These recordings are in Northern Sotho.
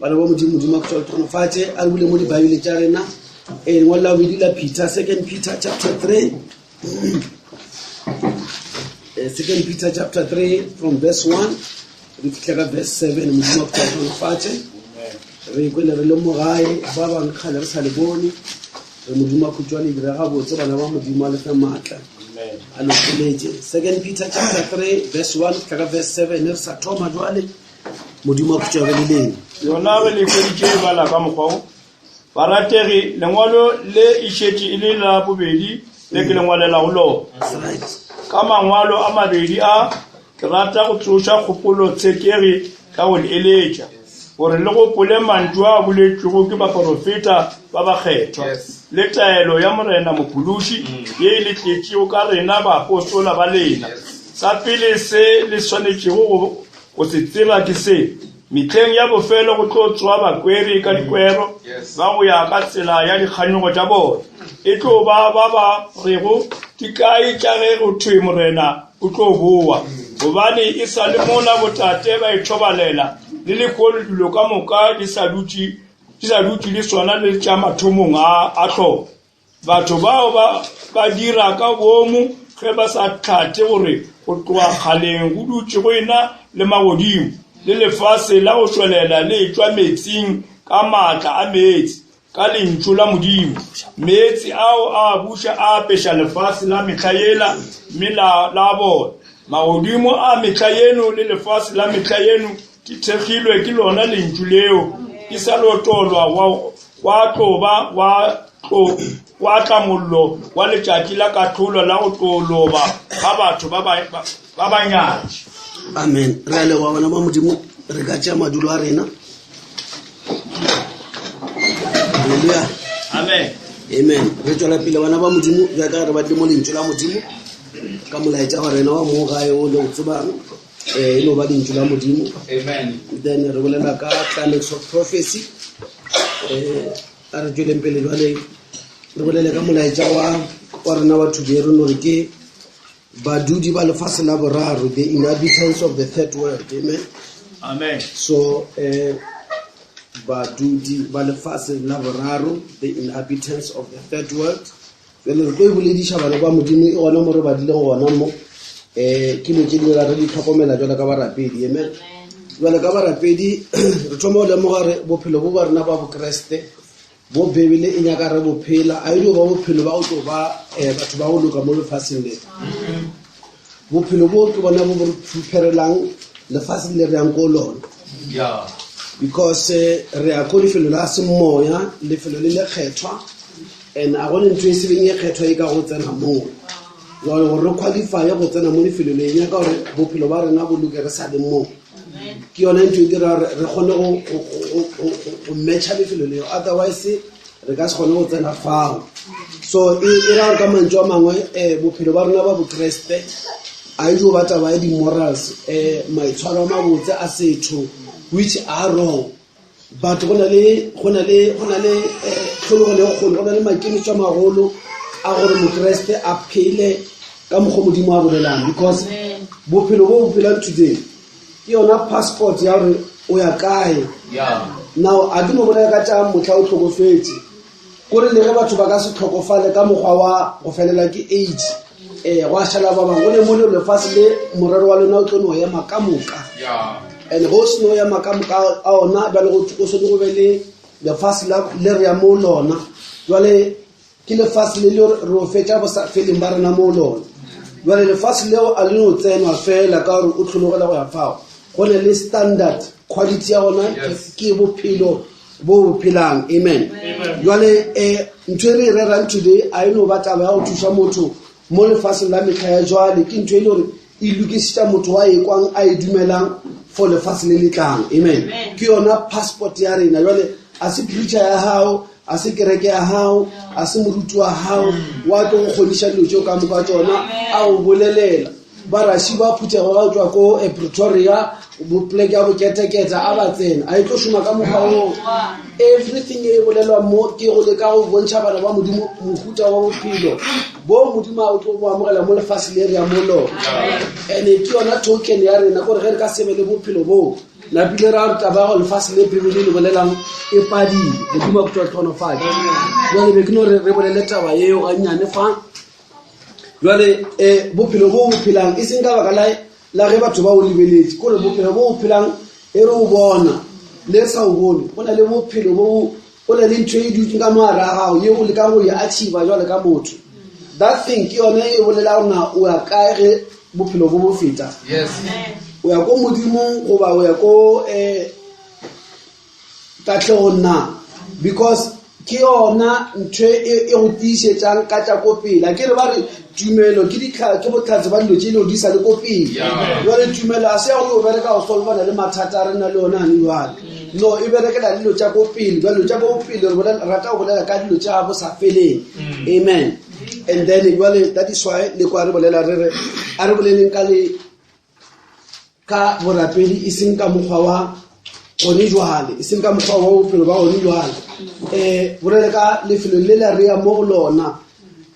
Bana ba Modimo, Modimo a go hlogonofatše. A re bule mo dibaebele tša rena. E lengwalo la bobedi la Peter, Second Peter chapter 3. Eh, Second Peter chapter 3 from verse 1 re fihla ka verse 7. Modimo a go hlogonofatše. Re kwele re le mo gae, ba bangwe kgale re sa le bone. Re Modimo a khutšwa le dira gabotse, bana ba Modimo a le fe maatla. A le okeletše. Second Peter chapter 3 verse 1 fihla ka verse 7 re sa thoma jwale. Modimo a khutšo le lena. Yona ge le hweditše e bala ka mokgwa wo, Barategi, lengwalo le e šetše e le la bobedi le ke le ngwalelago lona. That's right. Ka mangwalo a mabedi a, ke rata go tsoša kgopolo tshekegi ka go le eletša, gore le gopole mantšu a boletšwego ke baporofeta ba bakgethwa, le taelo ya Morena Mophološi ye e le tletšego ka rena baapostola ba lena. Sa pele se le swanetšego go Go se tseba ke se, mehleng ya bofelo go tlo tsoga bakweri ka dikwero, ba go ya ka tsela ya dikganyogo tša bona. E tlo ba ba ba rego, Ke kae tša ge go thwe Morena o tlo boa? Gobane e sa le mola botate ba ithobalela, le lehono dilo ka moka di sa dutše di sa dutše di swana le tša mathomong a a hlogo. Batho bao ba ba dira ka boomo ge ba sa hlathe gore go tloga kgaleng go dutše go ena le magodimo le lefase la go tšwelela le etšwa meetseng ka maatla a meetse, ka lentšu la Modimo. Meetse ao a buša a apeša lefase la mehla yela mme la, la bola. Magodimo a mehla yeno le lefase la mehla yeno di thekgilwe ke lona lentšu leo, di sa lotolwa gwa Gwa tlo ba gwa tlo gwa tla mollo wa letšatši la kahlolo la go tlo loba ga batho ba ba ba banyatši. Amen. Re a leboga bana ba Modimo, re ka tšea madulo a rena. Haleluya. Amen. Amen. Re tšwela pele bana ba Modimo bjaka re badile mo lentšu la Modimo ka molaetša wa rena wa mo gae o le o tsebang. Eh, e no ba lentšu la Modimo. Amen. Then re bolela ka climax of prophecy. Eh, a re tšweleng pele jwale re bolele ka molaetša wa wa rena wa today re no re ke badudi ba lefase la boraro, the inhabitants of the third world. Amen. Amen. So eh badudi ba lefase la boraro, the inhabitants of the third world. Bjale re tlo e bolediša bana ba Modimo, e gona mo re badileng gona mo. Um ke dilo tše di re di tlhokomela jalo ka barapedi, amen. Jalo ka barapedi re thoma go lemoga re bophelo bo ba rena ba Bokreste bo Bibele e nyaka re bophela, a e dio ba bophelo ba go tlo ba um batho ba go loka mo lefaseng le. Bophelo bo ke bona bo bo re pherelang lefaseng le re yang ko lona. Because eh, re ya ko lefelo la semoya, lefelo le lekgethwa, and a gone ntho e sebeng e kgethwa e ka go tsena moo. Jwale gore re qualifye go tsena mo lefelo le, e nyaka gore bophelo ba rena bo loke re sa le moo. Ke yone ntho e dira gore re kgone go matcha lefelo leo, otherwise re ka se kgone go tsena fao. So e e ra gore ka mantšu a mangwe um bophelo ba rena ba Bokreste a e dio ba taba ya di-morals, um maitshwaro a mabotse a setho, which are wrong, but go na le go na le go na le eh, tlhologelo e kgolo, go na le maikemišetšo a magolo a gore Mokreste a phele ka mokgwa Modimo a bolelang, because bophelo bo bo phelang today ke yona passport ya gore o ya kae. Now a ke no bolela ka tša mohla o hlokofetše, kore le ge batho ba ka se hlokofale ka mokgwa wa go felela ke AIDS, um gwa šala ba bangwe, go ne mo le lefase le morero wa lona o tlo no ema ka moka. And go se no ema ka moka a ona, bjale go swanetše go be le lefase le re ya mo lona. Jwale ke lefase le le re o fetša bo sa feleng ba rena mo lona. Jwale lefase leo a le no tsenwa fela ka gore o tlhologela go ya fao. Go ne le standard quality ya gona ke bophelo bo bo phelang. Amen. Jwale eh ntho e re e rerang today a e no ba taba ya go thuša motho mo lefaseng la mehla ya jwale, ke ntho e le gore e lokišetša motho wa e kwang a e dumelang for lefase le le tlang. Amen. Ke yona passport ya rena. Jwale a se preacher ya gago, a se kereke ya gago, a se moruti wa gago wa tlo go kgodiša dilo tšeo ka moka tšona a go bolelela. Baraši ba phuthego ga tšwa ko eh, Pretoria, poleke ya boketekete, a ba tsena a e tlo šoma ka mokgwa oo. Everything e bolelwa mo ke go leka go bontšha bana ba Modimo mohuta wa bophelo bo Modimo a o tlo bo amogela mo lefase le re ya mo lona. And ke yona token ya rena, gore ge re ka se be le bophelo boo, Napile ra re taba ya go lefase le Bibele le bolelang e padile. Modimo a go tswa tlhonofatše. Jwale be ke no re re bolele taba yeo gannyane fa. Jwale um bophelo bo bo phelang e seng ka baka la la ge batho ba o lebeletše, kore bophelo bo o phelang e re o bona le sa o bone, go na le bophelo bo go na le ntho e dutseng ka mo gare ga gago ye o leka go e achieva jwale ka motho. That thing ke yone e bolela gore na o ya kae ge bophelo bo bo feta. O ya ko modimong goba o ya ko um tahlegong na? Because ke yona ntho e, e go tiišetšang ka tša ko pele. A ke re ba re tumelo ke ditlha ke bohlatse ba dilo tše dilo di sa le ko pele. Jwale tumelo a se ya go yo bereka go solvana le mathata a re na le ona gane jwale. No, e berekela dilo tša ko pele. Jwale dilo tša ko pele re bolela, rata go bolela ka dilo tša bo sa feleng. Amen. And then jwale that is why le kwa re bolela re re a re boleleng ka le ka borapedi e seng ka mokgwa wa gone jwale, e seng ka mokgwa wa bophelo ba gone jwale. Um bolele ka lefelo le la re ya mo go lona,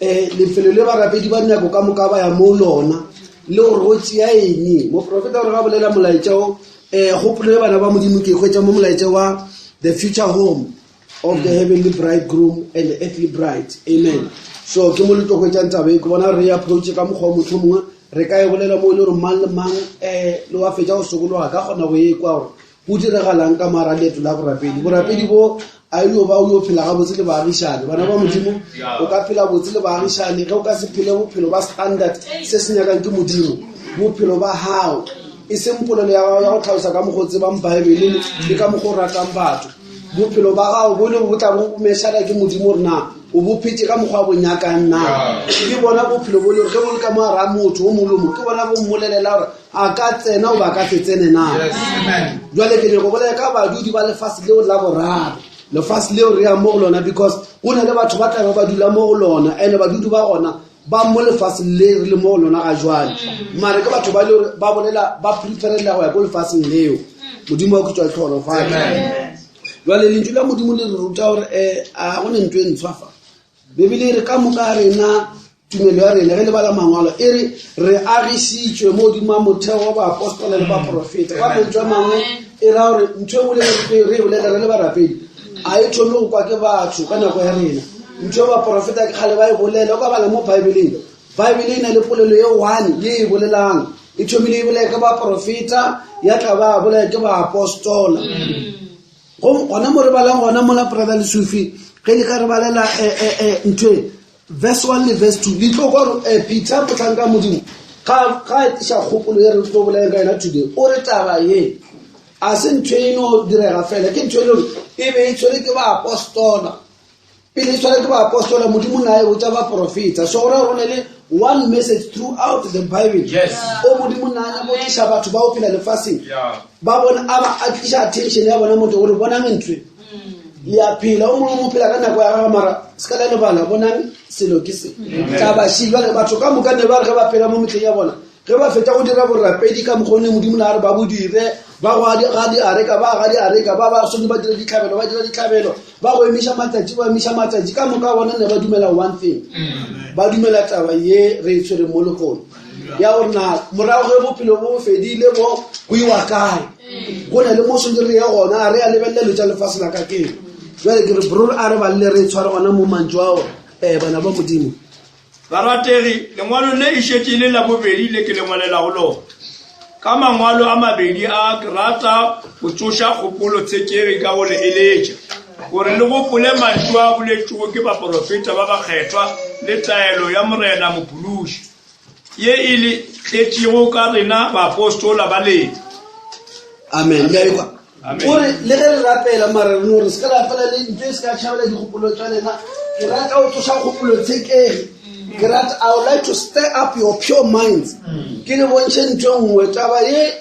um lefelo le barapedi ba nako ka moka ba ya mo lona, le gore go tšea eng. Moprofeta gore ga bolela molaetša o, um kgopolo ye bana ba Modimo ke e hwetša mo molaetša wa The Future Home of the Heavenly Bridegroom and the Earthly Bride. Amen. So ke mo le tlo hwetšang taba e, ke bona re approach ka mokgwa o motlho mongwe re ka e bolela mo e le gore mang le mang um le wa fetša go sokologa ka kgona go e kwa gore go diragalang ka moara leeto la borapedi. Borapedi bo a yo ba o yo phela gabotse le baagišane. Bana ba Modimo, o ka phela botse le baagišane ge o ka se phele bophelo ba standard se se nyakang ke Modimo, bophelo ba gago e seng polelo ya gago ya go tlhalosa ka mokgwa o tsebang Baebele le ka mokgwa o ratang batho. Bophelo ba gago bo le bo tla bo mešala ke Modimo gore na o bo phetše ka mokgwa bo nyakang na. Ke bona bophelo bo le gore ge bo le ka mo gare ga motho o molomo, ke bona bo mmolelela gore a ka tsena goba a ka se tsene na. Jwale ke nyako bolela ka badudi ba lefase leo la boraro, lefase leo re yang mo go lona, because go na le batho ba tla ba ba dula mo go lona, and badudi ba gona ba mo lefaseng le re le mo go lona ga jwale. Mare ke batho ba le gore ba bolela ba preferela go ya ko lefaseng leo. Modimo wa khutšwa tlhogonofatše. Jwale lentšu la Modimo le re ruta gore um a go ne ntho e ntshwa fa. Bibele e re ka moka rena tumelo ya rena ge le bala mangwalo e re re agišitšwe mo godimo ga motheo wa baapostola le baprofeta. Ka mantswe a mangwe e ra gore ntho e nngwe le e nngwe re e bolela re le barapedi a e thome go kwa ke batho ka nako ya rena. Ntho e baprofeta ke kgale ba e bolela, o ka bala mo Bibeleng. Bibele e na le polelo ye one ye e bolelang, e thomile e bolela ke baprofeta, ya tla ba bolela ke baapostola. Gona mo re balang gona mola Brother Lesufi ge le ka re balela ntho e verse 1 le verse 2, le tlo kwa gore Peter mohlanka Modimo ga ga a tliša kgopolo ye re tlo bolelang ka yona today, o re taba ye a se ntho e no direga fela, ke ntho e le gore e be e tshwere ke baapostola. Pele e tshwere ke baapostola, Modimo na e botša baprofeta. So go ra gore go na le one message throughout the Bible. O Modimo na nyaka go tliša batho ba go phela lefaseng, ba bona a ba a tliša attention ya bona motho gore bonang ntho e. Le a phela, o mongwe o phela ka nako ya gagwe, mara se ka la lebala, bonang selo ke se. Taba še, jwale batho ka moka ne ba re ge ba phela mo mehleng ya bona, ge ba fetša go dira borapedi ka mokgwa o ne Modimo na a re ba bo dire, ba go ga diareka, ba ga diareka, ba ba swanetše ba dire dihlabelo, ba dira dihlabelo, ba go emiša matšatši, ba emiša matšatši, ka moka bona ne ba dumela one thing. Ba dumela taba ye re e tshwereng mo lehono ya gore na morago ge bophelo bo bo fedile bo go iwa kae, go na le mo swanetše re ye gona, a re a lebelela dilo tša lefase la ka keng. Jwale ke re bror a re balele re tshware gona mo mantšu ao, bana ba Modimo. Barategi, lengwalo le e šetše e le la bobedi le ke le ngwalelago lona. Ka mangwalo a mabedi a ke rata go tsoša kgopolo tshekegi ka go le eletša gore le gopole mantšu a boletšwego ke baporofeta ba bakgethwa le taelo ya Morena Mophološi ye e le tletšego ka rena baapostola ba lena. Amen. Le a ekwa? O re le ge re rapela mara re no re se ka rapela le ntho e se ka tšhabela dikgopolo tša lena. Ke rata go tsoša kgopolo tshekegi. Ke rata, I would like to stir up your pure minds. Ke le bontšhe ntho e nngwe, taba ye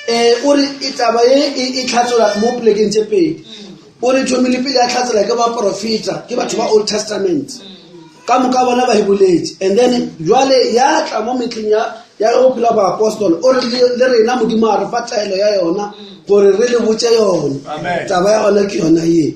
um o re e taba ye e tlhatsola mo polekeng tše pedi. O re thomile pele ya tlhatsela ke baprofeta, ke batho ba Old Testament. Ka moka bona ba e boletše. And then jwale ya tla mo mehleng ya ya ge go phela baapostola, o re le rena Modimo a re fa taelo ya yona gore re le botše yone. Taba ya gona ke yona ye.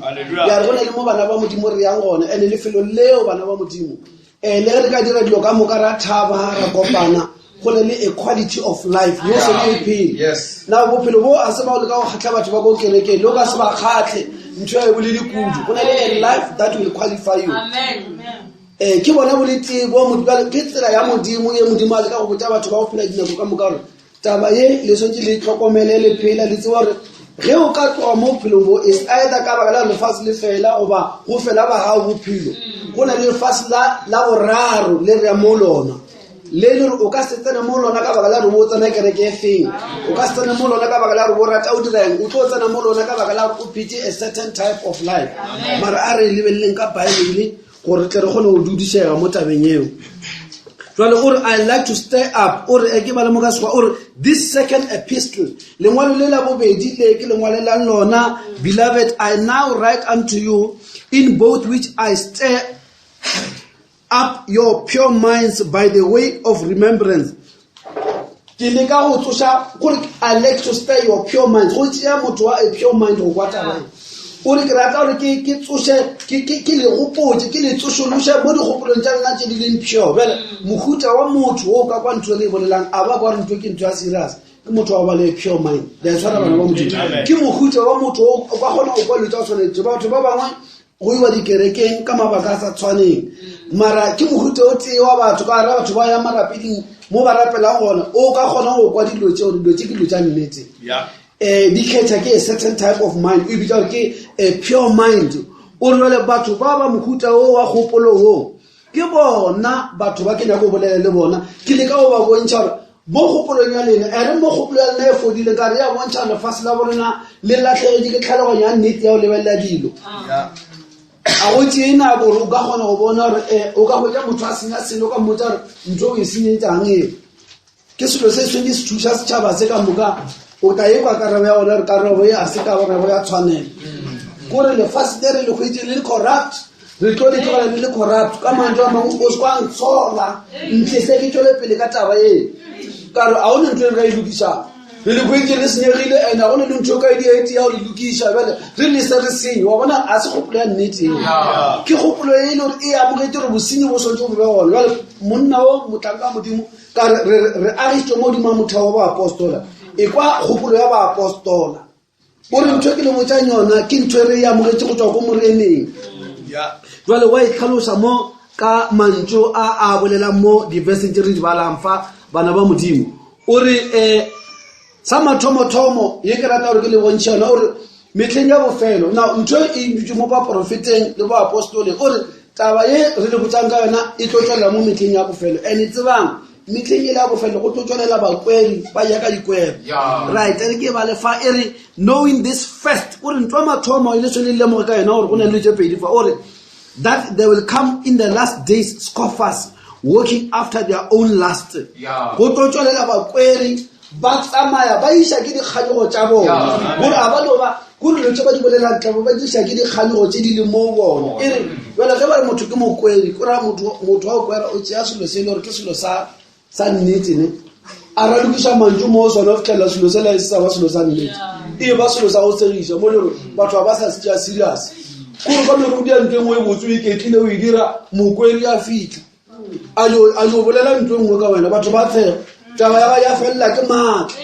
Ya re go na le mo bana ba Modimo re yang gona, and lefelo leo bana ba Modimo le ge re ka dira dilo ka moka ra thaba ra kopana, go na le a quality of life yo swanetše o e phele. Yes. Na bophelo bo a se ba o leka go kgahla batho ba ko kerekeng, le o ka se ba kgahle, ntho ya e bolele kudu. Go na le a life that will qualify you. Amen. Ee, ke bona boletee bo Modimo, bjale ke tsela ya Modimo ye Modimo a leka go botša batho ba go phela dinako ka moka gore taba ye le swanetše le itlhokomele le phela le tseba gore ge o ka tloga mo bophelong bo is either ka baka la lefase le fela goba go fela ba gago bophelo go na le lefase la la boraro le re ya mo lona le le gore o ka se tsene mo lona ka baka la gore o tsena kereke e feng o ka se tsene mo lona ka baka la gore o rata o dira eng o tlo tsena mo lona ka baka la gore o phetse a certain type of life mara a re lebeleleng ka bible gore tle re kgone go dudišega mo tabeng eo jale o re i like to stay up o re e ke bale mo ka sekgwa o re this second epistle lengwalo le la bobedi le ke lengwalelang lona beloved i now write unto you in both which i stir up your pure minds by the way of remembrance ke leka go tsoša gore i like to spare your pure mind go tšea motho wa a pure mind go kwa taba e o re ke rata gore ke ke tsoše ke ke ke le gopotse ke le tsošološe mo dikgopolong tša lena tše di leng pure bjale mohuta wa motho o ka kwa ntho e le e bolelang a ba kwa gore ntho ke ntho ya serious ke motho wa go ba le pure mind le a tshwara bana ba modimo ke mohuta wa motho o ka kgona go kwa dilo tsa go tshwanetse batho ba bangwe go iwa dikerekeng ka mabaka a sa tshwaneng mara ke mohuta o tee wa batho ka gara batho ba ya marapeding mo ba rapelang gona o ka kgona go kwa dilo tseo dilo tse ke dilo tša nnete um di kgetha ke a certain type of mind o e bitsa gore ke a pure mind o re jale batho ba ba mohuta o wa kgopolo wo Ke bona batho ba ke nyako go bolela le bona, ke leka go ba bontšha gore mo kgopolong ya lena, e re mo kgopolo ya lena e fodile, ka re ya bontšha lefase la borena le lahlegetše ke tlhaloganyo ya nnete ya go lebelela dilo. A go tšee nako gore o ka kgona go bona gore eh, o ka hwetša motho a senya selo ka mmotsa gore ntho o e senyetšang e. Ke selo se swanetše se thuša setšhaba se ka moka. O tla ekwa karabo ya gona gore karabo ye a se karabo ya tshwanelo. Kore lefase le re le hwetše le le corrupt, re tlo le tlogela le le corrupt. Ka mantšu a mangwe o se kwa ntshola ntle se ke tšwele pele ka taba ye. Ka re a go ne ntho e re ka e lokišang. Re le hwetše le senyegile and a go ne le ntho e ka e di ya go le lokiša bjale re lese re senye. Wa bona a se kgopolo ya nnete eo. Ke kgopolo e le gore e amogetše gore bosenyi bo swanetše go be gona. Bjale monna o mohlanka wa Modimo Ka re, re, re agišitšwe mo godimo ga motheo wa boapostola. Ekwa kgopolo ya boapostola. O re ntho e ke le botšang yona ke ntho e re e amogetše go tšwa ko Moreneng. Jwale wa e tlhalosa mo ka mantšu a a bolelang mo diveseng tše re di balang fa, bana ba Modimo. O re um sa mathomothomo ye ke rata gore ke le bontšhe yona, o re mehleng ya bofelo. Now ntho e dutše mo baporofeteng le boapostoleng. O re taba ye re le botšang ka yona e tlo tšwelela mo mehleng ya bofelo. And tsebang, mehleng e le ya bofelo go tlo tšwelela bakweri ba ya ka dikwero. Right, e re ke bale fa e re knowing this first. O re ntho ya mathomo e le tshwanetse le lemoge ka yona gore go na le dilo tše pedi fa. O re that there will come in the last days scoffers walking after their own lust. Go tlo tšwelela bakweri ba tsamaya ba iša ke dikganyogo tša bona gore a ba no ba kore dilo tše ba di bolelang tlabo ba diša ke dikganyogo tše di leng mo bona e re jale ge ba re motho ke mokweri ko raya motho wa go kwera o tšea selo se e le gore ke selo sa sa nnete ne a ralokiša mantšu mo o sona o fitlhelela selo sela e se sa ba selo sa nnete e ba selo sa go segiša mo le gore batho ga ba sa se tšea serious kore ka mere o dia ntho e nngwe e botse o iketlile o e dira mokweri a fitlha a yo bolela ntho e nngwe ka wena batho ba tshega taba ya ya felela ke maatla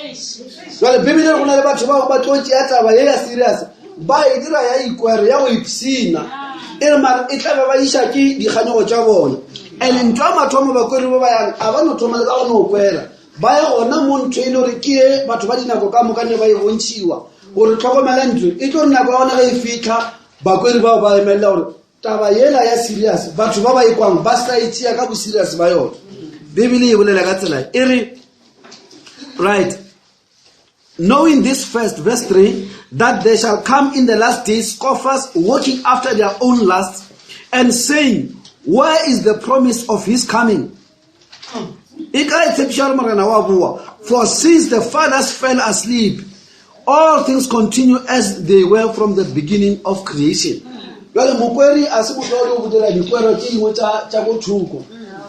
jale bibele go na le batho bao ba tlo tšea taba ye ya serious ba e dira ya ikwere ya go ipsina e re mara e tla be ba iša ke dikganyogo tša bona and ntho ya mathomo bakweri ba ba yang a ba no thoma le ka go no kwera ba ya gona mo ntho e le gore ke ye batho ba dinako ka moka ne ba e bontšhiwa gore tlhokomela ntlo e tlo re nako ya gona ge e fitlha bakweri bao ba emelela gore Taba yela ya serious, batho ba ba e kwang ba sa e tšea ka bo-serious ba yona. Bibele e bolela ka tsela e re, right, knowing this first, verse 3, that there shall come in the last days scoffers walking after their own lusts and saying, where is the promise of his coming? E kae tshepišo ya gore Morena wa boa? For since the fathers fell asleep, all things continue as they were from the beginning of creation. Jale mokweri a se motho wa go dira dikwero tše dingwe tša ko thoko.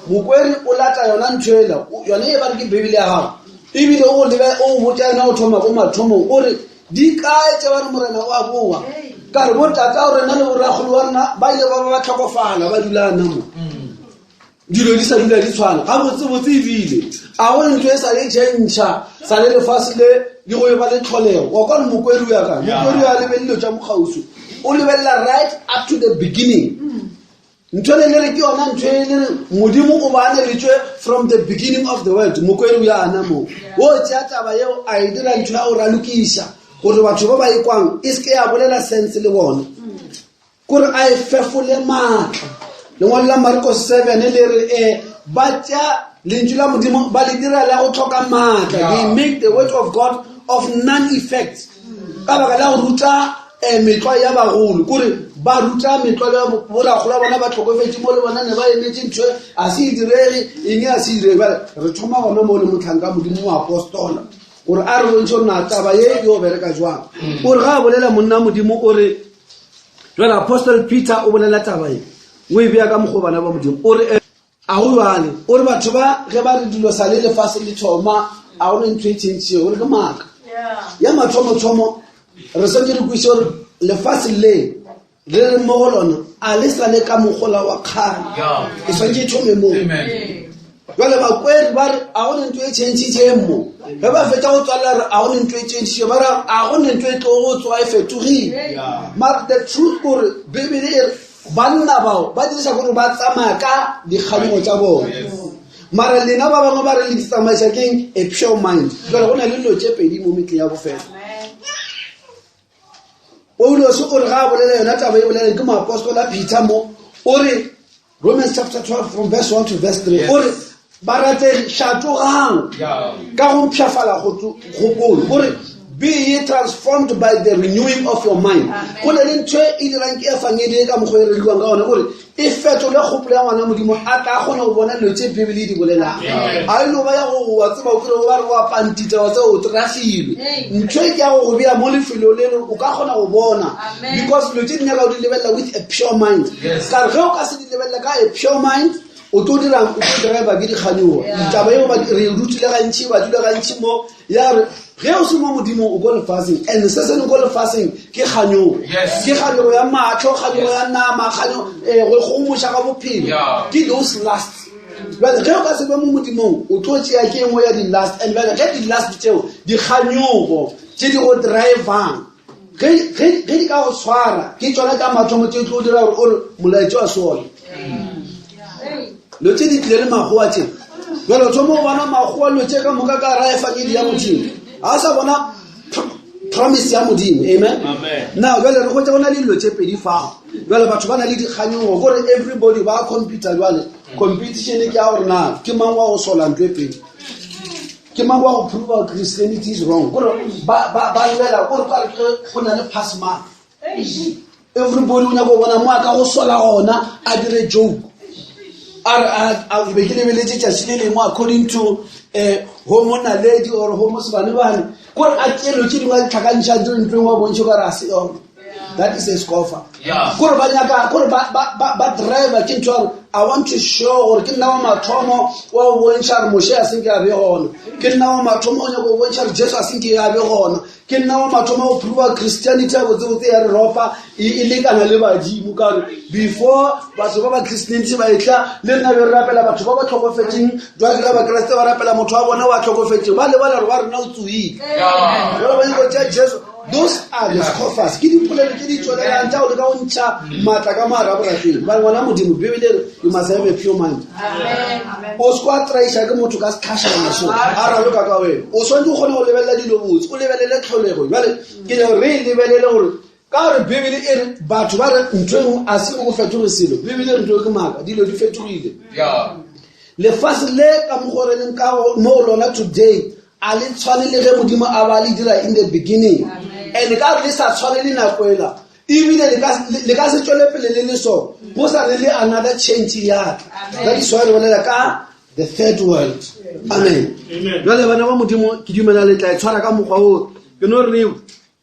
Mokweri o lata yona ntho ela, yone e ba re ke Bibele ya gago. Ebile o lebe o botša yona go thoma ko mathomong o re di kae tše ba re Morena wa boa. Ka re bo tata rena le borakgolo wa rena ba ile ba ba ba tlhokofala ba dula na mo. Dilo di sa dula di tshwana gabotsebotse, ebile a go ntho e sa le tšhentšha sa le lefase le di go e ba le tlholego. Wa kwa re mokweri o ya kae? Mokweri ya lebelele dilo tša mokgauswi, o lebelela right up to the beginning. Ntho le le re ke yona ntho e le re Modimo o ba aneletšwe from the beginning of the world. Mokweri o ya ana moo, o tšea taba yeo a e dira ntho ya go ralokiša gore batho ba ba e kwang e se ke ya bolela sense le bona, kore a e fefole maatla. Lengwalo la Marko 7 le re um ba tšea lentšu la Modimo ba le dira la go tlhoka maatla. They make the word of God of none effect ka baka la go ruta um metlwa ya bagolo, kore ba ruta metlwa ya borakgolo ba bona ba tlhokofetše mo le bona ne ba emetse ntho a se e direge eng a se direge. Bjale re thoma gona mo le motlhanka Modimo wa apostola gore a re bontšhe gore na taba ye yo bereka jwang. O re ga a bolela monna Modimo o re jale Apostle Peter o bolela taba ye o e bea ka mokgwa bana ba Modimo o re a go jale o re batho ba ge ba re dilo sa le lefase le thoma a gone ntho e tšhentšhego, gore ke maaka ya mathomothomo. Re swantse re kweše gore lefase le re re mo go lona a le sa le ka mogola wa kgale, e swantse e thome moo. Jale bakweri ba re a gone ntho e tšhentšhitšeng mo, ge ba fetša go tswalela re a gone ntho e tšhentšhitše, ba re a gone ntho e tlo go tswa e fetogile. Mara the truth kore Bibele e re banna bao ba diriša gore ba tsamaya ka dikganyogo tša bona, mara lena ba bangwe ba re le di tsamaiša keng? A pure mind. Jale go na le dilo tše pedi mo metleng ya bofelo. Paulos o re ga a bolela yona taba e bolele ke moapostola Peter mo, o re Romans chapter 12 from verse 1 to verse 3, o re barategi šatogang ka go mpshafala kgopolo, o re be ye transformed by the renewing of your mind. Go na le ntho e dirang ke efangedi e ka mokgwa e reriwang ka gona, gore e fetole kgopolo ya ngwana Modimo a tla kgona go bona dilo tse Bibele e di bolelang. A e no ba ya go wa tseba o kry o ba re wa pantita wa tseba o trafilwe. Ntho e ke ya go go bea mo lefelong le o ka kgona go bona, because dilo tse di nyaka o di lebelela with a pure mind. Ka re ge o ka se di lebelela ka a pure mind, o tlo dirang? O tlo driver ke dikganyogo. Taba eo re e rutile gantši, ba dula gantši mo ya re ge o se mo Modimo o ko lefaseng, and se se leng ko lefaseng ke kganyogo, ke kganyogo ya matlho, kganyogo ya nama, kganyogo go gomoša ga bophelo, ke those last. Bjale ge o ka se be mo Modimong, o tlo tšea ke engwe ya di-last, and bjale ge di-last tseo dikganyogo tše di go drivang ge di ka go tshwara, ke tsona ka mathomo tse tlo dira gore o re molaetso wa sone. Dilo tse di tlile le magoa tse, jale o thoma go bona magoa dilo tse ka moka ka ra efangedi ya Modimo ga o sa bona promise ya Modimo. Amen. Now jale re gotse go na le dilo tse pedi fao. Jale batho ba na le dikganyogo kore everybody ba computer. Jale competition ke ya gore na ke mang wa go sola ntho e pedi, ke mang wa go prove Christianity is wrong, kore ba lwela kore kare go na le pass mark. Everybody o nyaka go bona mo a ka go sola gona a dire joke. A re be ke lebeletse tšatši le lengwe according to um homo naledi or homo sebane-bane, kore a kelo tše dingwe a ditlhakantšha dire ntho engwe a bontšhe kare a se yona. That is a scoffer. Kore ba nyaka kore ba driver ke ntho ya gore I want to show gore ke nna wa mathomo wa go bontšha gore Moshe a senke a be gona, ke nna wa mathomo o nyaka go bontšha gore Jesu a senke a be gona, ke nna wa mathomo go prova Christianity ya botsebotse ya re ropa e lekana le badimo. Ka gore before batho ba ba Christianity ba etla le rena be re rapela batho ba ba tlhokofetseng, jwale ka Bakreste ba rapela motho wa bona wa tlhokofetseng, ba lebala gore wa rena o tsoile. Jale ba nyako tšea Jesu. Those are the scoffers. Ke dipolelo tse di tswelelang tsa go leka go ntšha maatla ka moara borapedi gobane ngwana Modimo Bibele re you must have a pure mind. O se kwa traiša ke motho ka setlhašana so a raloka ka wena. O tshwanetse o kgone go lebelela dilo botse, o lebelele tlholego. Jale ke ne re e lebelele gore ka gore Bibele e re batho ba re ntho e nngwe a se go fetoge selo. Bibele e re ntho e ke maaka, dilo di fetogile. Lefase le ka mokgwa re leng ka mo go lona today a le tshwane le ge Modimo a ba le dira in the beginning, and ka re le sa tshwane le nako ela, ebile le ka se tswele pele le le so go sa le le another change ya tla. That is why re bolela ka the third world. Amen. Jale bana ba Modimo, ke dumela le tla e tshwara ka mokgwa o ke no re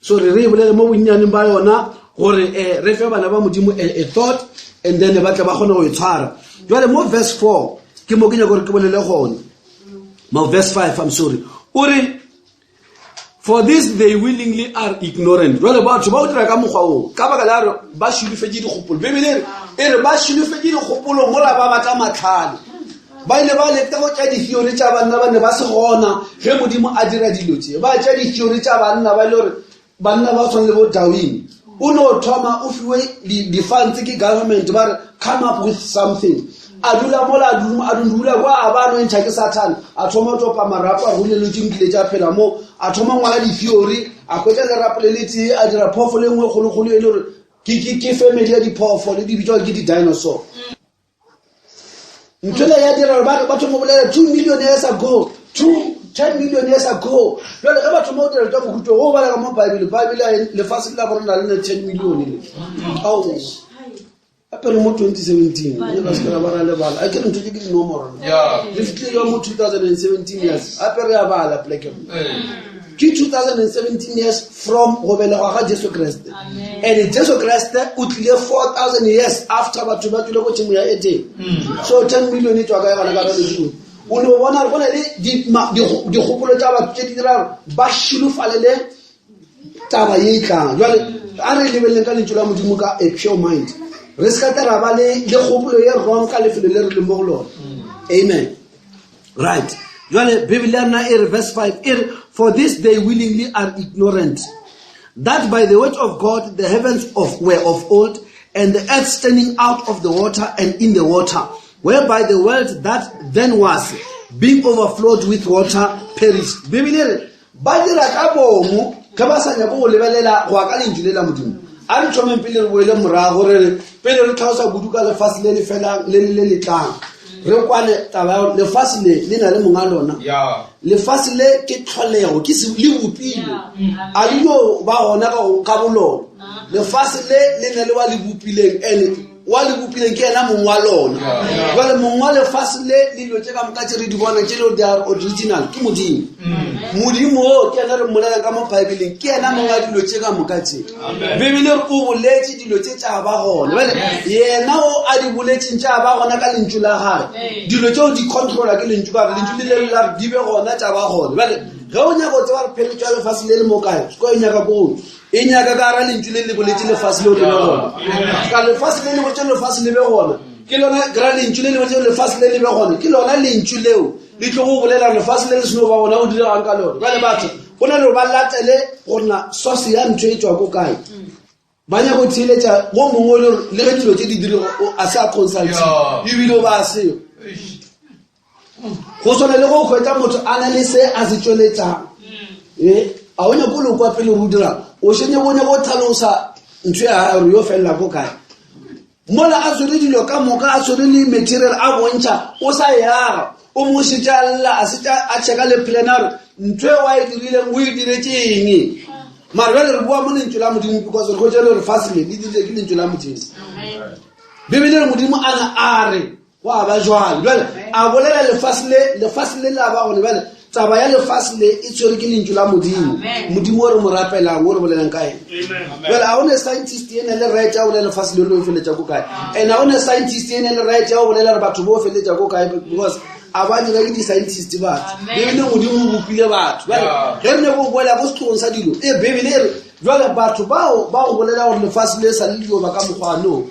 sorry re e bolele mo bonnyaneng ba yona gore um re fe bana ba Modimo a thought, and then ba tle ba kgone go e tshwara. Jale mo verse 4 ke mo ke nyaka gore ke bolele gone, mo verse 5, I'm sorry, o re for this they willingly are ignorant. Jale batho ba o dira ka mokgwa oo ka baka la re ba šulufetše dikgopolo. Bibele e re ba šulufetše dikgopolo mola ba batla matlhale. Ba ile ba leka go tša ditheory tša banna ba ne ba se gona ge Modimo a dira dilo tše. Ba tša ditheory tša banna ba e le gore banna ba tshwana le bo Darwin. O no thoma o fiwe di-funds ke government ba re come up with something. A dula mola a dula a dula kwa a ba no ntšha ke Satan. A thoma topa marapo a go le tše nkile tša phela mo. A thoma ngwala di-theory a hwetša lerapo le le tee a dira phoofolo e nngwe kgolokgolo e le gore ke family ya diphoofolo di bitswa ke di-dinosaur. Ntho ele ya dira gore ba ba thoma go bolela 2 million years ago, 2 10 million years ago. Jwale ge ba thoma go dira tša mohuto o bala ka mo Bible, Bible ya lefase la borena le ne 10 million le. Ao. Gape re mo 2017, re ka se ka ra ba ra lebala. A ke re ntho tše ke dinomoro. Re fihlile jwang mo 2017 years, gape re a bala poleke mo. Ke 2017 years from go belegwa ga Jesu Kriste. And Jesu Kriste o tlile 4000 years after batho ba tswile ko tšhemo ya Eden. So 10 million e tswa kae gona ka bjale? O no bona gore go na le dikgopolo tša batho tše di dira gore ba šilofalele taba ye e tlang. Jwale a re lebeleleng ka lentšu la Modimo ka a pure mind. Re se ka tla ra ba le kgopolo ye wrong ka lefelo le re leng mo go lona. Amen. Right. Jwale Bibele ya rena e re verse 5 e re for this they willingly are ignorant that by the word of God the heavens of were of old and the earth standing out of the water and in the water whereby the world that then was being overflowed with water perished. Bibele e re Ba dira ka bomo ge ba sa nyake go lebelela go ya ka Lentšu le la Modimo. A re thomeng pele re boele morago re re pele re tlhalosa kudu ka lefase le le felang le le le tlang. Re kwane taba ya gore lefase le le na le monga lona. Lefase le ke tlholego, ke se le bopilwe. A le yo ba gona ka ka bolona. Lefase le le na le wa le bopileng and wa le bopileng ke yena mong wa lona. Jwale mong wa lefase le le dilo tše ka moka tše re di bona tše le they are original ke Modimo. Modimo o ke yena re mmolelang ka mo Bibleng, ke yena mong wa dilo tše ka moka tše. Bibele re o boletše dilo tše tša ba gona. Jwale yena o a di boletseng tša ba gona ka lentšu la gagwe, dilo tšeo di controla ke lentšu ka gore lentšu le le la re di be gona tša ba gona. Jwale ge o nyaka go tseba gore pheletšo ya lefase le le mo kae, ko e nyaka ko e nyaka ka gara lentšu le le boletše lefase leo le be gona. Ka lefase le le boletše lefase le be gona, ke lona ra lentšu le le boletše lefase le le be gona, ke lona lentšu leo le tlo go bolela lefase le le seno ba gona o diregang ka lona. Jwale batho go na le gore ba latele gore na source ya ntho e tswa ko kae. Ba nyaka go theeletša go mongwe le gore le ge dilo tše di dirego a se a consulte ebile o ba a seo. Go swana le go hwetša motho a na le se a se tšweletšang. E, a o nyako le kwa pele o dirang, o šenye o nyako tlhalosa ntho ya gagwe gore yo felela ko kae. Mola a tshwere dilo ka moka, a tshwere le material a bontšha, o sa e aga, o mo šetše a lla, a šetše a checka le plan gore ntho e wa e dirileng o e diretše eng. Mara bjale re boa mo lentšu la Modimo because re hwetša le gore lefase le le dirile ke lentšu la Modimo. Bibele e re Modimo a na a re Gwa ba jwalo. Bjale a bolela lefase le, lefase le la ba gone. Bjale taba ya lefase le e tshwere ke lentšu la Modimo. Modimo o re mo rapelang, o re bolelang ka ena. Bjale a go ne scientist e ne le right ya go bolela lefase le le feletša ko kae. And a go ne scientist e ne le right ya go bolela gore batho bo feletša ko kae because a ba dira ke di-scientist batho. Bibele Modimo o bopile batho. Bjale ge re ne go boela ko setlogong sa dilo, e Bibele e re jwale batho bao ba go bolela gore lefase le sa le dio ba ka mokgwa no.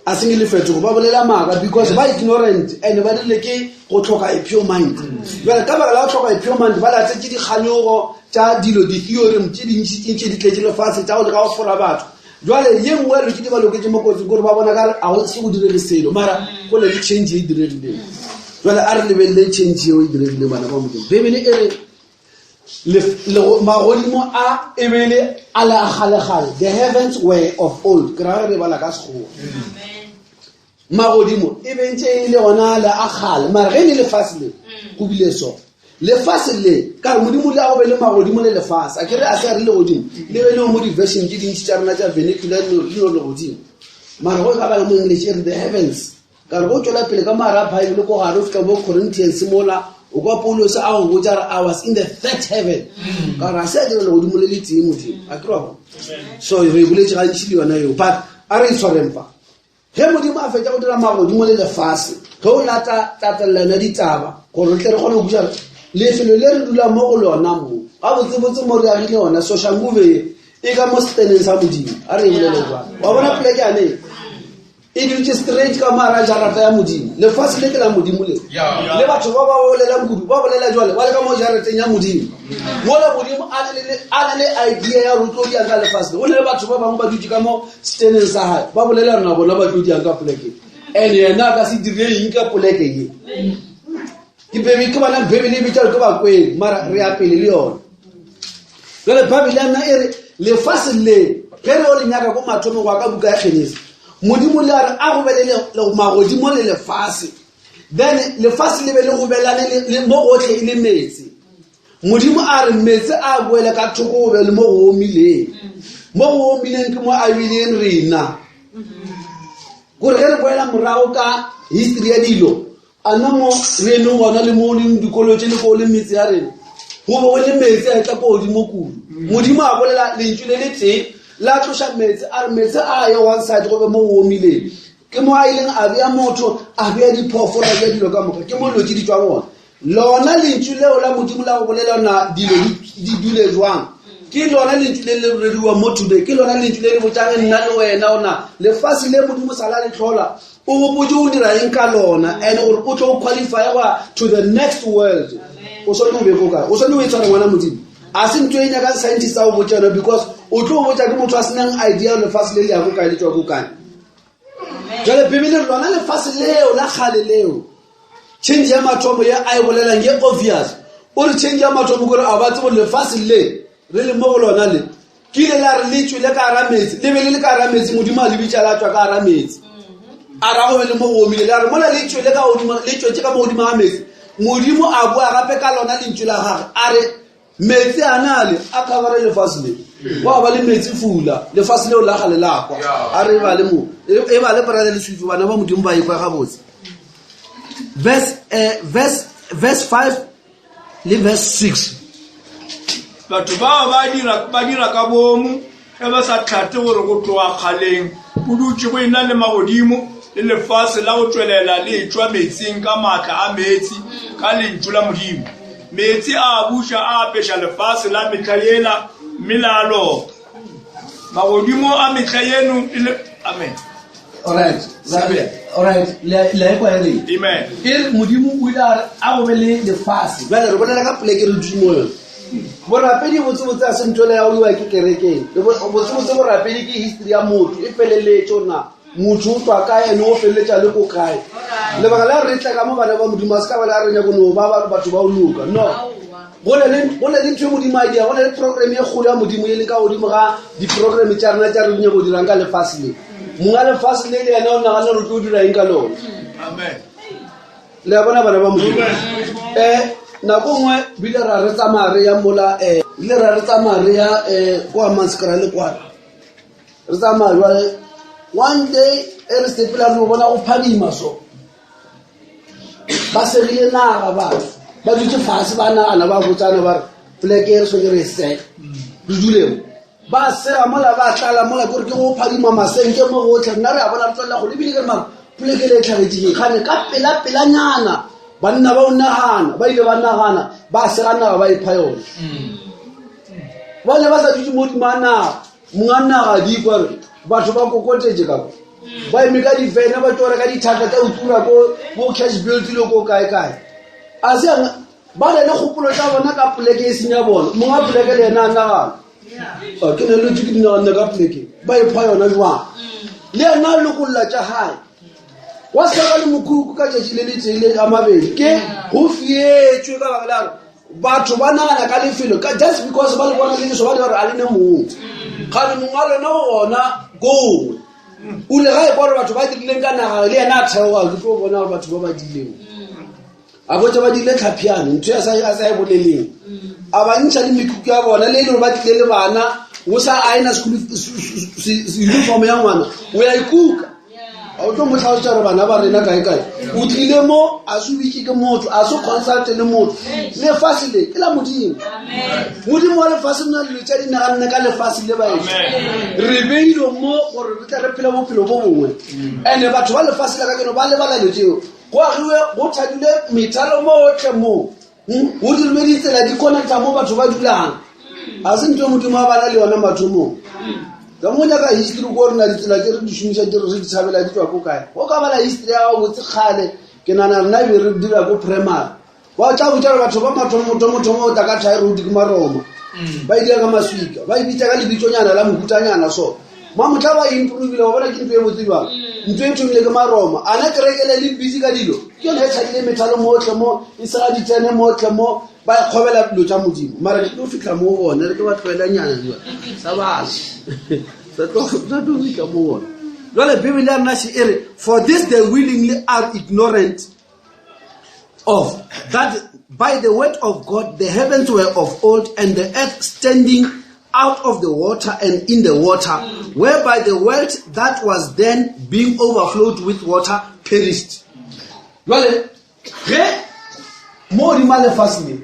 A seng e le fetogo, ba bolela maaka because ba ignorant and ba dirile ke go tlhoka a pure mind. Jwale ka baka la go tlhoka a pure mind ba latetše dikganyogo tša dilo di-theorem tše dintši tše di tletše lefase tša go leka go fora batho. Jwale ye nngwe ya dilo tše di ba loketše mo kotsing kore ba bona ka a go se go direge selo mara go ne le change e diregileng. Jwale a re lebelele change yeo e diregileng bana ba Modimo. Bibele e re Magodimo a e be le a le a kgale-kgale. The heavens were of old. Ke ra re bala ka Sekgowa. Magodimo e be ntse e le ona le a kgale, mara ge e le lefase le go bile so. Lefase le ka re Modimo le a go be le magodimo le lefase. A ke re a se a re legodimo le be le mo di-version tše dintši tša rena tša vernacular di no legodimo. Mara go e ka bala mo English e re the heavens. Ka re go tšwela pele ka mogare a Bible ko gare o fihla bo Corinthians mola o kwa Paulus a go botša re I was in the third heaven. Ka re a se a dira legodimo le le tee Modimo. A ke ra So re boletše gantši le yona eo but a re itshwareng fa. Ge Modimo a fetša go dira magodimo le lefase, ge o lata tatelelo yona ditaba gore re tle re kgone go kwešiša lefelo le re dulang mo go lona mo gabotsebotse mo re agile gona Soshanguve e ka mo seteneng sa Modimo. A re e bolele jwalo. Wa bona poleke yane? E dutše straight ka mara jarata ya Modimo. Lefase le ke la Modimo le. Le batho ba ba bolelang kudu ba bolela jwale ba le ka mo jarateng ya Modimo. Mola Modimo a na le a na le idea ya gore o tlo diang ka lefase le. Go na le batho ba bangwe ba dutše ka mo steneng sa gae ba bolela rena bona ba tlo diang ka poleke. And yena a ka se dire eng ka poleke ye. Ke bebe ke bana Bibele e bitša gore ke bakweng mara re ya pele le yona. Jale Bibele ya nna e re lefase le ge re o le nyaka ko mathomong go ya ka buka ya Genesi Modimo le a re a go be le magodimo le lefase then lefase le be le gobelane le mo gotlhe e le meetse Modimo a re meetse a boele ka thoko go be le mo go omileng mo go omileng ke mo a bileng rena gore ge re boela morago ka history ya dilo A na mo re emeng gona le mo leng dikolo tše le ko le metse ya rena go be go le meetse a etla ko godimo kudu? Modimo a bolela lentšu le le tee la tloša meetse, a re meetse a ye one side go be mo go omileng. Ke mo a ileng a bea motho, a bea diphoofolo, a bea dilo ka moka. Ke mo dilo tše di tšwang gona. Lona lentšu leo la Modimo la go bolela na dilo di dule jwang, ke lona lentšu le le reriwang mo today. Ke lona lentšu le le botšang nna le wena ona lefase le Modimo sa la le hlola o gopotse o dira eng ka lona and gore o tlo o qualify go to the next world. O swanetse o be ko kae? O swanetse o e tshware ngwana Modimo. A se ntho e nyakang scientist a o botša yona because o tlo o botša ke motho a senang idea lefase le le yago kae le tšwa ko kae. Jale Bibele re lona lefase leo la kgale leo change ya mathomo ye a e bolelang ye obvious o re change ya mathomo kore a ba tsebo lefase le re le mo go lona le ke ile la re le tšwele ka gara metsi le be le le ka gara metsi modimo a le bitša la tšwa ka gara metsi a ra go be le mo go omile la re mola le tšwele ka godimo le tšwetše ka mo godimo ga metsi modimo a boa gape ka lona lentšu la gage a re Meetse a na le a khabare lefase le gwa ba le meetse fula lefase leo la gale la kwa a re ba le mo e ba le brother le swifi bana ba modimo ba ikwa gabotse verse eh, verse verse 5 le verse 6 Batho bao ba dira ba dira ka boomo ge ba sa tlhate gore go tloga kgaleng go dutše go ena le magodimo le lefase la go tšwelela le etšwa meetseng ka maatla a meetse ka lentšu la Modimo. Meetse a buša a apeša lefase la mehla yela mme la loka. Magodimo a mehla yeno e le Amen. Alright, alright, le a ekwa e reng? Amen. E re Modimo o ile a re a go be le lefase. Bjale re bolela ka poleke re dutše mo yona. Borapedi botsebotse a se ntho ya go iwa ke kerekeng. Botsebotse borapedi ke history ya motho e feleletše na motho o tswa kae ene o feleletša le ko kae. Lebaka la re tla ka mo bana ba Modimo a se ka ba la re nyako no ba batho ba o loka. No. Go na le go na le ntho e Modimo a e dira, go na le program e kgolo ya Modimo e leng ka godimo ga di-program tša rena tša re di nyako dirang ka lefase le. Monga lefase le le yena o nagana gore o tlo dira eng ka lona. Amen. Le a bona bana ba Modimo. Um nako nngwe bile ra re tsamaya re ya mola um bile ra re tsamaya re ya um kwa Manscra le kwana. Re tsamaya jwale one day e re sepela re bona go phadima so. Ba segile naga batho ba dutse fase ba nagana ba botsana ba re poleke e re swanetse re e sege re dule mo. Ba sega mola ba tlala mola kore ke go phadima masenke mo gotlhe nna re a bona re tswelela go ebile ke re mara poleke le e tlhagetšeng kgane ka pela pelanyana banna ba o nagana ba ile ba nagana ba sega naga ba ipha yone ba ne ba sa dutse mo godimo ga naga monga naga di kwa re batho ba kokotetše ka kwa ba eme ka difene ba tšore ka dithata tša utura ko bo cash build le ko kae kae a se Ba na le kgopolo tša bona ka poleke e seng ya bona. Monga poleke le yena a nagana. Ah, ke ne letse ke dinaganne ka poleke. Ba ipha yona jwang? Le yena a lokolla tša gae. Wa se ka le mokhukhu ka tšatši le letee le a mabedi. Ke go fietšwe ka baka la gore batho ba nagana ka lefelo ka just because ba le bona le leso ba di gore a le ne mong. Kgane mong wa lona o gona gongwe. O ile ga e kwa gore batho ba dirileng ka naga le yena a theoga ke tlo bona gore batho ba ba dileng. A botša ba dirile tlhapjane, ntho a sa a sa e boleleng. A ba ntšha le mekhukhu ya bona, le e le gore ba tlile le bana, o sa aena school uniform ya ngwana, o ya ikuka. A o tlo mo tlhalosetša gore bana ba rena kae kae. O tlile mo, a se bitše ke motho, a se consulte le motho. Lefase le ke la Modimo. Modimo wa lefase o na le dilo tša di naganne ka lefase le baešo. Re beilwe mo gore re tle re phele bophelo bo bongwe. And-e batho ba lefase la kajeno ba lebala dilo tšeo. Go agiwe, go thadilwe methalo mo otlhe mo. Hmm? Go dirilwe ditsela di connecta mo batho ba dulang. A se ntho e Modimo a bana le yona mathomong. Ka mo nyaka history ko rena ditsela tse re di šomiša tse re di thabela di tswa ko kae? Go ka bala history ya gago botse kgale, ke nana rena be re dira ko primary. Ba tla botša gore batho ba mathomo-thomo-thomo o tla ka thaeroid ke Maroma. Ba e dira ka maswika, ba e bitša ka lebitsonyana la mohutanyana so. Mamotla ba improvile, wa bona ke ntho e botse jwang. Ntho e thomile ke Maroma. A na kerekele le busy ka dilo? Ke yone e tšhadile methalo mohle mo, e sega ditene mohle mo, ba e kgobela dilo tša Modimo. Mara ke tlo fihla mo go bona, re ke ba tloelanyana jwa. Sa batho. Sa tlo sa tlo fihla mo go bona. Jwale Bibele ya rena še e re, for this they willingly are ignorant of that by the word of God the heavens were of old and the earth standing out of the water and in the water, whereby the world that was then being overflowed with water perished. Jwale ge mo godima lefase le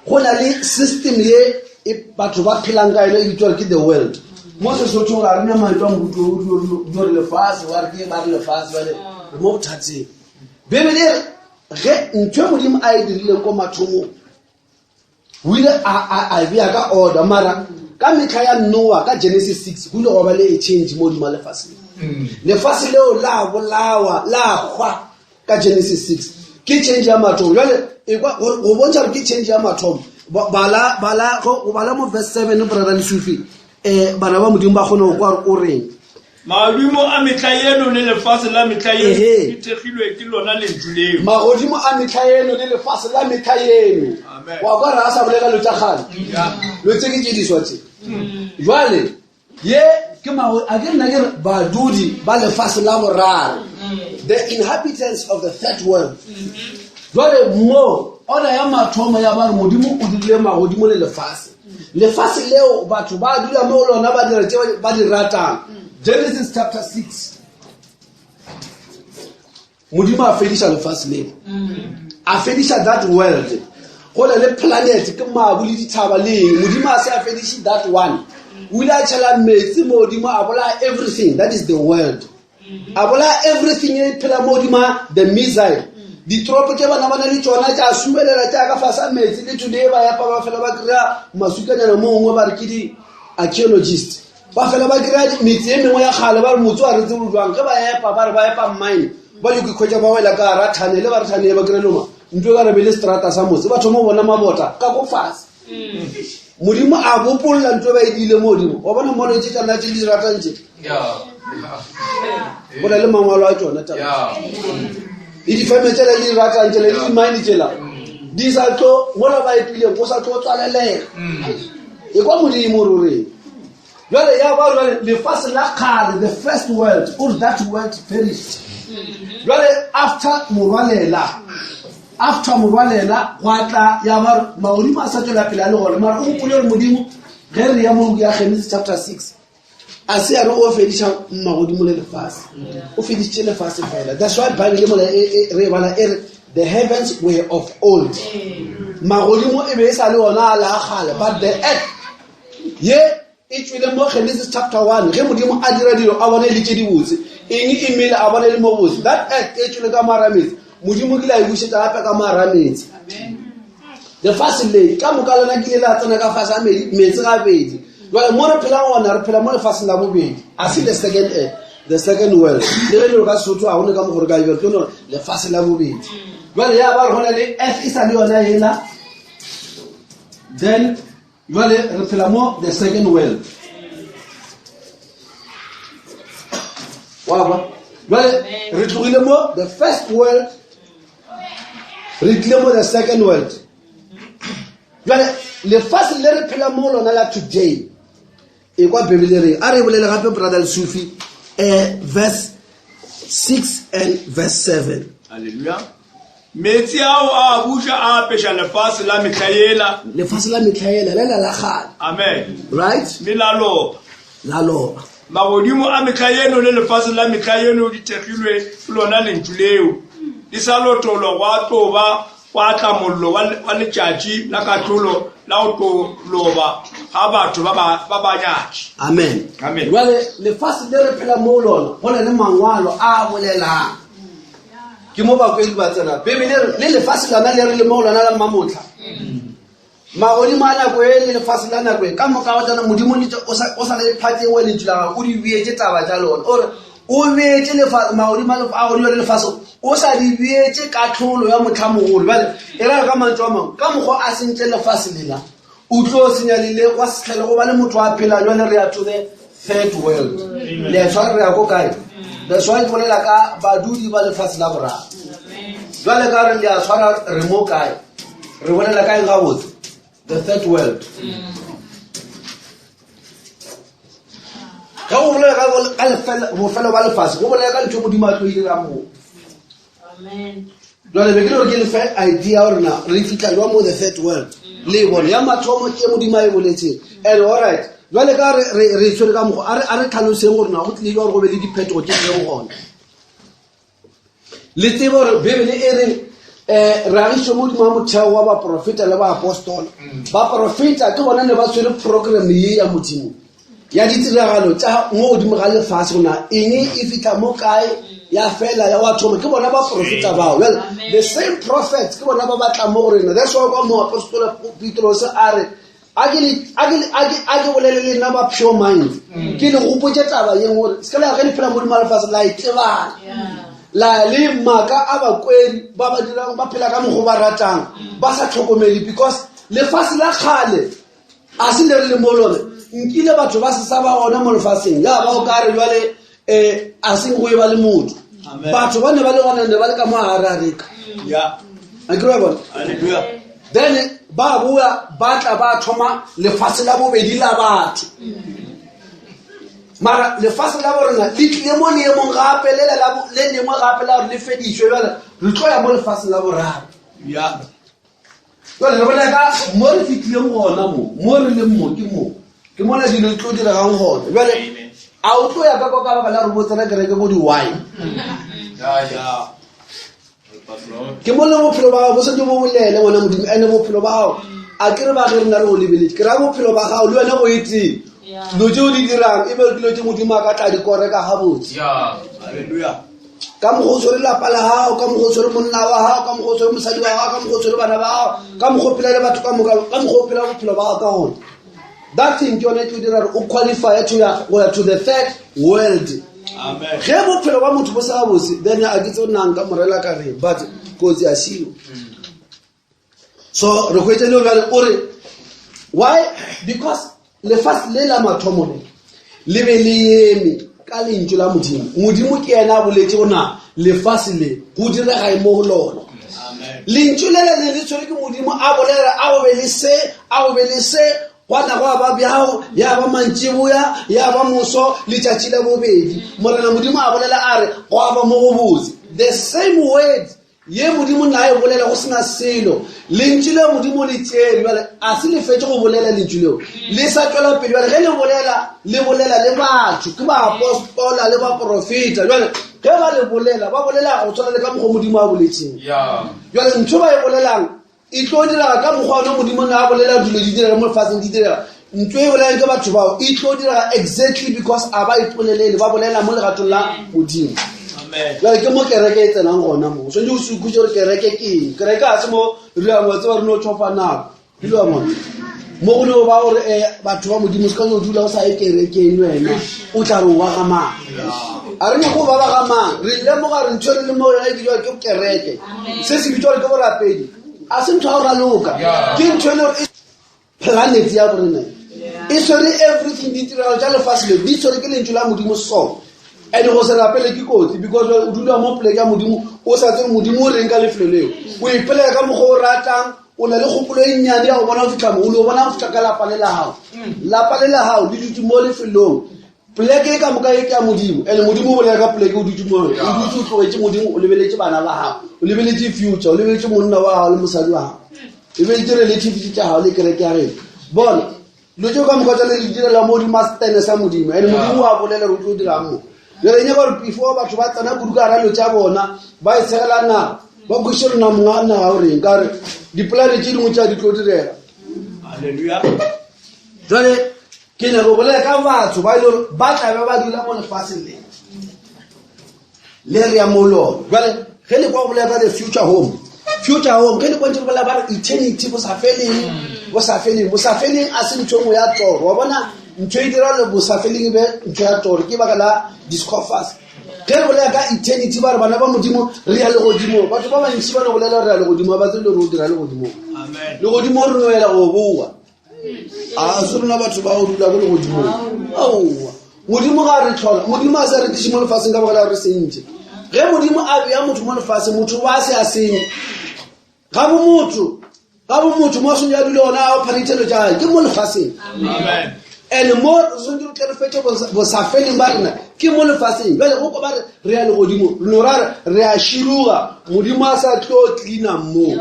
go na le system ye e batho ba phelang ka yone e bitswa ke the world. Mo Sesothong ga re na mantšu a mohuto o re lefase, ba re ke ba re lefase, bale re mo bothateng. Bibele e re ge ntho e Modimo a e dirileng ko mathomong o ile a e bea ka order, mara ka metlha ya Noah ka Genesis 6 go ile gwa ba le a change mo godimo lefaseng. Lefase leo la bolawa la hwa ka Genesis 6, ke change ya mathomo. Jwale e kwa go bontšha gore ke change ya mathomo. Bala, bala, go bala mo verse 7 brother Lesufi, bana ba Modimo ba kgone go kwa gore o reng. Magodimo a mehla yeno le lefase la mehla yeno di thekgilwe ke lona lentšu leo. Magodimo a mehla yeno le lefase la mehla yeno. Wa kwa re a sa bolela lo tša kgale. Lo tse ke tše diswa tše. Jwale ye ke mago a ke nna ke re badudi ba lefase la boraro. The inhabitants of the third world. Jwale mo ona ya mathomo ya ba re Modimo o dirile magodimo le lefase. Lefase leo batho ba dula mo go lona ba dira tše ba di ratang. Genesis chapter 6. Modimo a fediša lefase leo. A fediša that world. Go na le planet ke mabu le dithaba le eng. Modimo a se a fediše that one. O ile a tšhela metsi mo godimo a bolaya everything. That is the world. A bolaya everything e phela mo godima the missile. Ditoropo tše bana ba na le tšona tša subelela tša ka fase a metsi le today ba epa ba fela ba kry-a masukanyana mo gongwe ba re ke di-archaeologist. Ba fela ba kry-a metse e mengwe ya kgale ba re motse wa re tsebe jwang ge ba epa ba re ba epa mine ba yo ikhwetša ba wela ka gara tunnel ba re tunnel ba kry-e loma ntho e ka re be le strata sa motse ba thoma go bona mabota ka ko fase. Modimo a bopolola ntho e ba e diile mo godimo. Wa bona mo tše tša nna tše di ratang tše. Go na le mangwalo a tšona taba. Le difeme tšela le di ratang tšela le di-mine tšela di sa tlo mola ba epileng go sa tlo tswalelega. E kwa Modimo ruri. Jwale ya ba jwale lefase la kgale, the first world, or that world perished. Jwale after morwalela, after morwalela gwa tla ya ba magodimo a sa tswela pele a le gona. Mara o gopole gore Modimo ge re ya mo ya Genesis chapter 6 a se ya re o fediša magodimo le lefase, o fedišitše lefase fela. That's why Bible mola re e bala e re the heavens were of old, magodimo e be e sa le ona a la kgale, but the earth ye e tšwele mo Genesis chapter 1 ge Modimo a dira dilo a bone le tše dibotse, eng e mele a bone le mo botse, that earth e tšwele ka moara metsi, Modimo kile a e bušetša gape ka moara metsi. Lefase le ka moka lona kile la tsena ka fase a metsi gabedi. Jwale mo re phelang gona re phela mo lefaseng la bobedi, a se the second earth, the second world. Le ge le ka Sesotho ga gone ka mo gore ka e ke no lefase la bobedi. Jwale ya ba re gona le earth e sa le yona ela, then jwale re phela mo the second world. Wa ba jwale re tlogile mo the first world, re tlile mo the second world. Jwale lefase le re phela mo lona la today, e kwa Bibele reng? A re bolele gape brother Lesufi, verse 6 and verse 7. Hallelujah. Metsi ao a buša a apeša lefase la mehla yela. Lefase la mehla yela, lela la kgale. Amen. Right? Mme la loba. La loba. Magodimo a mehla yeno le lefase la mehla yeno di thekgilwe ke lona lentšu leo. Di sa lotolwa gwa tlo ba gwa tla mollo wa letšatši la kahlolo la go tlo loba ga batho ba banyatši. Amen. Amen. Jwale lefase le re phela mo lona go na le mangwalo a bolelang. Ke mo bakwedi ba tsena. Bibele re le lefase lona le re le mo lona la mmamotlha. Magodimo a nako e le lefase la nako e ka moka go tsena Modimo o sa le phateng wa lentšu la gagwe o di beetše taba tša lona. O re o beetše magodimo a godimo le lefase o sa di beetše katlholo ya motlhamogolo. Bjale e ra ka mantšu a mangwe ka mokgwa a sentše lefase lela o tlo senya le le gwa setlhele go ba le motho a phela jale re ya to the third world. Le a tshwara re ya ko kae? That's why ke bolela ka badudi ba lefase la boraro. Jwale ka re le a tshwara re mo kae? Re bolela ka eng gabotse? The third world. Ge go bolela ka bofelo ba lefase, go bolela ka ntho Modimo a tlo e dirang mo. Jwale be ke le gore ke lefe idea gore na re fitlha jwa mo the third world. Le e bone ya mathomo ke Modimo a e boletseng. And all right, jwale ka re re tshwere ka mokgwa a re tlhaloseng gore na go tlile jwa gore go be le diphetogo tse di leng gona. Le tsebe gore Bibele e re um re agišwe modimo wa motheo wa baporofeta le baapostola. Baporofeta ke bona ne ba tshwere program ye ya Modimo ya ditiragalo tša mo godimo ga lefase gona eng e fitlha mo kae ya fela ya wa thoma ke bona baporofeta bao. Well, the same prophets ke bona ba batlang mo go rena. That's why kwa moapostola Petrose a re a ke bolele le nna ba pure mind ke le gopotse taba yeng gore se ka la ge le phela modimo wa lefase la e tsebana la le maaka a bakweri ba ba dirang ba phela ka mokgwa ba ratang ba sa tlhokomele because lefase la kgale a se le re le mo lone nkile batho ba se sa ba gona mo lefaseng ya ba o ka re jwale um a seng go e ba le motho batho ba ne ba le gona ne ba le ka mo gare a reka a ke bona then ba boa ba tla ba thoma lefase la bobedi la batho mara lefase la borena le tlile mo leemong gape le le lengwe gape la gore le fedišwe jale re tlo ya mo lefaseng la boraro. Jale re bona ka mo re fitlhileng gona mo mo re leng mo ke mo ke mona dilo di tlo diregang gona. Jale a o tlo ya ka kwa ka baka la gore bo tsena kereke ko di-wine ke mo le bophelo ba gago bo santse bo bolele ngwana Modimo ene bophelo ba gago a ke re ba ge re na re go lebeletse ke raya bophelo ba gago le wena go etseng dilo tse o di dirang e be dilo tse Modimo a ka tla di koreka gabotse. Ka mokgwa o tshwere lapa la gago, ka mokgwa o tshwere monna wa gago, ka mokgwa o tshwere mosadi wa gago, ka mokgwa o tshwere bana ba gago, ka mokgwa o phela le batho ka moka, ka mokgwa o phela bophelo ba gago ka gona. That thing ke yone e tlo dira gore o qualify to ya go ya to the third world. Ge bophelo ba motho bo sa gabotse then a ke tse o nang ka morela ka reng but kotsi a seo. So re hwetše le jale o re why because lefase le la mathomo le le be le eme ka lentšu la Modimo. Modimo ke yena a boletše go na lefase le go direga mo go lona. Lentšu le le le tshwere ke Modimo a bolela a go be le se a go be le se gwa na gwa ba bjao ya ba mantšiboya ya ba moso letšatši la bobedi. Morena Modimo a bolela a re gwa ba mo go botse. The same words ye Modimo na e bolela go sena selo. Lentšu leo Modimo le tšere bjale a se le fetše go bolela lentšu leo le sa tšwela pele. Bjale ge le bolela le bolela le batho ke baapostola le baporofeta. Bjale ge ba le bolela ba bolela go tshwana le ka mokgwa Modimo a boletseng. Bjale ntho ba e bolelang e tlo direga ka mokgwa one Modimo ne a bolela dilo di direga mo lefatsheng di direga. Ntho e bolelang ke batho bao e tlo direga exactly because a ba ipolelele ba bolela mo legatong la Modimo. Jale ke mo kereke e tsenang gona mo. Tshwanetse o se ikhutse gore kereke ke eng. Kereke ga se mo re yang wa tseba re no tshofa nako. Dilo wa bona. Mo go no ba gore batho ba Modimo se ka no dula o sa ye kerekeng wena o tla re wa ga mang. A re nyako ba ba ga mang. Re lemoga re ntho re le mo yona e bitswa ke kereke. Se se bitswa ke borapedi. A se ntho ya go raloka. Ke ntho e le gore planet ya borena e tshwere everything ditiragalo tša lefase le di tshwere ke lentšu la Modimo so. And go se rapele ke kotsi because o dula mo poleke ya Modimo o sa tsebe Modimo o reng ka lefelo leo. O ipelela ka mokgwa o ratang o na le kgopolo e nnyane ya go bona go fitlha mo o lo bona go fitlha ka lapa le la gago. Lapa le la gago le dutse mo lefelong poleke e ka moka e ke ya Modimo and Modimo o bolela ka poleke o dutse mo o dutse o tlogetše Modimo o lebeletše bana ba gago o lebeletše future o lebeletše monna wa gago le mosadi wa gago lebeletše relatives tša gago le kereke ya geno. Bona dilo tšeo ka moka tsa le di direla mo godimo ga stene sa Modimo and Modimo wa bolela gore o tlo dirang mo. Jale e nyaka gore before batho ba tsena kudu ka gara dilo tša bona ba e tshegela naga ba kwešiše rena monga naga o reng ka gore dipolane tše dingwe tša di tlo direga. Jale ke nyaka go bolela ka batho ba e le gore ba tla be ba dula mo lefaseng le le re ya mo lona. Jale ge le kwa go bolela ka the future home, future home ge le kwa ntse le bolela ba re eternity bo sa feleng. Bosafeleng. Bosafeleng a se ntho e nngwe ya toro. Wa bona, ntho e dira gore bosafeleng e be ntho ya toro ke baka la discoffers. Ge re bolela ka eternity ba re bana ba Modimo re ya legodimong. Batho ba bantši ba no bolela re ya legodimo, ba tsebe le gore o dira legodimong. Legodimo re no ela go boa. A se rona batho ba go dula ko legodimong. Aowa. Modimo ga re tlhola, Modimo a sa re tliše mo lefaseng ka baka la gore re sentše. Ge Modimo a bea motho mo lefaseng, motho wa se a senye. Ga bo motho, ga bo motho mo a swanetše a dule gona a ophareithe dilo tša gage, ke mo lefaseng. And mo re swanetše re tle re fetše bosafeleng ba rena ke mo lefaseng. Bjale go kwa ba re re ya legodimo, re no ra re re a široga, Modimo a sa tlo cleaner mo.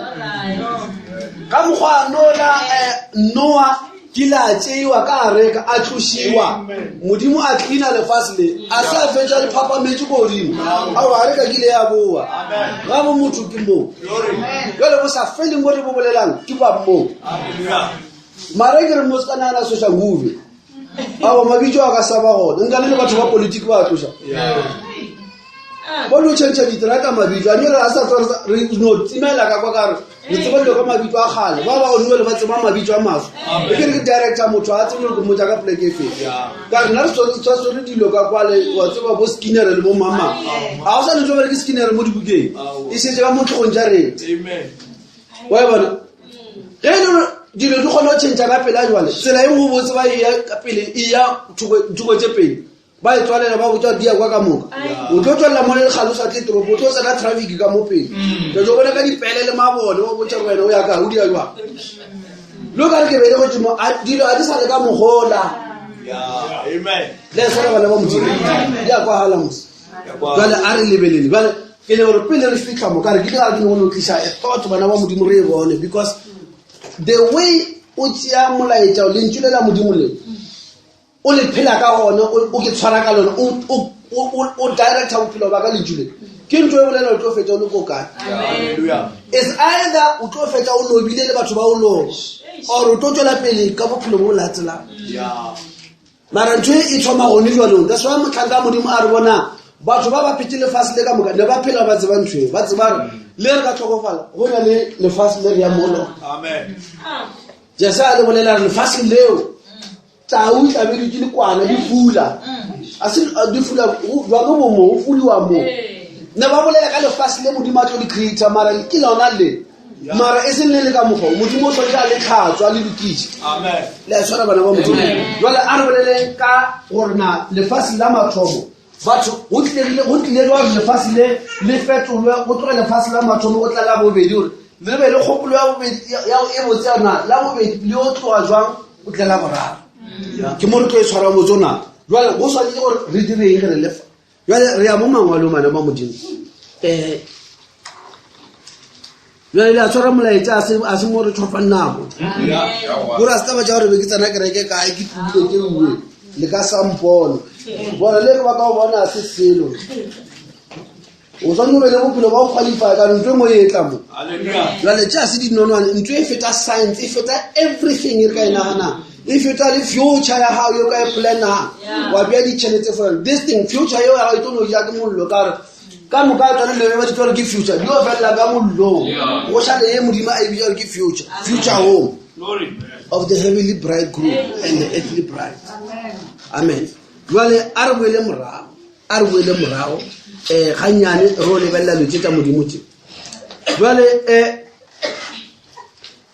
Ka mokgwa nola eh, Noa kile a tšeiwa ka areka a tlošiwa, Modimo a cleaner lefase le, a se a fetša le phapametše ko godimo. Ao areka kile ya boa. Ga bo motho ke mo. Jwale bo sa feleng bo re bo bolelang ke ba mo. Mara ke re mo se ka nagana social movie. Ao mabitso a ka sa ba gona. Nka le batho ba politiki ba tloša. Bo no tšhentšha diterata mabitso. A nyore a sa tswa re no timela ka kwa ka re re tseba dilo ka mabitso a kgale. Ba ba gone ba tseba mabitso a maswa. E ke re ke director motho a tsebe gore ke motša ka poleke e feng. Ka re nna re tshwere dilo ka kwale wa tseba bo Skinner le bo mama. A go sa ne tlo ba re ke Skinner mo dibukeng. E šetše ka mo tlhogong tša rena. Wa e bona? Ge e le gore dilo di kgona go tšhentšha ka pela jwale, tsela e nngwe botse ba e ya ka pele e ya thoko tše pedi. Ba e tswalela ba botsa di ya kwa ka moka. O tlo tswelela mo le kgale o sa tle toropo, o tlo tsena traffic ka mo pele. Tlo tlo bona ka dipele le mabone, o botsa gore wena o ya kae, o di ya jwang. Lo ka re ke bele go mo dilo a di sa le ka mogola. Le swana bana ba Modimo. Di a kwagala mos. Jwale a re lebelele. Jwale ke le gore pele re fitlha mo ka re ke le ga ke no tlisa a thought bana ba Modimo re e bone because the way o tšea molaetša lentšu le la Modimo le o le phela ka gona, o ke tshwara ka lona, o director bophelo ba ka lentšu le ke ntho e bolela o tlo fetša o le ko kae. Is either o tlo fetša o lobile le batho ba o loba or o tlo tšwela pele ka bophelo bo bo latelang. Mara ntho e thoma gone jwanong. That's why mohlanka wa Modimo a re bona batho ba ba phetse lefase le ka moka ne ba phela ba tseba ntho eo, ba tseba re le re ka tlhokofala go na le lefase le re yang mo lona. Jesu a le bolela re lefase leo tau e tlabe dutše le kwana di fula, a se di fula jwang bo mo o fuliwa mo. Ne ba bolela ka lefase le Modimo a tlo le creator mara ke lona le. Mara e seng le le ka mokgwa o, Modimo o swanetše a le tlhatswa a le lokiše. Le a tshwara bana ba Modimo. Jwale a re boleleng ka gore na lefase la mathomo batho go tlile go tlile jwang lefase le le fetolwe go tloge lefase la mathomo go tla la bobedi gore le be le kgopolo ya bobedi ya e botse ya na la bobedi le o tloga jwang o tle la boraro. Ke mo re tlo e tshwara botse ona. Jwale go swanetše gore re direng ge re le fa. Jwale re ya mo mangwalong bana ba Modimo. Jwale le a tshwara molaetša a se mo re tshofang nako. Gore a se taba tša gore be ke tsena kereke kae ke tlogile ke uwe le ka sa mpone. Bona le re ba ka o bona a se selo. O swanetše o be le bophelo ba go qualify ka ntho e nngwe e tla mo. Jwale tše a se dinonwane, ntho e feta science, e feta everything e re ka e naganang. E feta le future ya gago e o ka e planang. Wa bea ditšhelete for this thing, future eo ya gago e tlo no ja ke mollo ka gore ka moka tsone dilo ba di gore ke future, di yo felela ka mollong. Go šale ye Modimo a e bitša gore ke future, future home of the heavenly bridegroom and the earthly bride. Amen. Jwale a re boele morago. A re boele morago um gannyane re o lebelela dilo tše tša Modimo tše. Jwale um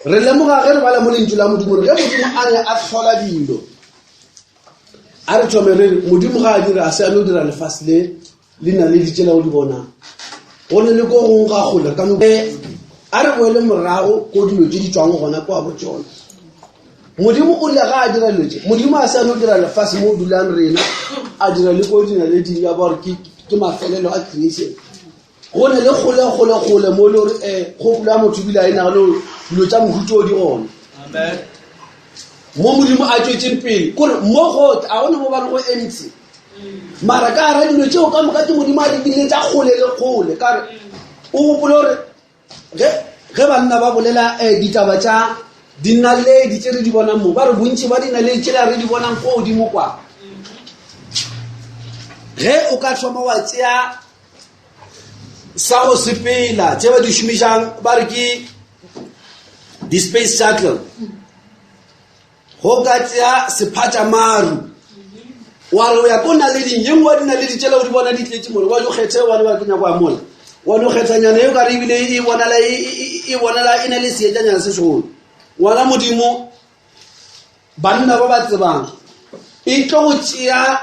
re lemoga ge re bala mo lentšu la Modimo gore ge Modimo a ne a hlola dilo, a re thome re re Modimo ga a dira a se a no dira lefase le le na le ditšela o di bonang. Go ne le ko gongwe ga kgole ka no a re boele morago ko dilo tše di tšwang gona kwa bo tšona. Modimo o rile ga a dira dilo tše, Modimo a se a no dira lefase mo o dulang rena, a dira le ko dinaleding ya ba gore ke mafelelo a creation. Go ne le kgole, kgole, kgole mo le gore kgopolo ya motho ebile a e naga le gore dilo tša mohuta o di gona. Mo Modimo a tšwetšeng pele, kore mo gotle, a gona mo ba rego empty. Mara ka gara dilo tšeo ka moka tše Modimo a di dirile tša kgole le kgole, ka re o gopole gore ge banna ba bolela ditaba tša dinaledi tše re di bonang mo, ba re bontši ba dinaledi tšela re di bonang ko godimo kwa. Ge o ka thoma wa tšea sa go sepela tše ba di šomišang ba re ke di-space shuttle. Go ka tšea sephatšamaru wa re o ya ko naleding ye nngwe wa dinaledi tšela o di bona di tletše mole wa jo kgethe wa ba ke nyako ya mola wa no kgethanyana yo ka re ebile e bonala e, e, e, e bonala e na le seetšanyana se segolo ngwana modimo banna ba ba tsebang e tlo go tšea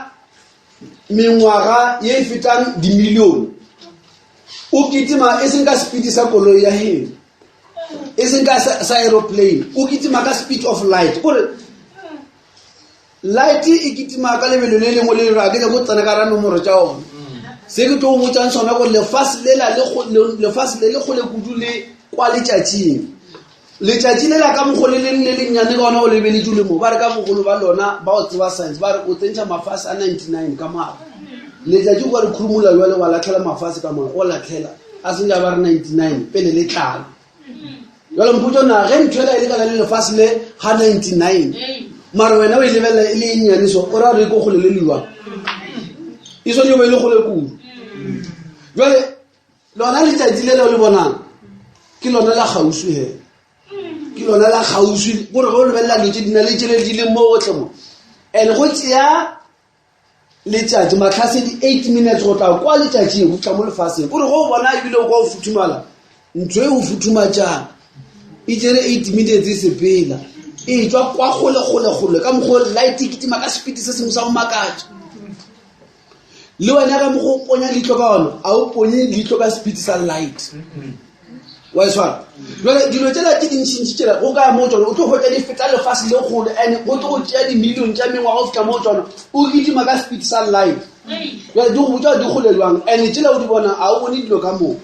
mengwaga ye e fetang dimilione o kitima e seng ka sepiti sa koloi ya heno e seng ka sa aeroplane o kitima ka speed of light kore light e kitima ka lebelo le lengwe le lera ke nyako tsena ka ra nomoro tša ona se ke tlo botsang sona gore lefase lela lefase le le kgole kudu le kwa letšatšing letšatši lela ka mokgo le leng le lennyane ka ona o lebeletše le mo ba re ka bogolo ba lona ba o tseba science ba re o tsentšha mafase a 99 ka moago letšatši kwa re khurumula jale wa latlhela mafase ka moago o latlhela a sentša ba re 99 pele le tlala jale mpotso na ge ntho ela e lekana le lefase le ga 99 mara wena o e lebelela e le e nnyane so o ra re ko kgole le lejwang e swane be e le kgole kudu jale lona letšatši le leo le bonang ke lona la kgauswi he ke lona la kgauswi gore ge o lebelela dilo tse di na le tšele di leng mo gotlhe mo and go tšea letšatši matlhasedi eight minutes go tla kwa letšatšing go fitlha mo lefaseng kore go bona ebile o kwa o futhumala ntho e o futhumatšang e tsere eight minutes e sepela e tswa kwa gole gole gole ka mokgwa light e kitima ka sepiti se sengwe sa go makatša le wena ka mokgwa o ponya leitlho ka ona a o ponye leitlho ka sepiti sa light wa e tshwara jale dilo tsela tse dintšintši tsela go ka mo tsone o tlo hwetša di feta lefase le kgolo and go tlo go tšea di-million tša mengwaga go fihla mo tsone o kitima ka speed sa life jale di go botsa di kgole jwang and tsela o di bona ga o bone dilo ka moka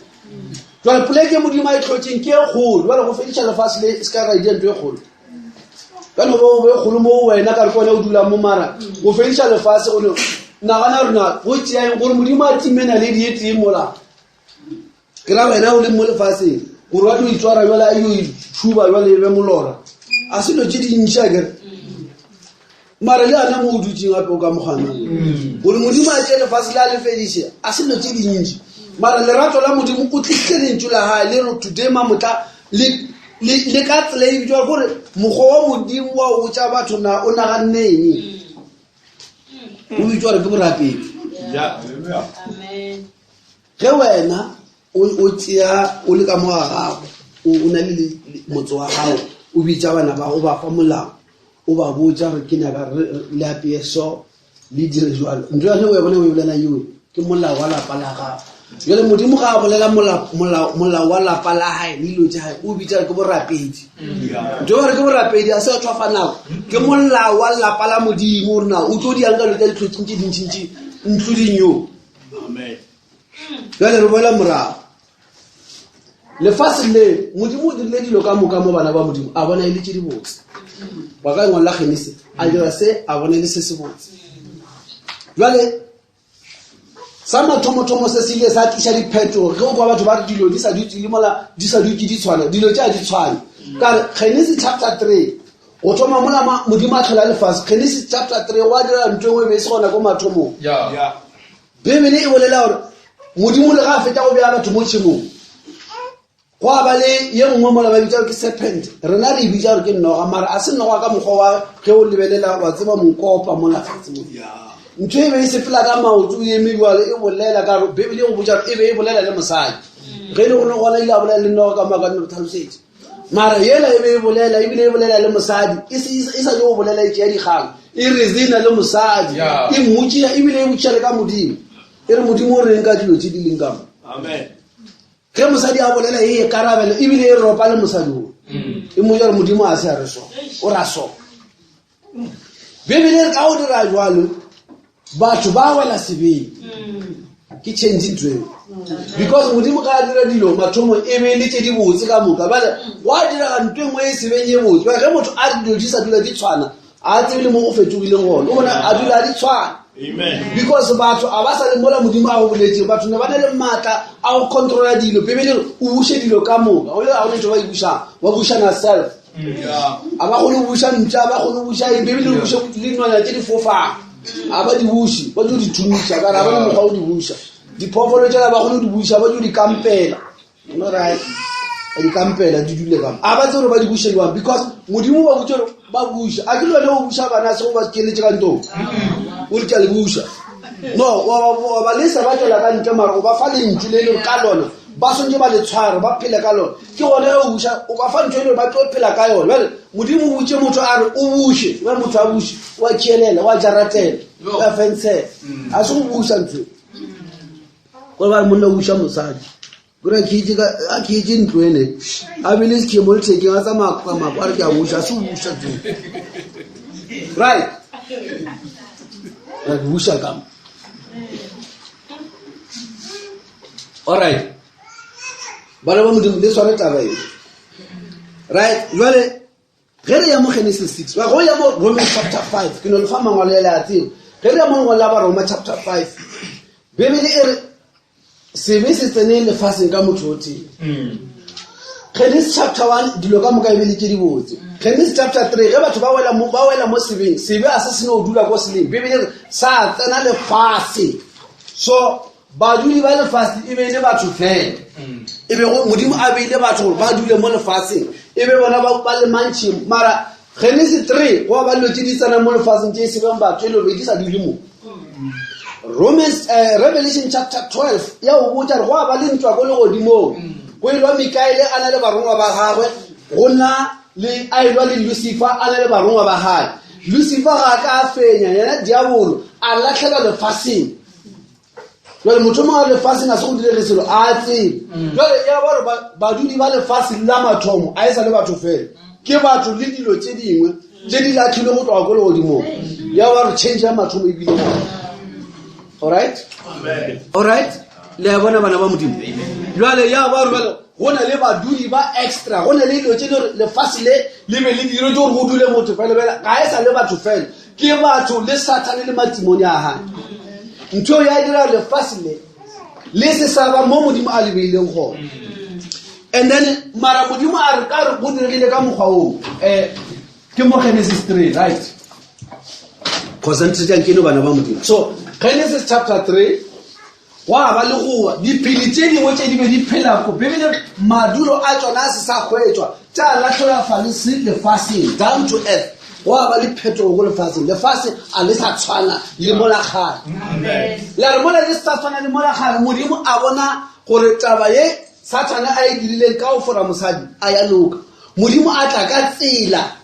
jale poleke modimo a e tlhotseng ke e kgolo jale go fediša lefase le se ka ra idea ntho e kgolo ka no bo be kgolo mo wena ka re kone o dulang mo mara go fediša lefase go nagana rona go tšeang gore modimo a timena le di e tee mola ke ra wena o leng mo lefaseng gore wa tlo itswara jale a yo itšhuba jale e be molora a se dilo tše dintši a kere mara le ana mo o dutseng gape o ka mogana gore modimo a tše lefase le a le fediše a se dilo tše dintši mara lerato la modimo o tlisitse lentšu la gae le re today mamotla le ka tsela e bitswa gore mokgwa wa modimo wa o botša batho na o naganne eng o bitswa gore ke borapedi Ge wena o, o tšea o le ka mo ga gago, o, o na le motse wa gago, o bitša bana ba o ba fa molao, o ba botša gore ke nyaka le apeye so, le dire jwalo. Ntho yane o ya bona o e bolelang eo ke molao wa lapa la gago. Jale Modimo ga a bolela molao wa lapa la gae le dilo tša gae, o bitša ke borapedi. Ntho e gore ke borapedi a se batho ba fa nako. Ke molao wa lapa la Modimo gore na o tlo diang ka dilo tša ditlhotsing tše dintšintši including you. Bjale re boela morago. Lefase le, Modimo o dirile dilo ka moka mo bana ba Modimo, a bona e le tše dibotse. Ba ka engwalo la Genesi, a dira se, a bona e le se se botse. Bjale, sa mathomothomo se se ile sa tliša diphetogo ge o kwa batho ba re dilo di sa dutse le mola di sa dutse di tshwana dilo tše a di tshwane ka re Genesi chapter 3 go thoma mola modimo a tlhola lefase Genesis chapter 3 go a dira ntho engwe e be e se gona ko mathomong bibele e bolela gore modimo le ga a feta go bea batho mo tšhemong go a ba le ye nngwe mola ba bitsa gore ke serpent rena re e bitsa gore ke noga mara a se noga ka mokgwa wa ge o lebelela wa tseba mokopa mola fatshe mo ntho e be e sepela ka maoto e eme jalo e bolela ka gore bibele e go botsa gore e be e bolela le mosadi ge e le gore gona ile a bolela le noga ka moka nne re tlhalosetše mara yela e be e bolela ebile e bolela le mosadi e e sa yo bolela e tšea dikgang e resena le mosadi e mmotšea ebile e botšiša le ka modimo e re modimo o reng ka dilo tse di leng ka mo ge mosadi a bolela e karabelo ebile e ropa le mosadi o mm. e mmotša gore modimo a se a re so o ra so bibele re ka go dira jalo batho ba wela sebeng ke change ntho eo because modimo ga a dira dilo mathomo e be le tse di botse ka moka bale wa direga ntho e nngwe e sebeng e botse ge motho a re dilo di sa dula di tshwana a tsebe le mo go fetogileng gone o bona a dula di tshwana because batho a ba sa le mola modimo a go boletseng batho ne ba na le maatla a go controla dilo bebele o buše dilo ka moka o le ga go ne ntho ba e bušang ba bušana self a ba kgone go buša mpša ba kgone go buša eng bebele o buša le dinonyana tse di fofang a ba di buše ba tlo di thuša ka ra ba le mokgwa o di buša diphoofolo tsela ba kgone go di buša ba tlo di kampela right. Dikampela di dule ka mo. A ba tsebe gore ba di buše jwang because Modimo ba botse gore ba buša. A ke le wena o buša bana se go ba keletše ka ntong. O re ke a le buša. No, wa ba lesa ba tšwela ka ntle mara o ba fa lentšu le le ka lona ba swantse ba le tshware ba phele ka lona. Ke gone ge o buša o ba fa ntho e le gore ba tlo phela ka yone. Bjale Modimo o botše motho a re o buše, bjale motho a buše, wa tšelela, wa jaratela, wa fentshela. A se go buša ntho e. Gore ba re monna o buša mosadi. Gore a khietše ka a khietše ntlo ene. A bile sekhe mo lethekeng a tsamaya ka mako a re ke a buša, a se go buša ntho. Right. Re buša ka mo. All right. Bana ba Modimo le tshware taba e. Right, jwale ge re ya mo Genesis 6, wa go ya mo Romans chapter 5, ke no le fa mangwalo ya le a tseba. Ge re ya mo lengwalo la Baroma chapter 5, Bibele e re sebe se tsene lefaseng ka motho o tee. Genesis chapter 1 dilo ka moka e be le tše dibotse. Genesis chapter 3 ge batho ba wela mo ba wela mo sebeng, sebe a se se no dula ko seleng. Bibele e re sa tsena lefase. So Badudi ba lefase e be e le batho fela. E bego Modimo a beile batho gore ba dule mo lefaseng, e be bona ba ba lemang tšhemo. Mara Genesi 3 go ba dilo tše di tsenang mo lefaseng tše e se beng batho e le be di sa dule mo. Romans eh, Revelation chapter 12 ya go botša gore go a ba le ntwa ko legodimong. Go elwa Mikaele a na le barongwa ba gagwe, go na le a elwa le Lucifer a na le barongwa ba gagwe. Lucifer ga a ka a fenya, yena diabolo a latlhelwa lefaseng. Jale motho mongwe a lefaseng a se go direge selo a tsebe. Jale ya ba gore badudi ba lefase la mathomo a e sa le batho fela, ke batho le dilo tše dingwe tše di latlhilwe go tloga ko legodimong. Ya ba gore change ya mathomo e bile gona. Alright? Alright? Le a bona bana ba Modimo. Jale ya ba gore jale go na le badudi ba extra, go na le dilo tše le gore lefase le le be le diretše gore go dule motho fela fela, ga e sa le batho fela. Ke batho le Sathane le matimone a gae. Ntho ya dira lefase le le se sa ba mo Modimo a le beileng gona. And then mara Modimo a re ka re go diregile ka mokgwa oo. Eh ke mo Genesis 3, right? Concentrate ke no bana ba Modimo. So Genesis chapter 3 Gwa ba le gowa. Diphedi tše dingwe tše di be di phela ko Bibele re madulo a tšona a se sa hwetšwa, tša lahlelwa falese lefaseng, down to earth. Gwa ba le phetogo ko lefaseng. Lefase a le sa tshwana le mola kgale. La re mola le se sa tshwana le mola kgale, Modimo a bona gore taba ye Sathane a e dirileng ka go fora mosadi a ya loka. Modimo a tla ka tsela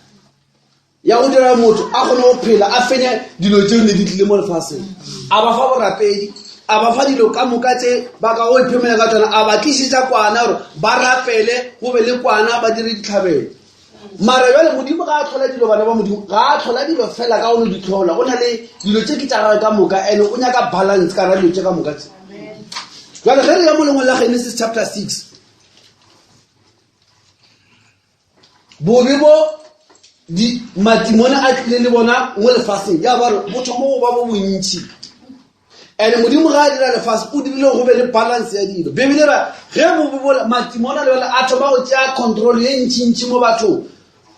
ya go dira motho a kgone go phela a fenye dilo tseo ne di tlile mo lefaseng a ba fa borapedi a ba fa dilo ka moka tse ba ka go iphemela ka tsona a ba tlisetsa kwana gore ba rapele go be le kwana ba dire ditlhabelo mara jale modimo ga a tlhola dilo bana ba modimo ga a tlhola dilo fela ka go no di tlhola go na le dilo tse ke tsa gagwe ka moka and o nyaka balance ka ra dilo tse ka moka tse jale ge re ya mo lengwe la genesis chapter 6 Bobe bo di matimone a tlile le bona mo lefaseng ya ba re bo thoma go ba bo bontši. And Modimo ga a dira lefase o dirile go be le balance ya dilo. Bibele ra ge bobe bola matimone a lebele a thoma go tšea control ye ntšintši mo bathong.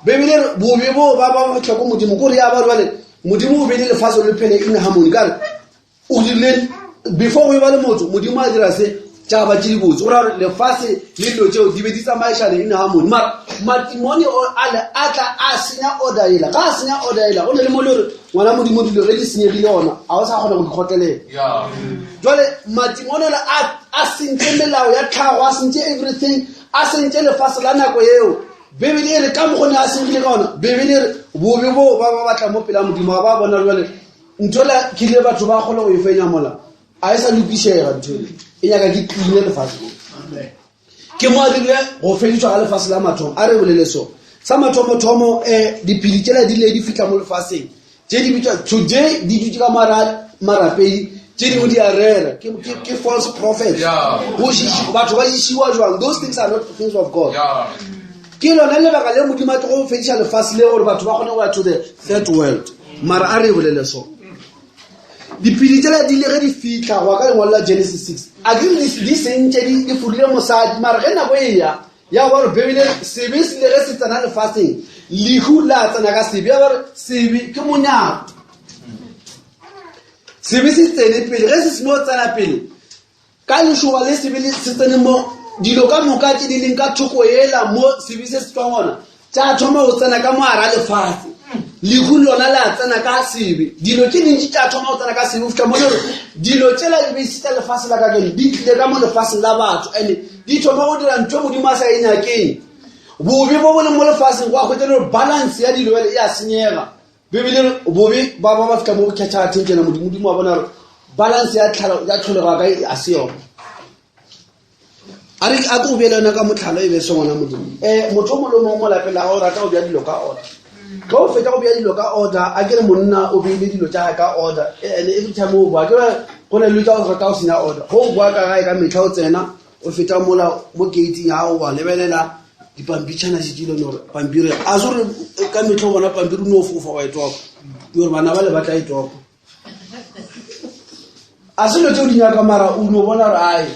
Bibele re bobe bo ba ba botlha ko Modimo ko re ya ba re bale Modimo o beile lefase le phele in harmony ka re O dirile before go e ba le motho, Modimo a dira se tša ba tše dibotse. Go ra gore lefase le dilo tšeo di be di tsamaišane in harmony. Mara matimone ale a tla a senya order ela. Ga a senya order ela, go ne le mo le gore ngwana Modimo dilo ge di senyegile gona, ga o sa kgona go di kgotlelela. Jwale matimone ale a sentše melao ya tlhago, a sentše everything, a sentše lefase la nako eo. Bibele e re ka mokgwa ne a senyegile ka gona, Bibele e re bobe boo ba ba batla mo pela Modimo, ga ba bona jwale Ntho la kile batho ba kgone go e fenya mola a e sa lokišega ntho e e nyaka ke cleane lefase mo ke mo a dirile go fedišwa ga lefase la mathomo a re bolele so sa mathomothomo um eh, diphedi tšela di le di fitlha mo lefaseng tše di bitswa today di dutse ka marapedi tše dingwe di a rera ke false prophet batho ba išiwa jwang those things are not the things of god ke lona lebaka le modimo a tlo go fediša lefase le gore batho ba kgone go ya to the third world Mara a re bolele so. Diphedi tšela di ile ge di fihla go ya ka lengwalo la Genesis 6. A ke di di sentše di di forile mosadi mara ge nako e ya ya ba gore Bibele sebe se ile ge se tsena lefaseng lehu la tsena ka sebe ya ba gore sebe ke monyako. Sebe se tsene pele ge se seno tsena pele Ka lešoba le sebe le se tsene mo Dilo ka moka tše di leng ka thoko yela mo sebe se se tswang gona, tša thoma go tsena ka mo gara lefase. Lehu lona la tsena ka sebe. Dilo tše dintši tša thoma go tsena ka sebe go fihla mo le gore dilo tšela di be se tša lefase la kajeno di tlile ka mo lefaseng la batho and di thoma go dira ntho e Modimo a sa e nyakeng. Bobe bo bo leng mo lefaseng go a hwetša le gore balance ya dilo bjale e a senyega. Bibele re bobe ba ba ba fihla mo go catch attention ya Modimo. Modimo wa bona gore balance ya tlholego ya ka e a se yona. A re a ko beele yona ka motlhalo e be se ngwana Modimo. Um motho o mongwe le mongwe mo lapeng la gago o rata go bja dilo ka order. Ge o fetša go bja dilo ka order, a ke re monna o beile dilo tša gae ka order and every time o boa ke re go na le dilo tša go rata go senya order. Ge o boa ka gae ka metlha o tsena o feta mola mo gating ya gago wa lebelela dipampitšhana šetše le gore pampiri a se gore ka metlha o bona pampiri o no fofa wa e topa ke gore bana ba le ba tla e topa a se dilo tse o di nyaka mara o no bona gore ae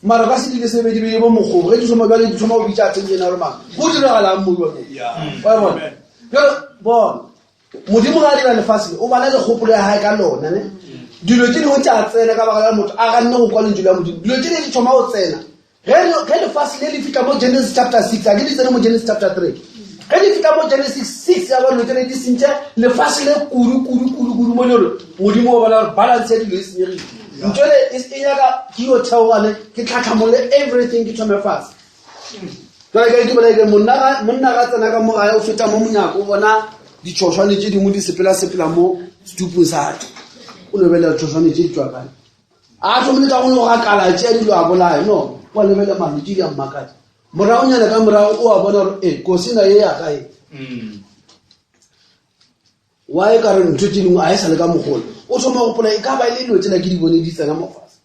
mara ka se dile sebedibedi bo mokgobo ge di thoma jale di thoma go bitša attention ya gore mang go diragalang mo jone wa bona jale bona modimo ga a dira lefase le o bala le kgopolo ya gae ka lona ne dilo tse dingwe tša tsena ka baka la motho a ganne go kwa lentšu la modimo dilo tse di thoma go tsena Ge lefase le le fihla mo Genesis chapter 6, a ke di tsene mo Genesis chapter 3. Ge di fihla mo Genesis 6 ya ba dilo tsene di sentše lefase le kudu kudu kudu kudu mo le Modimo o bona gore balance ya dilo e senyegile. Ntho ele e, e nyaka ke yo theogane ke tlhatlhamole everything ke thome fase. Jale ka ke bolela ke monna ga monna ga tsena ka mo gae o feta mo monyako o bona ditšhošwane tše dingwe di sepela sepela mo setupung sa gagwe. O lebelela ditšhošwane tše di tšwa kae. A thomile ka go no gakala tšea dilo a bolaya no wa lebele malwetši di a mmakatša moragonyana ka morago o a bona gore e kosina ye ya kae mm. wa e ka re ntho tše dingwe a e sa le ka mogolo o thoma go gopola e ka ba e le dilo tsela ke di bone di tsena mo fase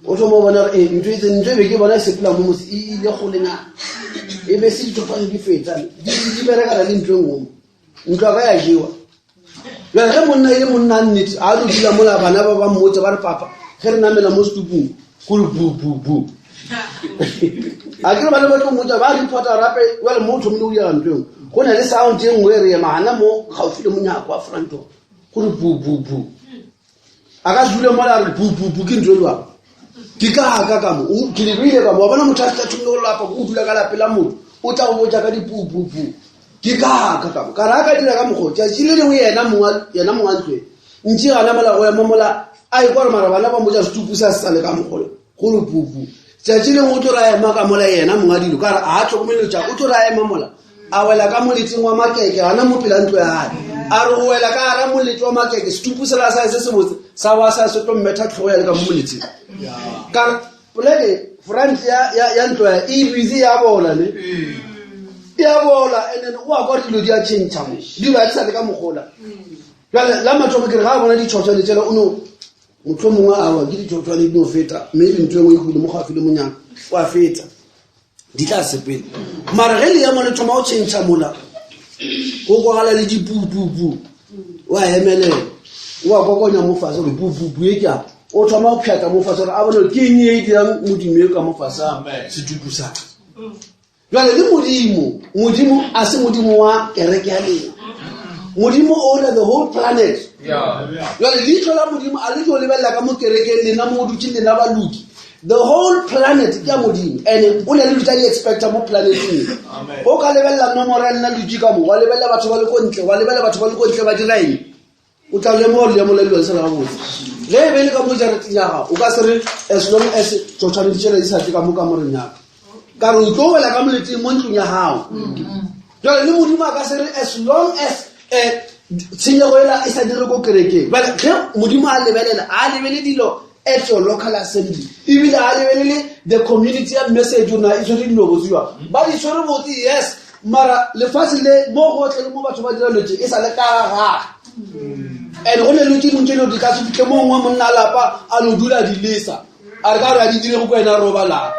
o thoma go bona gore e ntho e ntho e be ke bona e sepela mo mose e ile golenyana e be se dithofane di fetsa di berekana le ntho e nngwe ntlo ya ka ya jewa Bjale ge monna e le monna a nnete a tlo dula mola bana ba ba mmotsa ba re papa ge re namela mo setupung kore bu bu bu a kere ba le ba tlo mmotsa ba reporta rape jale mo o thomile go dira ntho engwe go na le sound e nngwe e re ema gana mo gaufi le monyako wa front door gore bu bu bu a ka se dule mola a re bu bu bu ke ntho e jwang ke ka ka ka mo ke le rile ka mo wa bona motho a fihla thomile go lapa o dula ka lape la motho o tla go botsa ka dipupupu ke ka ka ka mo ka re a ka dira ka mokgwa tšatši le lengwe yena mongwa yena mongwa ntlo e ntši gana mola go ema mola a ikwa gore mara bana ba motsa setupu sa se sa le ka mokgola gore pupu tšatši lengwe o tlo ra ema ka mola yena monga dilo ka re a tlhokomelelo tša o tlo ra ema mola a wela ka moleteng wa makeke gana mo pela ntlo ya gage a re go wela ka gara molete wa makeke setupu sela sa se sebotse sa wa sa se tlo mmetha tlhogo ya le ka mo moleteng ka poleke front ya ntlo ya e busy ya bola ne ya bola and then o a kwa dilo di a change mo dilo a di sa le ka mogola jale la mathomo ke re ga a bona ditšhotšhwane tsela o no motlho mongwe awa ke ditšhotšhwane di no feta maybe ntho e nngwe e hwile mo gaufi le monyaka o a feta di tla sepela mara ge leemo le thoma go tšhentšha mola go kwagala le dipupupu o a emelela o a kokonya mo fase gore pupupu e ke a o thoma go pšhatla mo fase gore a bone ke eng e dirang modimo e ka mo fase a setupu sa jale le modimo modimo a se modimo wa kereke ya lena modimo o owner the whole planet jale leitlho la modimo a le tlo lebelela ka mo kerekeng lena mo o dutse lena baloki the whole planet ke ya modimo and o ne le dutsa di-expecta mo planeteng o ka lebelela nomoro ya lena dutse ka mo wa lebelela batho ba le ko ntle wa lebelela batho ba le ko ntle ba dira eng o tla lemoga leemo la dilo le sa le gabotse ge e be le ka mo jareteng ya gago o ka se re as long as tšotšhwane ditšhele di sa tle ka mo kamoreng yaka ka re o tlo wela ka moleteng mo ntlong ya gago jale le modimo a ka se re as long as um tshenyego ela e sa dire ko kerekeng bale ge modimo a lebelela a lebele dilo at your local assembly ebile a lebelele the community ya message o na e tshwere dilo botse jwa ba di tshwere botse yes mara lefatshe le mo gotlhe le mo batho ba dira lotse e sa le ka gage and go ne lo tse dingwe tse dilo di ka se fitlhe mongwe monna a lapa a no dula di lesa a re ka gore a di dire go ko ena robalang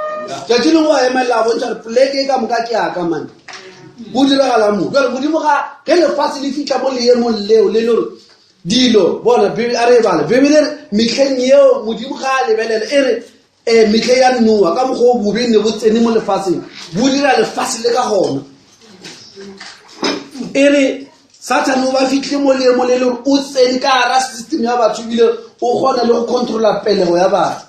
tšatši lengwe a emelela a bontšha gore poleke e ka moka ke yaka mane go diragala mo jale modimo ga ge lefatshe le fitlha mo leemong leo le le gore dilo bona a re e bale bibele re metlheng yeo modimo ga a lebelela e re um metlhe ya noa ka mokgwa o bobe ne bo tsene mo lefatsheng bo dira lefatshe le ka gona e re Sathane o ba fitlhile mo leemo le le gore o tsene ka gara system ya batho ebile o kgona le go controla pelego ya batho.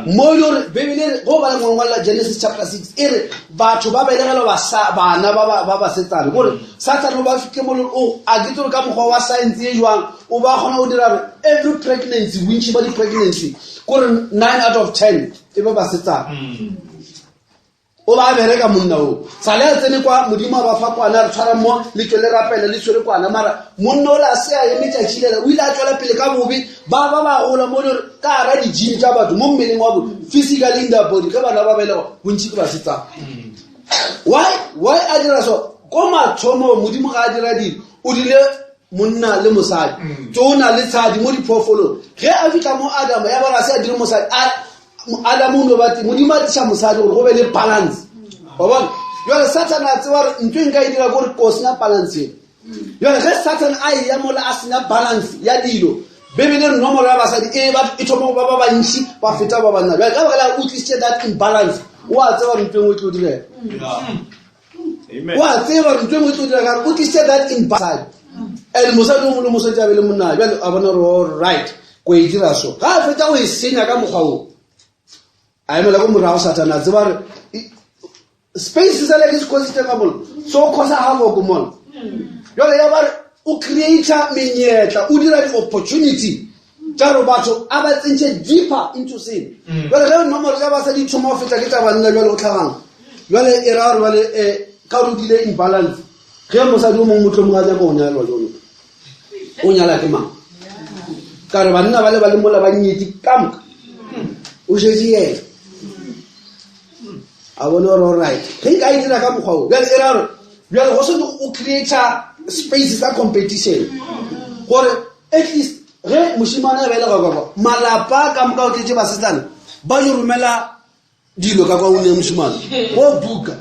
Mo e le gore Bibele e re, go bala ngwangwala Genesis chapter 6, e re batho ba belegelwa bana ba basetsana. Gore Satane o ba fihle mo le o a ke tsore ka mokgwa wa science e jwang, o ba kgona go dira gore every pregnancy, bontši ba di-pregnancy, kore 9 out of 10 e be basetsana. O ba bereka monna o sale a tsene kwa modimo a ba fa kwana re tshwara mo le tswe le rapele le tshwere kwana mara monna o le a se a eme tšatši lela o ile a tswela pele ka bobe ba ba ba gola mo le ka gara dijini tša batho mo mmeleng wa bone physically in their body ge bana ba belegwa bontši ke basetsana. Why why a dira so? Ko mathomo modimo ga a dira dilo o dile monna le mosadi tsona le tshadi mo diphoofolong ge a fitlha mo Adama ya bona se a dire mosadi Adamo o no ba modimo a tliša mosadi gore go be le balance wa bona. Jale Satan a tseba gore ntho e nka e dira kore ko senya balance e. Jale ge Satan a e ya mola a senya balance ya dilo Bibele re nomoro ya basadi e ba e thoma go ba ba bantši ba feta ba banna. Jale ka baka la o tlisitše that imbalance o a tseba gore ntho e nngwe e tlo direga. O a tseba gore ntho e nngwe e tlo direga o tlisitše that imbalance and mosadi o mongwe le mongwe swanetše a be le monna. Jale a bona gore all right ko e dira so ga a fetsa go e senya ka mokgwa o a emela ko morago Satane a tseba gore space sa le ke se khositse ka mola so o khosa havoc mola. Jale ya ba re o creata menyetla o dira di-opportunity tša gore batho a ba tsentšhe deeper into sin. Jale ge nomoro tša basadi di thoma go feta ke tša banna jale o tlhagang jale e ra gore jale um ka gore o dile imbalance ge mosadi o mongwe mohlomongwe a nyaka go nyalwa jalo o nyala ke mang ka re banna ba le ba le mola ba nyetse ka moka o šetše yena a bone gore alright ge nka e dira ka mokgwa o bjale e ra gore bjale go swanetse o creata space sa competition gore at least ge mošemane a belega kwa kwa malapa ka moka o tletse basetsana ba yo romela dilo ka kwa o ne mošemane bo buka